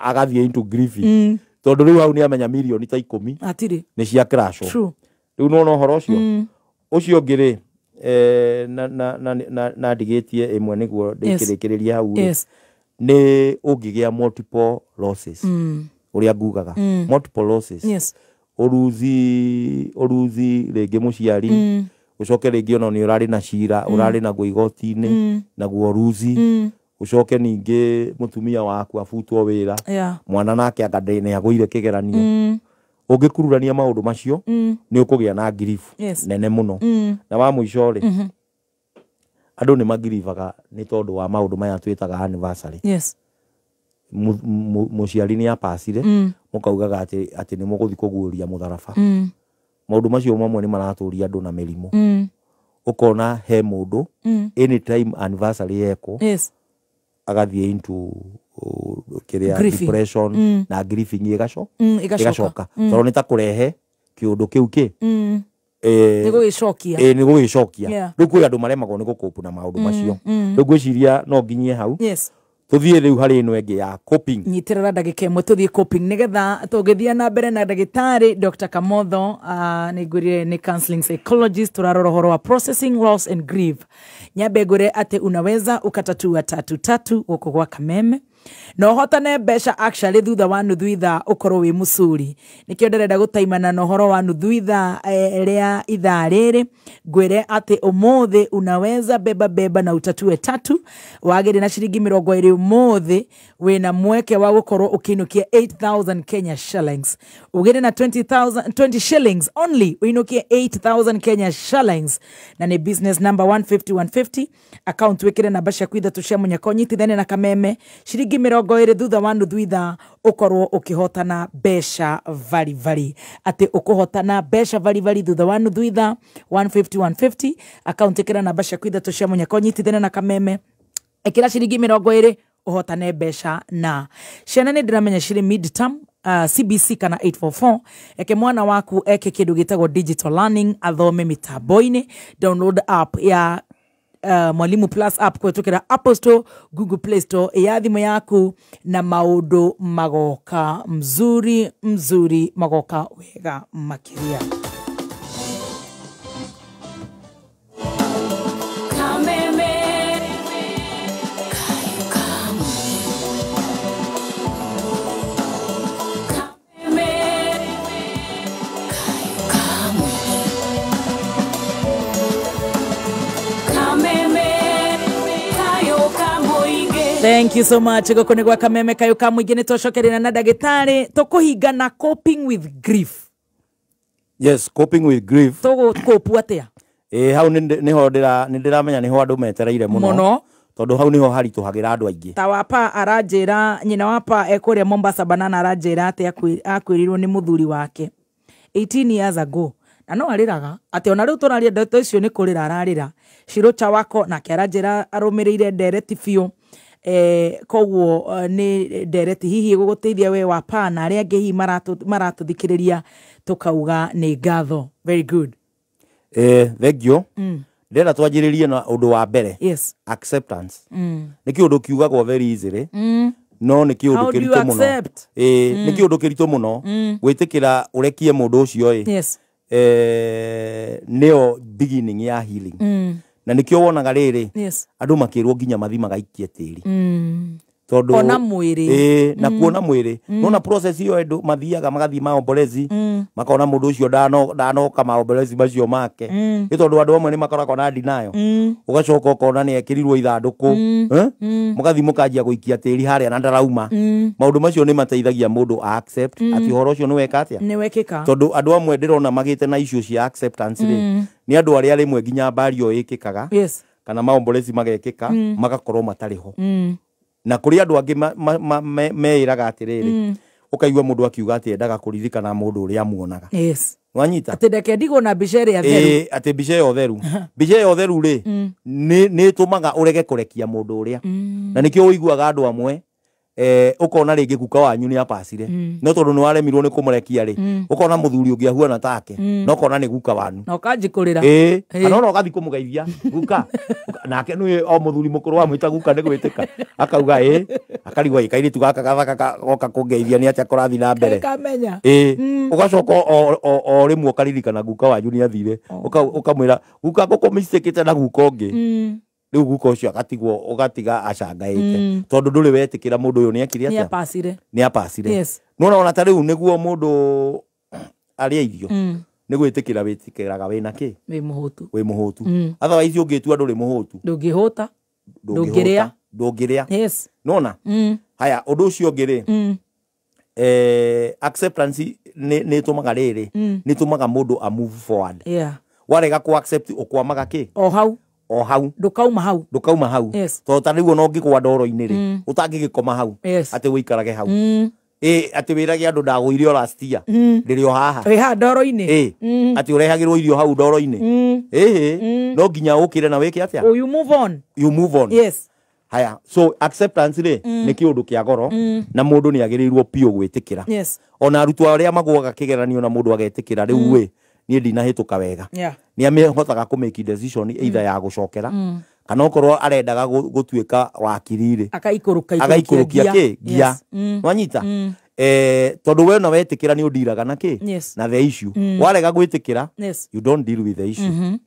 agathiĩ into grieving. Tondũ rĩu hau nĩ amenya mirioni ta 10
Atirĩ.
nĩ cia crashwo.
True.
Rĩu nĩwona ũhoro ũcio. Ũcio ũngĩ rĩ na ndigĩtie ĩmwe nĩguo ndĩkĩrĩkĩrĩria hau rĩ, nĩ ũngĩgĩa multiple losses. Ũrĩa ngugaga multiple losses.
Yes.
Ũruzi rĩngĩ mũciari, ũcoke rĩngĩ ona nĩ ũrarĩ na cira, ũrarĩ naguo igoti-inĩ, naguo ruzi, ũcoke ningĩ mũtumia waku abutwo wĩra, mwana nake anga nĩ agũire kĩgeranio. Ũngĩkururania maũndũ macio, nĩ ũkũgĩa na grief nene mũno. Na wa mũico rĩ, andũ nĩ magiribaga nĩ tondũ wa maũndũ maya twĩtaga anniversary.
Yes.
Mũciari nĩ apacire, mũkaugaga atĩ nĩ mũgũthiĩ kũguũria mũtharaba. Maũndũ macio mamwe nĩ maratũria andũ na mĩrimũ. Ũkona he mũndũ anytime anniversary yekwo, agathiĩ into kĩrĩa depression na grieving ĩgacoka. Tondũ nĩ ta kũrehe kĩũndũ kĩu kĩ nĩ
gũgĩcokia.
Nĩ gũgĩcokia. Rĩu kwĩ andũ maremagwo nĩ gũkũpu na maũndũ macio. Rĩu ngwĩciria no nginyie hau.
Yes.
Tuthiĩ rĩu harĩ ĩno ĩngĩ ya coping.
Nyitĩrĩra ndagĩka ĩmwe tũthiĩ coping nĩgetha tũngĩthiĩ na mbere na ndagĩtarĩ Dr. Kamotho, nĩ ngwĩrire nĩ counseling psychologist, tũrarora ũhoro wa processing loss and grief. Nyambe ngwĩre atĩ unaweza ukatatua tatu tatu gũkũ gwa Kameme na ũhotane mbeca actually thutha wa nuthu ithaa ũkorwo wĩ mũcuri. Nĩkĩo ndĩrenda gũtaimana na ũhoro wa nuthu ithaa rĩa ithaa rĩrĩ, ngwĩre atĩ ũmũthĩ unaweza beba beba na utatue tatu wagĩrĩ na ciringi 20 ũmũthĩ wĩna mweke wa gũkorwo ũkĩinũkia 8000 Kenya shillings. Ũgĩrĩ na 20 shillings only ũinũkie 8000 Kenya shillings, na nĩ business number 150 150 account wĩkĩre namba ciaku ithatũ cia mũnyaka ũnyitithanie na Kameme ciringi 20 thutha wa nuthu ithaa ũkorwo ũkĩhotana mbeca vari atĩ ũkũhotana mbeca vari thutha wa nuthu ithaa 150 150 account ĩkĩra namba ciaku ithatũ cia mũnyaka ũnyitithanie na Kameme ĩkĩra ciringi 20 ũhotane mbeca. Na ciana nĩ ndĩramenya cirĩ mid term, CBC kana 844, eke mwana waku eke kĩndũ gĩtagwo digital learning, athome mĩtambo-inĩ, download app ya Mwalimu Plus app kũhetũkĩra Apple Store, Google Play Store ya thimũ yaku, na maũndũ magoka mzuri mzuri, magoka wega makĩria. Thank you so much. Gũkũ nĩ gwa Kameme kayũ ka mũingĩ, nĩ twacokerera na ndagĩtarĩ tũkũhinga na coping with grief.
Yes, coping with grief.
Tũgũkũpu atĩa?
Hau nĩho ndĩramenya nĩho andũ metereire mũno, tondũ hau nĩho haritũhagĩra andũ aingĩ.
Ta wapa aranjĩra, nyina wapa ekũrĩa Mombasa Banana aranjĩra atĩ akwĩrirwo nĩ mũthuri wake 18 years ago, na no arĩraga atĩ ona rĩu tũraria ndeto icio nĩ kũrĩra ararĩra. Shirocha wako nake aranjĩra arũmĩrĩire ndereti biũ. Koguo nĩ ndereti hihi gũgũteithia we wapa na arĩa angĩ hihi maratũthikĩrĩria, tũkauga nĩ ngatho. Very good.
Thank you. Ndĩrenda twanjĩrĩrie na ũndũ wa mbere.
Yes.
Acceptance. Nĩ kĩũndũ kiugagwo very easily, no nĩ kĩũndũ kĩritũ mũno. Nĩ kĩũndũ kĩritũ mũno gwĩtĩkĩra ũrekie mũndũ ũcio.
Yes.
Nĩyo beginning ya healing. Na nĩkĩo wonaga rĩrĩ, andũ makĩrwo nginya mathi magaikie tĩri, tondũ
ona mwĩrĩ,
na kuona mwĩrĩ, nona process ĩyo andũ mathiaga magathiĩ maombolezi, makona mũndũ ũcio ndanoka maombolezi macio make, nĩ tondũ andũ amwe nĩ makoragwo na denial, ũgacoka ũkona nĩ ekĩrirwo ithandũkũ, mũgathiĩ mũkanjia gũikia tĩri harĩa na ndarauma. Maũndũ macio nĩ mateithagia mũndũ a accept atĩ ũhoro ũcio nĩ weka atĩa,
nĩ wekĩka.
Tondũ andũ amwe ndĩrona magĩte na issue cia acceptance rĩ, nĩ andũ arĩa rĩmwe nginya mbario ĩkĩkaga, kana maombolezi magekĩka, magakorwo matarĩ ho. Na kũrĩ andũ angĩ meĩraga atĩrĩrĩ, ũkaigua mũndũ akiuga atĩ endaga kũririkana mũndũ ũrĩa amuonaga.
Yes.
Wanyita?
Atĩ ndeke ndigwo na mbica ĩrĩa theru.
Atĩ mbica ĩyo theru. Mbica ĩyo theru rĩ, nĩ ĩtũmaga ũrege kũrekia mũndũ ũrĩa. Na nĩkĩo ũiguaga andũ amwe Ũkona rĩngĩ guka wanyu nĩ apacire, no tondũ nĩ waremirwo nĩ kũmũrekia rĩ, ũkona mũthuri ũngĩ ahuana take, no ũkona nĩ guka wanyu.
Na ũkanjikũrĩra.
Ĩĩ, kana ona ũgathiĩ kũmũgeithia guka, nake nĩ o mũthuri mũkũrũ wamwĩta guka nĩ gwĩtĩka, akauga ĩĩ, akarigwo ĩ kairĩtu gaka gathaka goka kũngeithia nĩ atĩa kũrathiĩ na mbere.
Kamenya.
Ĩĩ, ũgacoka o rĩmwe ũkaririkana guka wanyu nĩ athire, ũkamwĩra guka ngũkũ na guka ũngĩ. Rĩu guka ũcio agatigwo, ũgatiga acangaĩte, tondũ ndũrĩ wetĩkĩra mũndũ ũyũ nĩ ekire
Nĩ
atĩa,
apacire.
Nĩ apacire.
Yes.
Nĩwona ona ta rĩu nĩguo mũndũ arĩa irio, nĩ gwĩtĩkĩra wĩtĩkĩraga wĩna kĩ?
Wĩ mũhũtu.
Wĩ mũhũtu. Otherwise ũngĩtua ndũrĩ mũhũtu,
Ndũngĩhũta. Ndũngĩrĩa.
Ndũngĩrĩa.
Yes.
Nĩwona? Haya, ũndũ ũcio ũngĩ rĩ, acceptance nĩ ĩtũmaga rĩrĩ, nĩ ĩtũmaga mũndũ a move forward. Warega kũ accept, ũkwamaga kĩ?
O hau.
O hau.
Ndũkauma hau.
Ndũkauma hau.
Yes.
Tondũ ta rĩu ona ũngĩgwa ndoro-inĩ rĩ, ũtangĩgĩkoma hau atĩ ũikarage hau, ĩ atĩ wĩrage andũ ndagũire o last year, ndĩrĩ o haha.
Wĩ haha ndoro-inĩ.
Ĩ, atĩ ũrehagĩrwo irio hau ndoro-inĩ? Ĩhĩ, no nginya ũkĩre na wĩke atĩa?
Oh, you move on.
You move on.
Yes.
Haya, so acceptance rĩ, nĩ kĩũndũ kĩa goro, na mũndũ nĩ agĩrĩirwo biũ gwĩtĩkĩra. Ona arutwo arĩa magũaga kĩgeranio na mũndũ agetĩkĩra rĩu ĩ niĩ ndinahĩtũka wega, nĩ amĩhotaga kũ make decision either ya gũcokera, kana okorwo arendaga gũtuĩka wakiri rĩ,
Akaikũrũka.
Agaikũrũkia kĩ ngia.
Yes.
Nwanyita, tondũ we ona wetĩkĩra nĩ ũndiraga na kĩ? Na the issue. Warega gwĩtĩkĩra, you don't deal with the issue.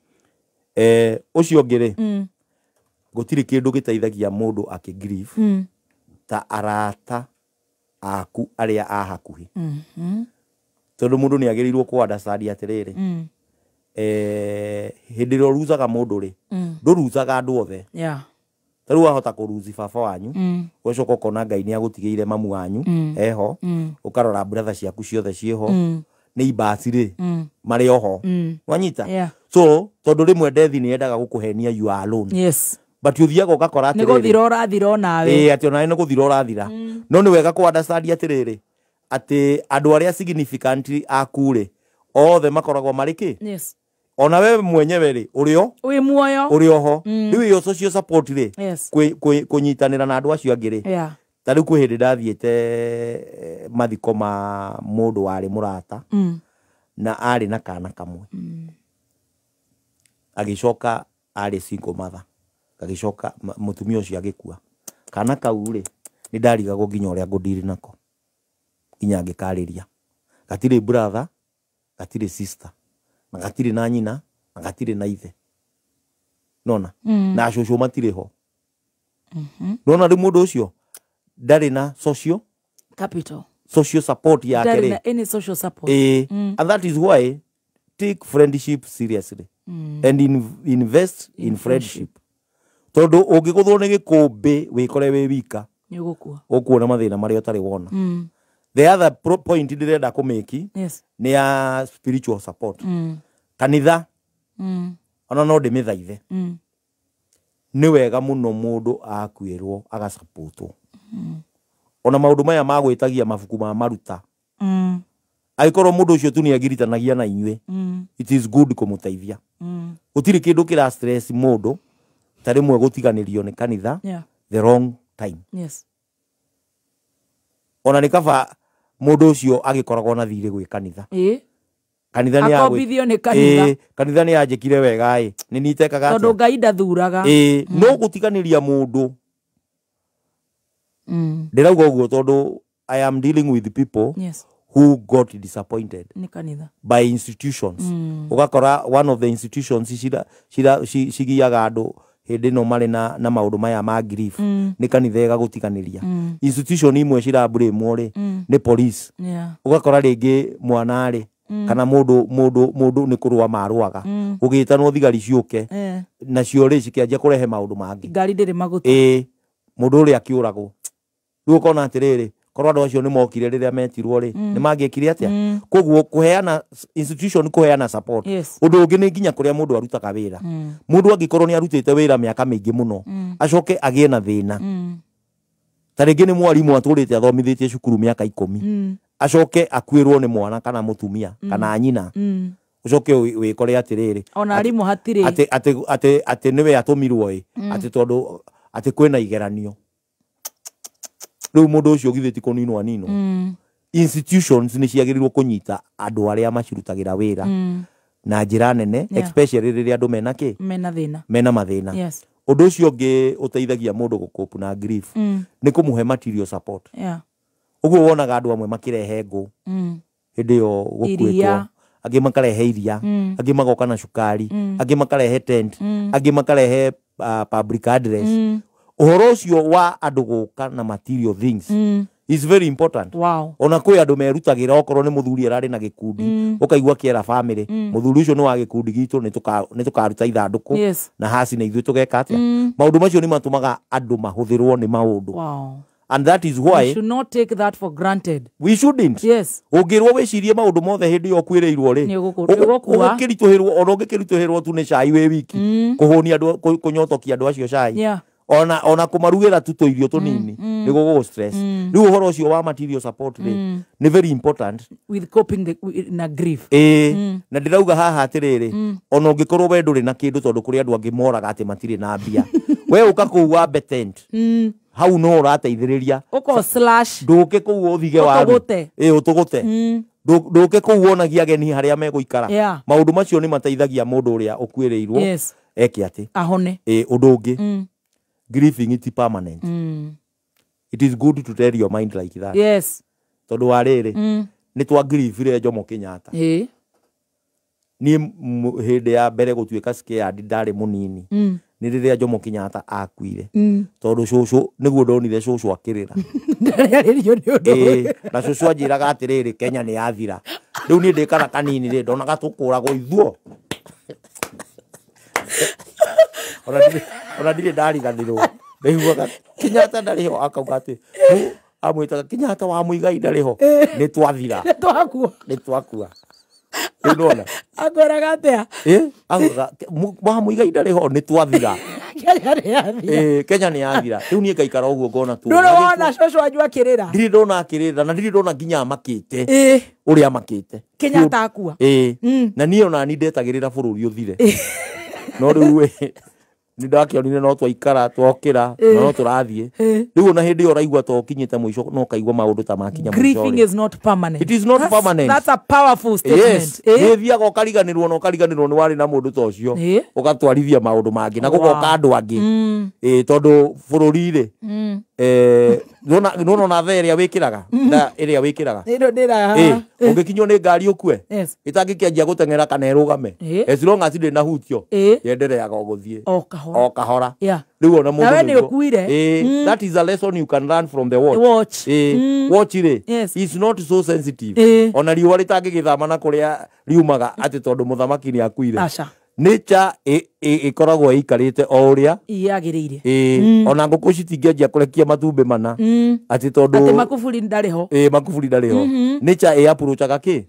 Ũcio ũngĩ rĩ, gũtirĩ kĩndũ gĩteithagia mũndũ akĩ grieve ta arata aku arĩa a hakuhĩ, tondũ mũndũ nĩ agĩrĩirwo kũ understand atĩrĩrĩ, hĩndĩ ĩrĩa ũruzaga mũndũ rĩ, ndũruzaga andũ othe. Ta rĩu wahota kũruzi baba wanyu, ũgacoka ũkona Ngai nĩ agũtigĩire mamu wanyu eho, ũkarora brother ciaku ciothe ciĩho, nĩ imbasi rĩ, marĩ oho. Wanyita?
Yeah.
So tondũ rĩmwe death nĩ yendaga gũkũhenia you are alone, but ũthiaga ũgakora
Nĩ
atĩrĩrĩ,
gũthira ũrathira onawe.
Ĩĩ, atĩ onawe nĩ gũthira ũrathira. No nĩ wega kũ understand atĩrĩrĩ, atĩ andũ arĩa significant aku rĩ, othe makoragwo marĩ kĩ? Ona we mwenyewe rĩ, ũrĩ o
Wĩ muoyo.
Ũrĩ oho. Rĩu ĩyo social support rĩ, kũnyitanĩra na andũ acio angĩ rĩ, ta rĩu kwĩ hĩndĩ ndathiĩte mathiko ma mũndũ warĩ mũrata, na arĩ na kana kamwe, agĩcoka arĩ single mother, gagĩcoka mũtumia ũcio agĩkua. Kana kau rĩ, nĩ ndarigagwo nginya ũrĩa ngũndiri nako, nginya ngĩkarĩria. Gatirĩ brother, gatirĩ sister, na gatirĩ na nyina, na gatirĩ na ithe, nona na cũcũ matirĩ ho. Nona rĩu mũndũ ũcio ndarĩ na social
Capital.
Social support yake
Ndarĩ
rĩ,
na any social support.
And that is why take friendship seriously and invest in friendship, tondũ ũngĩgũthwo nĩ gĩkũmbĩ wĩkore wĩ wika,
Nĩ ũgũkua.
Ũkuona mathĩna marĩa ũtarĩ wona. The other point ndĩrenda kũmĩki nĩ ya spiritual support. Kanitha, ona no ndĩmĩthaithe, nĩ wega mũno mũndũ akuĩrwo agasapotwo. Ona maũndũ maya ma gwĩtagia mabuku ma maruta, angĩkorwo mũndũ ũcio tu nĩ agiritanagia na inyuĩ, it is good kũmũteithia. Gũtirĩ kĩndũ kĩra stress mũndũ ta rĩmwe gũtiganĩrio nĩ kanitha the wrong time. Ona nĩ kaba mũndũ ũcio agĩkoragwo na thirĩ gwĩ kanitha. Kanitha nĩ
Akombithio nĩ kanitha.
Ĩĩ, kanitha nĩ yanjĩkire wega ĩ, nĩ nitekaga
Tondũ
atĩa?
Ngai ndathuraga.
Ĩĩ, no gũtiganĩria mũndũ, ndĩrauga ũguo tondũ I am dealing with people who got disappointed
Nĩ kanitha.
by institutions. Ũgakora one of the institutions cigiaga andũ hĩndĩ ĩno marĩ na maũndũ maya ma grief nĩ kanitha ĩgagũtiganĩria. Institution imwe cirabũrĩmwo rĩ, nĩ police. Ũgakora rĩngĩ mwana rĩ, kana mũndũ nĩ kũrũa marũaga, gũgĩtanwo thigari ciũke, nacio rĩ cikĩanjia kũrehe maũndũ mangĩ.
Ngari ndĩrĩ maguta.
Ĩĩ, mũndũ ũrĩa akĩũragwo. Rĩu ũkona atĩrĩrĩ, korwo andũ acio nĩ mokire rĩrĩa metirwo rĩ, nĩ mangĩekire atĩa? Koguo kũheana institution, kũheana support. Ũndũ ũngĩ nĩ nginya kũrĩa mũndũ arutaga wĩra. Mũndũ angĩkorwo nĩ arutĩte wĩra mĩaka mĩingĩ mũno, acoke agĩe na thĩna, ta rĩngĩ nĩ mwarimũ atũrĩte athomithĩtie cukuru mĩaka 10, acoke akuĩrwo nĩ mwana kana mũtumia kana nyina, ũcoke wĩkore atĩrĩrĩ,
Ona arimũ hatirĩ.
Atĩ nĩwe atũmirwo ĩ, atĩ tondũ atĩ kwĩna igeranio. Rĩu mũndũ ũcio githĩ ti kũninwo aninwo. Institutions nĩ ciagĩrĩirwo kũnyita andũ arĩa macirutagĩra wĩra na njĩra nene, especially rĩrĩa andũ mena kĩ,
mena thĩna,
mena mathĩna.
Yes.
Ũndũ ũcio ũngĩ ũteithagia mũndũ gũcope na grief nĩ kũmũhe material support. Ũguo wonaga andũ amwe makĩrehe ngũ hĩndĩ ĩyo gũkuĩtwo, angĩ makarehe iria, angĩ magoka na cukari, angĩ makarehe tent, angĩ makarehe public address. Ũhoro ũcio wa andũ gũka na material things is very important.
Wow.
Ona kwĩ andũ merutagĩra, okorwo nĩ mũthuri ararĩ na gĩkundi, ũkaigua kĩera family, mũthuri ũcio nĩ wa gĩkundi gitũ, nĩ tũkaruta ithandũkũ na haci na ithuĩ tũgeka atĩa. Maũndũ macio nĩ matũmaga andũ mahũthĩrwo nĩ maũndũ.
Wow.
And that is why
we should not take that for granted.
We shouldn't.
Yes.
Ũngĩrwo wĩcirie maũndũ mothe hĩndĩ ĩyo ũkuĩrĩirwo rĩ, ũgũkĩritũhĩrwo, ona ũngĩkĩritũhĩrwo tu nĩ cai wĩ wiki, kũhũnia andũ, kũnyotokia andũ acio cai.
Yeah.
Ona kũmarugĩra tu tũirio tũnini nĩ gũgũ stress. Rĩu ũhoro ũcio wa material support rĩ nĩ very important
with coping na grief.
Na ndĩrauga haha atĩrĩrĩ, ona ũngĩkorwo we ndũrĩ na kĩndũ, tondũ kũrĩ andũ angĩ moraga atĩ matirĩ na mbia, we ũka kũu wambe tent hau no ũrateithĩrĩria,
ũko slash
ndũke kũu ũthige waru, ũtũgũte, ndũke kũu wonagia ageni harĩa megũikara. Maũndũ macio nĩ mateithagia mũndũ ũrĩa ũkuĩrĩirwo eke atĩ
ahone.
Ũndũ ũngĩ, grieving it permanent. It is good to tell your mind like that.
Yes.
Tondũ wa rĩrĩ, nĩ twagrievire Jomo Kenyatta. Niĩ hĩndĩ ya mbere gũtuĩka scared ndarĩ mũnini nĩ rĩrĩa Jomo Kenyatta akuire, tondũ cũcũ nĩguo ndonire cũcũ akĩrĩra. Na cũcũ anjĩraga atĩrĩrĩ, Kenya nĩ yathira. Rĩu niĩ ndĩ kana kanini rĩ, ndonaga tũkũragwo ithuo. Ona ndirĩ ndariganĩrwo. Ndaiguaga Kenyatta ndarĩ ho, akauga atĩ amwĩtaga Kenyatta wa Muigai ndarĩ ho, nĩ twathira, nĩ twakua. Rĩu nĩwona
akwĩraga atĩa?
Augaga wa Muigai ndarĩ ho, nĩ twathira,
Kenya nĩ yathira.
Kenya nĩ yathira. Rĩu niĩ ngaikara ũguo ngona tu.
Ndũrĩ wona cũcũ wanyu akĩrĩra?
Ndirĩ ndona akĩrĩra, na ndirĩ ndona nginya amakĩte ũrĩa amakĩte
Kenyatta akua.
Na niĩ ona ni ndetagĩrĩra bũrũri ũthire, no rĩu nĩ ndakĩonire no twaikara twokĩra na no tũrathiĩ. Rĩu ona hĩndĩ ĩyo ũraigua ta ũkinyĩte mũico, no ũkaigua maũndũ ta makinya mũico.
Grieving is not permanent.
It is not permanent.
That's a powerful statement.
Yes. Nĩ thiaga ũkariganĩrwo, na ũkariganĩrwo nĩ warĩ na mũndũ ta ũcio, ũgatwarithia maũndũ mangĩ na gũgoka andũ angĩ. Tondũ bũrũri rĩ, nĩwona thaa ĩrĩa wĩkĩraga, thaa ĩrĩa wĩkĩraga ũngĩkinywo nĩ ngari ũkue, ĩtangĩkĩanjia gũteng'era kana ĩrũgame, as long as ndĩ na hutio, yendereaga o gũthiĩ o kahora. Rĩu ona mũndũ
nĩ ũkuire.
That is a lesson you can learn from the watch. Watch rĩ is not so sensitive. Ona riũa rĩtangĩgĩthama na kũrĩa riumaga atĩ tondũ mũthamaki nĩ akuire. Nature ĩkoragwo ĩikarĩte o ũrĩa
yagĩrĩire.
Ona ngũkũ citingĩanjia kũrekia matumbĩ mana atĩ tondũ
atĩ Makufuri ndarĩ ho.
Makufuri ndarĩ ho. Nature ĩ-approachaga kĩ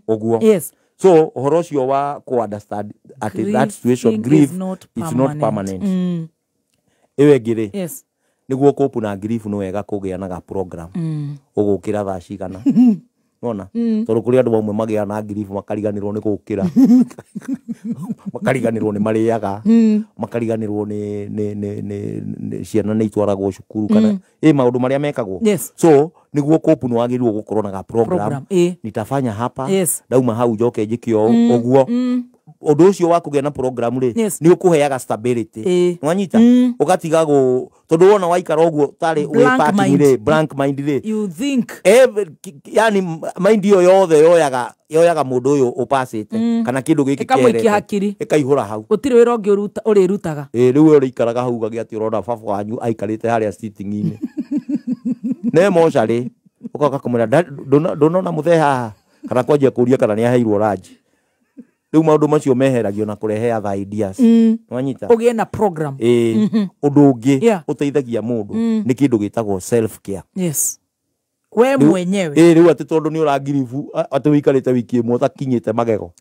ũguo.
Yes.
So ũhoro ũcio wa kũ understand atĩ that situation, grief is not permanent. Ĩyo ĩngĩ rĩ, nĩguo cope na grief nĩ wega kũgĩa na ga program. Ũgũkĩra thaa cigana. Nona tondũ kũrĩ andũ amwe magĩaga na grief makariganĩrwo nĩ gũkĩra, makariganĩrwo nĩ marĩaga, makariganĩrwo nĩ ciana nĩ itwaragwo cukuru kana maũndũ marĩa mekagwo. So nĩguo cope nĩ wagĩrĩirwo gũkorwo na ga program. Nitafanya hapa, ndauma hau njoke njĩke ũũ ũguo. Ũndũ ũcio wa kũgĩa na program rĩ, nĩ ũkũheaga stability. Nĩwanyita? Ũgatiga tondũ wona waikara ũguo tarĩ wĩ parking rĩ, blank mind rĩ,
you think
yani mind ĩyo yothe yoyaga mũndũ ũyũ ũpacĩte kana kĩndũ gĩkĩ
kĩerete,
ĩkaihũra hau,
gũtirĩ wĩra ũngĩ ũrĩrutaga.
Rĩu ũrĩikaraga hau ũgagĩa atĩ ũrona baba wanyu aikarĩte harĩa sitting-inĩ ne mocarĩ, ũgoka kũmwĩra ndũnona mũthee haha, kana kwanjia kũria kana nĩ aheirwo ranji. Rĩu maũndũ macio meheragio na kũrehe other ideas. Nĩwanyita?
Ũgĩe na program.
Ũndũ ũngĩ ũteithagia mũndũ nĩ kĩndũ gĩtagwo self care.
Yes. We mwenyewe.
Rĩu atĩ tondũ nĩ ũrangiribu atĩ ũikarĩte wiki ĩmwe ũtakinyĩte magego.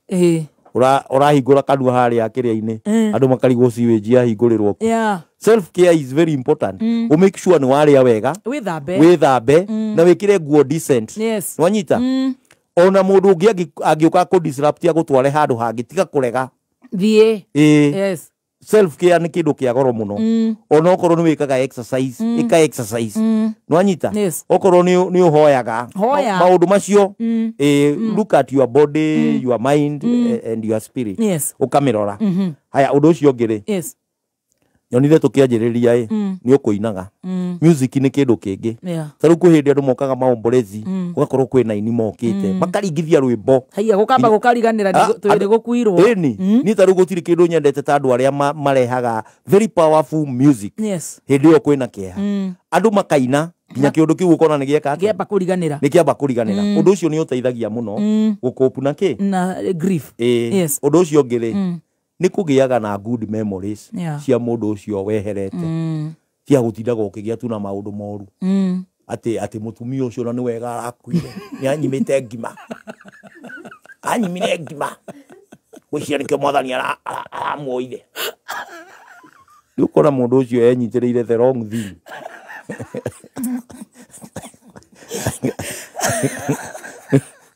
Ũrahingũra kanua harĩa kĩrĩa-inĩ, andũ makarigwo sewage yahingũrĩrwo kũ. Self care is very important. Ũ make sure nĩ warĩa wega, wĩthambe na wĩkĩre nguo decent. Nĩwanyita? Ona mũndũ ũngĩ angĩũka kũ disrupt agũtware handũ hangĩ, tiga kũrega.
Thiĩ.
Yes. Self care nĩ kĩndũ kĩa goro mũno. Ona okorwo nĩ wĩkaga exercise, ĩka exercise. Nĩwanyita?
Yes.
Okorwo nĩ ũhoyaga.
Hoya.
Maũndũ macio, look at your body, your mind, and your spirit.
Yes.
Ũkamĩrora. Haya, ũndũ ũcio ũngĩ rĩ,
Yes.
nyonire tũkĩanjĩrĩria ĩ, nĩ ũkũinaga. Music nĩ kĩndũ kĩngĩ.
Yeah.
Ta rĩu kwĩ hĩndĩ andũ mokaga maombolezi, gũgakorwo kwĩna aini mokĩte, makaringithia rwĩmbo.
Haiya gũkamba gũkariganĩra nĩ gũkuirwo.
Ĩni, niĩ ta rĩu gũtirĩ kĩndũ nyendete ta andũ arĩa marehaga very powerful music.
Yes.
Hĩndĩ ĩyo kwĩna kĩeha. Andũ makaina nginya kĩũndũ kĩu ũkona nĩ gĩeka atĩa?
Kĩamba kũriganĩra.
Nĩ kĩamba kũriganĩra. Ũndũ ũcio nĩ ũteithagia mũno gũkũpu na kĩ?
Na grief. Yes.
Ũndũ ũcio ũngĩ rĩ, nĩ kũgĩaga na good memories cia mũndũ ũcio weherete. Cia gũtindaga ũkĩgĩa tu na maũndũ moru. Atĩ mũtumia ũcio na nĩ wega arakuire. Nĩ anyimĩte ngima. Anyimire ngima. Gwĩciria nĩkĩo mwathani aramuoire. Rĩu ũkona mũndũ ũcio enyitĩrĩire the wrong thing.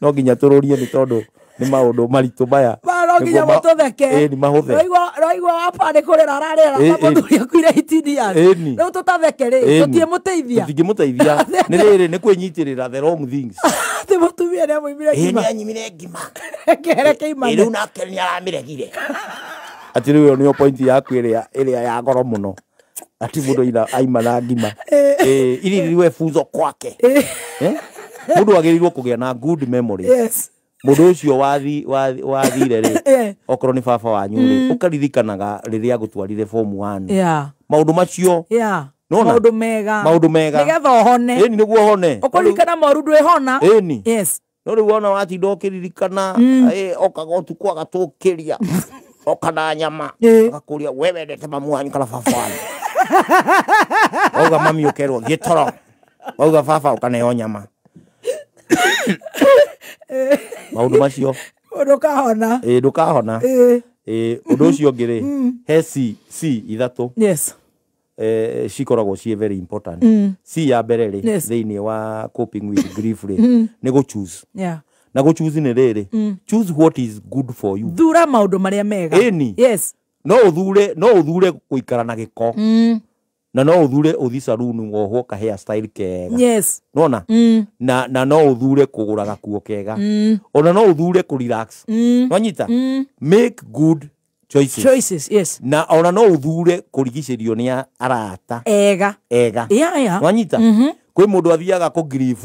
No nginya tũrũrie nĩ tondũ nĩ maũndũ maritũ maya.
No nginya mũtũtheke.
Nĩ mahũthe.
Roigua wapa nĩ kũrĩra ararĩra na mũthuri akuire 18 years. Rĩu tũtatheke rĩ, tũtiĩmũteithia.
Tũtingĩmũteithia. Nĩ rĩrĩ, nĩ kwĩnyitĩrĩra the wrong things.
Atĩ mũtumia nĩ amũimire ngima.
Nĩ anyimire ngima.
Kĩhere kĩimane.
Rĩu nake nĩ aramĩregire. Atĩ rĩu ĩyo nĩyo point yaku ĩrĩa ya goro mũno. Atĩ mũndũ aima na ngima. Ili liwe funzo kwake. Mũndũ agĩrĩirwo kũgĩa na good memories.
Yes.
Mũndũ ũcio wathire rĩ, okorwo nĩ baba wanyu rĩ, ũkaririkanaga rĩrĩa agũtwarire form 1.
Yeah.
Maũndũ macio.
Yeah.
Nona?
Maũndũ mega.
Maũndũ mega.
Nĩgetha ũhone.
Ĩni nĩguo ũhone.
Ũkũririkana moru ndwĩhona.
Ĩni.
Yes.
No rĩu wona watinda ũkĩririkana, okaga ũtukũ agatũkĩria. Oka na nyama. Agakũria, we wendete mamu wanyu kana baba wanyu? Wauga mami ũkerwo thiĩ toro. Wauga baba ũkaneo nyama. Maũndũ macio.
Ndũkahona.
Ndũkahona. Ũndũ ũcio ũngĩ rĩ, he C ithatũ.
Yes.
Cikoragwo ciĩ very important. C ya mbere rĩ, thĩinĩ wa coping with grief rĩ, nĩ gũ choose.
Yeah.
Na gũ choose nĩ rĩrĩ, choose what is good for you.
Thura maũndũ marĩa mega.
Ĩni.
Yes.
No ũthure gũikara na gĩko. Na no ũthure ũthi saloon wohwo ka hair style kega.
Yes.
Nona? Na no ũthure kũgũra gakuo kega. Ona no ũthure kũ relax. Nwanyita? Make good choices.
Choices, yes.
Na ona no ũthure kũrigicĩrio nĩ arata.
Ega.
Ega.
Yeah, yeah.
Nwanyita? Kwĩ mũndũ athiaga kũ grief.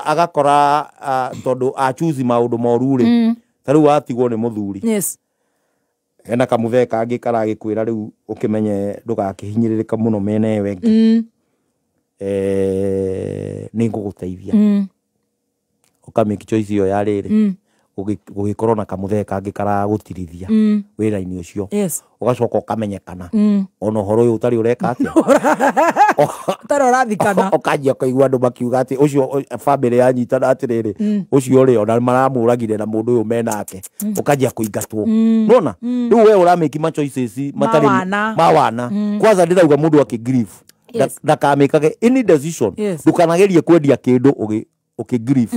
Agakora tondũ achoose maũndũ moru rĩ. Ta rĩu watigwo nĩ mũthuri.
Yes.
Hena kamũthee kangĩ karagĩkwĩra rĩu ũkĩmenye ndũgakĩhinyĩrĩrĩka mũno mena ĩyo ĩngĩ. Nĩ ngũgũteithia. Ũka make choice ĩyo ya rĩrĩ. Gũgĩkorwo na kamũthee kangĩ karagũtirithia wĩra-inĩ ũcio.
Yes.
Ũgacoka ũkamenyekana. Ona ũhoro ũyũ ũtarĩ ũreka atĩa?
Ũtarĩ ũrathikana.
Ũkanjia kũigua andũ makiuga atĩ ũcio family yanyitana atĩrĩrĩ, ũcio rĩ ona maramũragire na mũndũ ũyũ menake. Ũkanjia kũingatwo. Nona? Rĩu we ũramake ma choices matarĩ mawana. Kwanza ndĩrauga mũndũ akĩ grief. Ndakamĩkage any decision. Ndũkanagerie kwendia kĩndũ ũkĩ grief.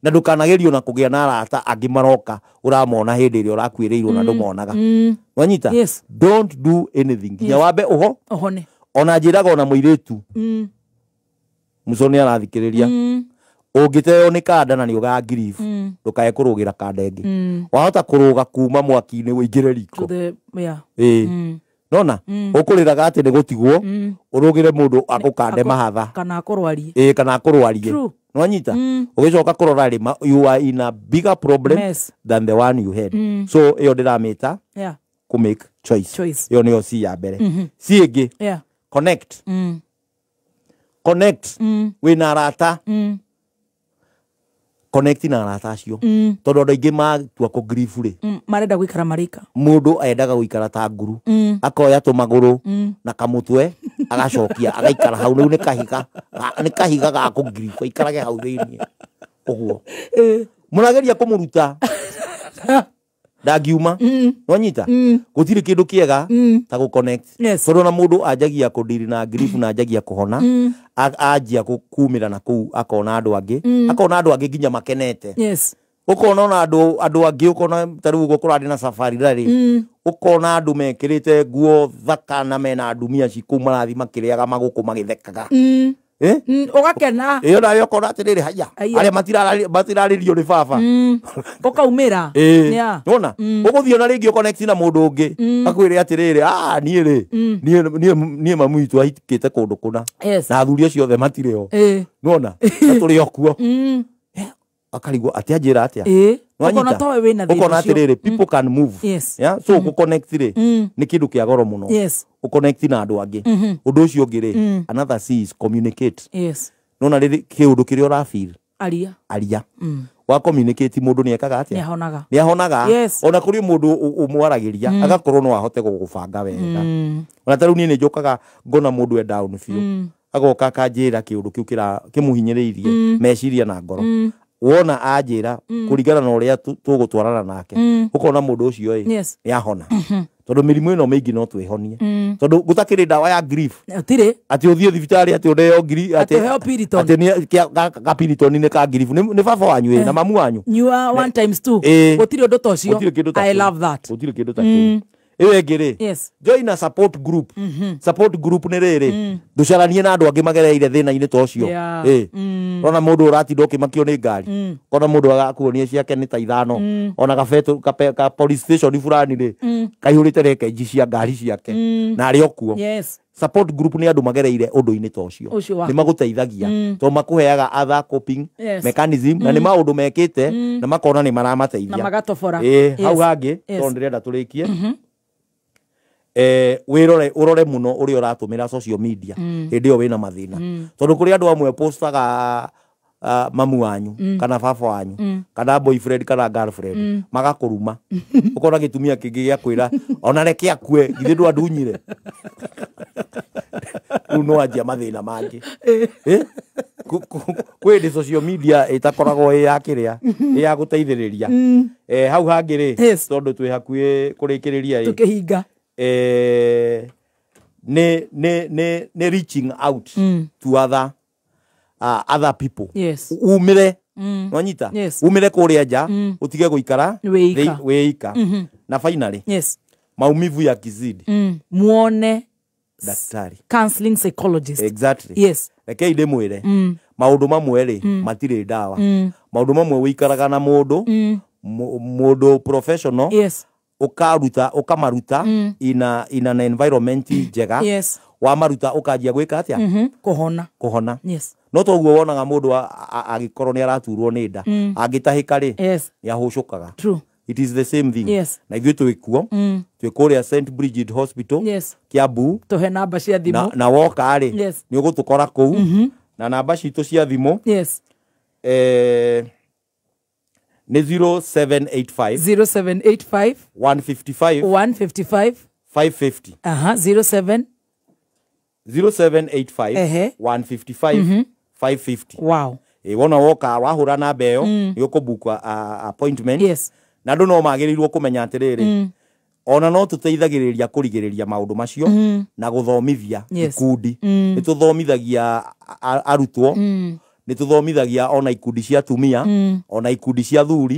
Na ndũkanagerio na kũgĩa na arata angĩ maroka ũramona hĩndĩ ĩrĩa ũrakuĩrĩirwo na ndũmonaga. Wanyita?
Yes.
Don't do anything. Nginya wambe ũho.
Ũhone.
Ona njĩraga ona mũirĩtu. Mũco nĩ arathikĩrĩria. Ũngĩteo nĩ kanda na nĩ ũga grief, ndũkae kũrũgĩra kanda ĩngĩ. Wahota kũrũga kuma mwaki-inĩ ũingĩre riko. Nona? Ũkũrĩraga atĩ nĩ gũtigwo, ũrũgĩre mũndũ agũkande mahatha.
Kana akũrwarie.
Kana akũrwarie. Nwanyita? Ũgĩcoka kũrora rĩ, you are in a bigger problem than the one you had. So ĩyo ndĩramĩta kũ make choice. Ĩyo nĩyo C ya mbere. C ĩngĩ, connect. Connect. Wĩna arata. Connect na arata acio. Tondũ andũ aingĩ matua kũ grief rĩ,
marenda gũikara marika.
Mũndũ endaga gũikara ta nguru. Akoya tũmagũrũ na kamũtwe agacokia agaikara hau. Rĩu nĩ kahiga, nĩ kahiga ga kũ grief, aikarage hau thĩinĩ. Ũguo. Mũrageria kũmũruta. Ndangiuma. Nwanyita? Gũtirĩ kĩndũ kĩega ta gũ connect. Tondũ ona mũndũ anjagia kũndiri na grief na anjagia kũhona, anjia kumĩra na kũu akona andũ angĩ, akona andũ angĩ nginya makenete.
Yes.
Ũkona ona andũ angĩ, ũkona ta rĩu ũguo kũrarĩ na safari rally, ũkona andũ mekĩrĩte nguo thaka na mena ndumia cikũ marathiĩ makĩrĩaga magũkũ magĩthekaga.
Ũgakena.
Ĩyo nawe ũkona atĩrĩrĩ, haya, arĩa matirarĩrio nĩ baba.
Ũkaumĩra.
Nĩwona? Ũgũthiĩ ona rĩngĩ ũconnect na mũndũ ũngĩ, akwĩre atĩrĩrĩ, niĩ rĩ, niĩ mamu witũ ahikĩte kũndũ kũna. Na athuri acio othe matirĩ ho. Nĩwona? Na tũrĩ o kuo. Akarigwo atĩ anjĩra atĩa.
Ũkona towe wĩna thĩna
ũkona atĩrĩrĩ, people can move. Yeah? So gũconnect rĩ, nĩ kĩndũ kĩa goro mũno. Ũconnect na andũ angĩ. Ũndũ ũcio ũngĩ rĩ, another C is communicate. Nona rĩrĩ kĩũndũ kĩrĩa ũrafeel.
Aria.
Aria. Wa communicate mũndũ nĩ ekaga atĩa?
Nĩ
ahonaga. Ona kũrĩ mũndũ ũmwaragĩria, agakorwo no ahote gũgũbanga wega. Ona ta rĩu niĩ nĩ njũkaga ngona mũndũ e down biũ. Agoka akanjĩra kĩũndũ kĩu kĩmũhinyĩrĩirie meciria na ngoro. Wona anjĩra kũringana na ũrĩa tũgũtwarana nake, ũkona mũndũ ũcio ĩ nĩ ahona. Tondũ mĩrimũ ĩno mĩingĩ no twĩhonie. Tondũ gũtakĩrĩ ndawa ya grief.
Gũtirĩ.
Atĩ ũthiĩ thibitarĩ atĩ ũneo ngiri
atĩ ũheo Piriton.
Atĩ nĩ ka Piriton nĩ ka grief. Nĩ baba wanyu na mamu wanyu.
Nyua 1 times 2. Gũtirĩ ũndũ ta ũcio. I love that.
Gũtirĩ kĩndũ ta kĩu. Ĩyo ĩngĩ rĩ, join a support group. Support group nĩ rĩrĩ, ndũcaranie na andũ angĩ magereire thĩna-inĩ ta ũcio. Ũrona mũndũ ũratinda ũkĩmakio nĩ ngari, ũkona mũndũ agakuonia ciake nĩ ta ithano, ona ka police station fulani rĩ, kaihũrĩte rekenji cia ngari ciake, na arĩ o kuo. Support group nĩ andũ magereire ũndũ-inĩ ta ũcio. Nĩ magũteithagia, tondũ makũheaga other coping mechanism, na nĩ maũndũ mekĩte, na makona nĩ maramateithia.
Na magatobora.
Hau hangĩ, tondũ ndĩrenda tũrĩkie. Wĩrore ũrore mũno ũrĩa ũratũmĩra social media hĩndĩ ĩyo wĩna mathĩna. Tondũ kũrĩ andũ amwe postaga mamu wanyu, kana baba wanyu, kana boyfriend kana girlfriend, magakũruma. Ũkona gĩtumia kĩngĩ gĩa kwĩra ona reke akue, githĩ ndwandunyire. Rĩu no anjia mathĩna mangĩ. Kwĩ hĩndĩ social media ĩtakoragwo ĩ ya kĩrĩa, ĩ ya gũteithĩrĩria. Hau hangĩ rĩ, tondũ twĩ hakuhĩ kũrĩkĩrĩria ĩ.
Tũkĩhinga.
Nĩ reaching out to other people. Umire. Nwanyita? Umire kũrĩa nja, ũtige gũikara wĩika. Na finally, maumivu ya kizidi.
Muone
daktari.
Counseling psychologist.
Exactly. Rekei ndĩmwĩre, maũndũ mamwe rĩ, matirĩ ndawa. Maũndũ mamwe wĩikaraga na mũndũ, mũndũ professional. Ũkaruta, ũkamaruta in an environment njega. Wamaruta ũkanjia gwĩka atĩa?
Kũhona.
Kũhona. No toguo wonaga mũndũ agĩkorwo nĩ araturwo nĩ nda, angĩtahĩka rĩ, nĩ ahũcũkaga. It is the same thing. Na ithuĩ twĩ kuo, twĩ kũrĩa St Bridget Hospital, Kiambu.
Tũhe namba cia thimũ.
Na woka rĩ, nĩ ũgũtũkora kũu. Na namba citũ cia thimũ. Nĩ 0785
0785
155
155
550.
07
0785 155 550.
Wow.
Wona woka wahũra namba ĩyo, nĩ ũkũbook appointment. Na andũ no magĩrĩirwo kũmenya atĩrĩrĩ, ona no tũteithagĩrĩria kũrigĩrĩria maũndũ macio na gũthomithia ikundi. Nĩ tũthomithagia arutwo, nĩ tũthomithagia ona ikundi cia atumia, ona ikundi cia athuri.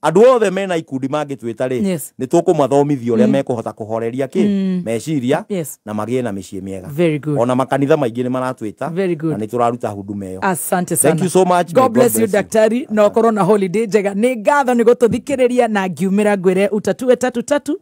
Andũ othe mena ikundi mangĩtwĩta rĩ, nĩ tũkũmathomithia ũrĩa mekũhota kũhoreria kĩ meciria, na magĩe na mĩciĩ mĩega. Ona makanitha maingĩ nĩ maratwĩta, na nĩ tũraruta huduma ĩyo.
Asante sana.
Thank you so much.
God bless you daktari, na ũkorwo na holiday njega. Nĩ ngatho nĩ gũtũthikĩrĩria, na ngiumĩra ngwĩre utatue tatu tatu.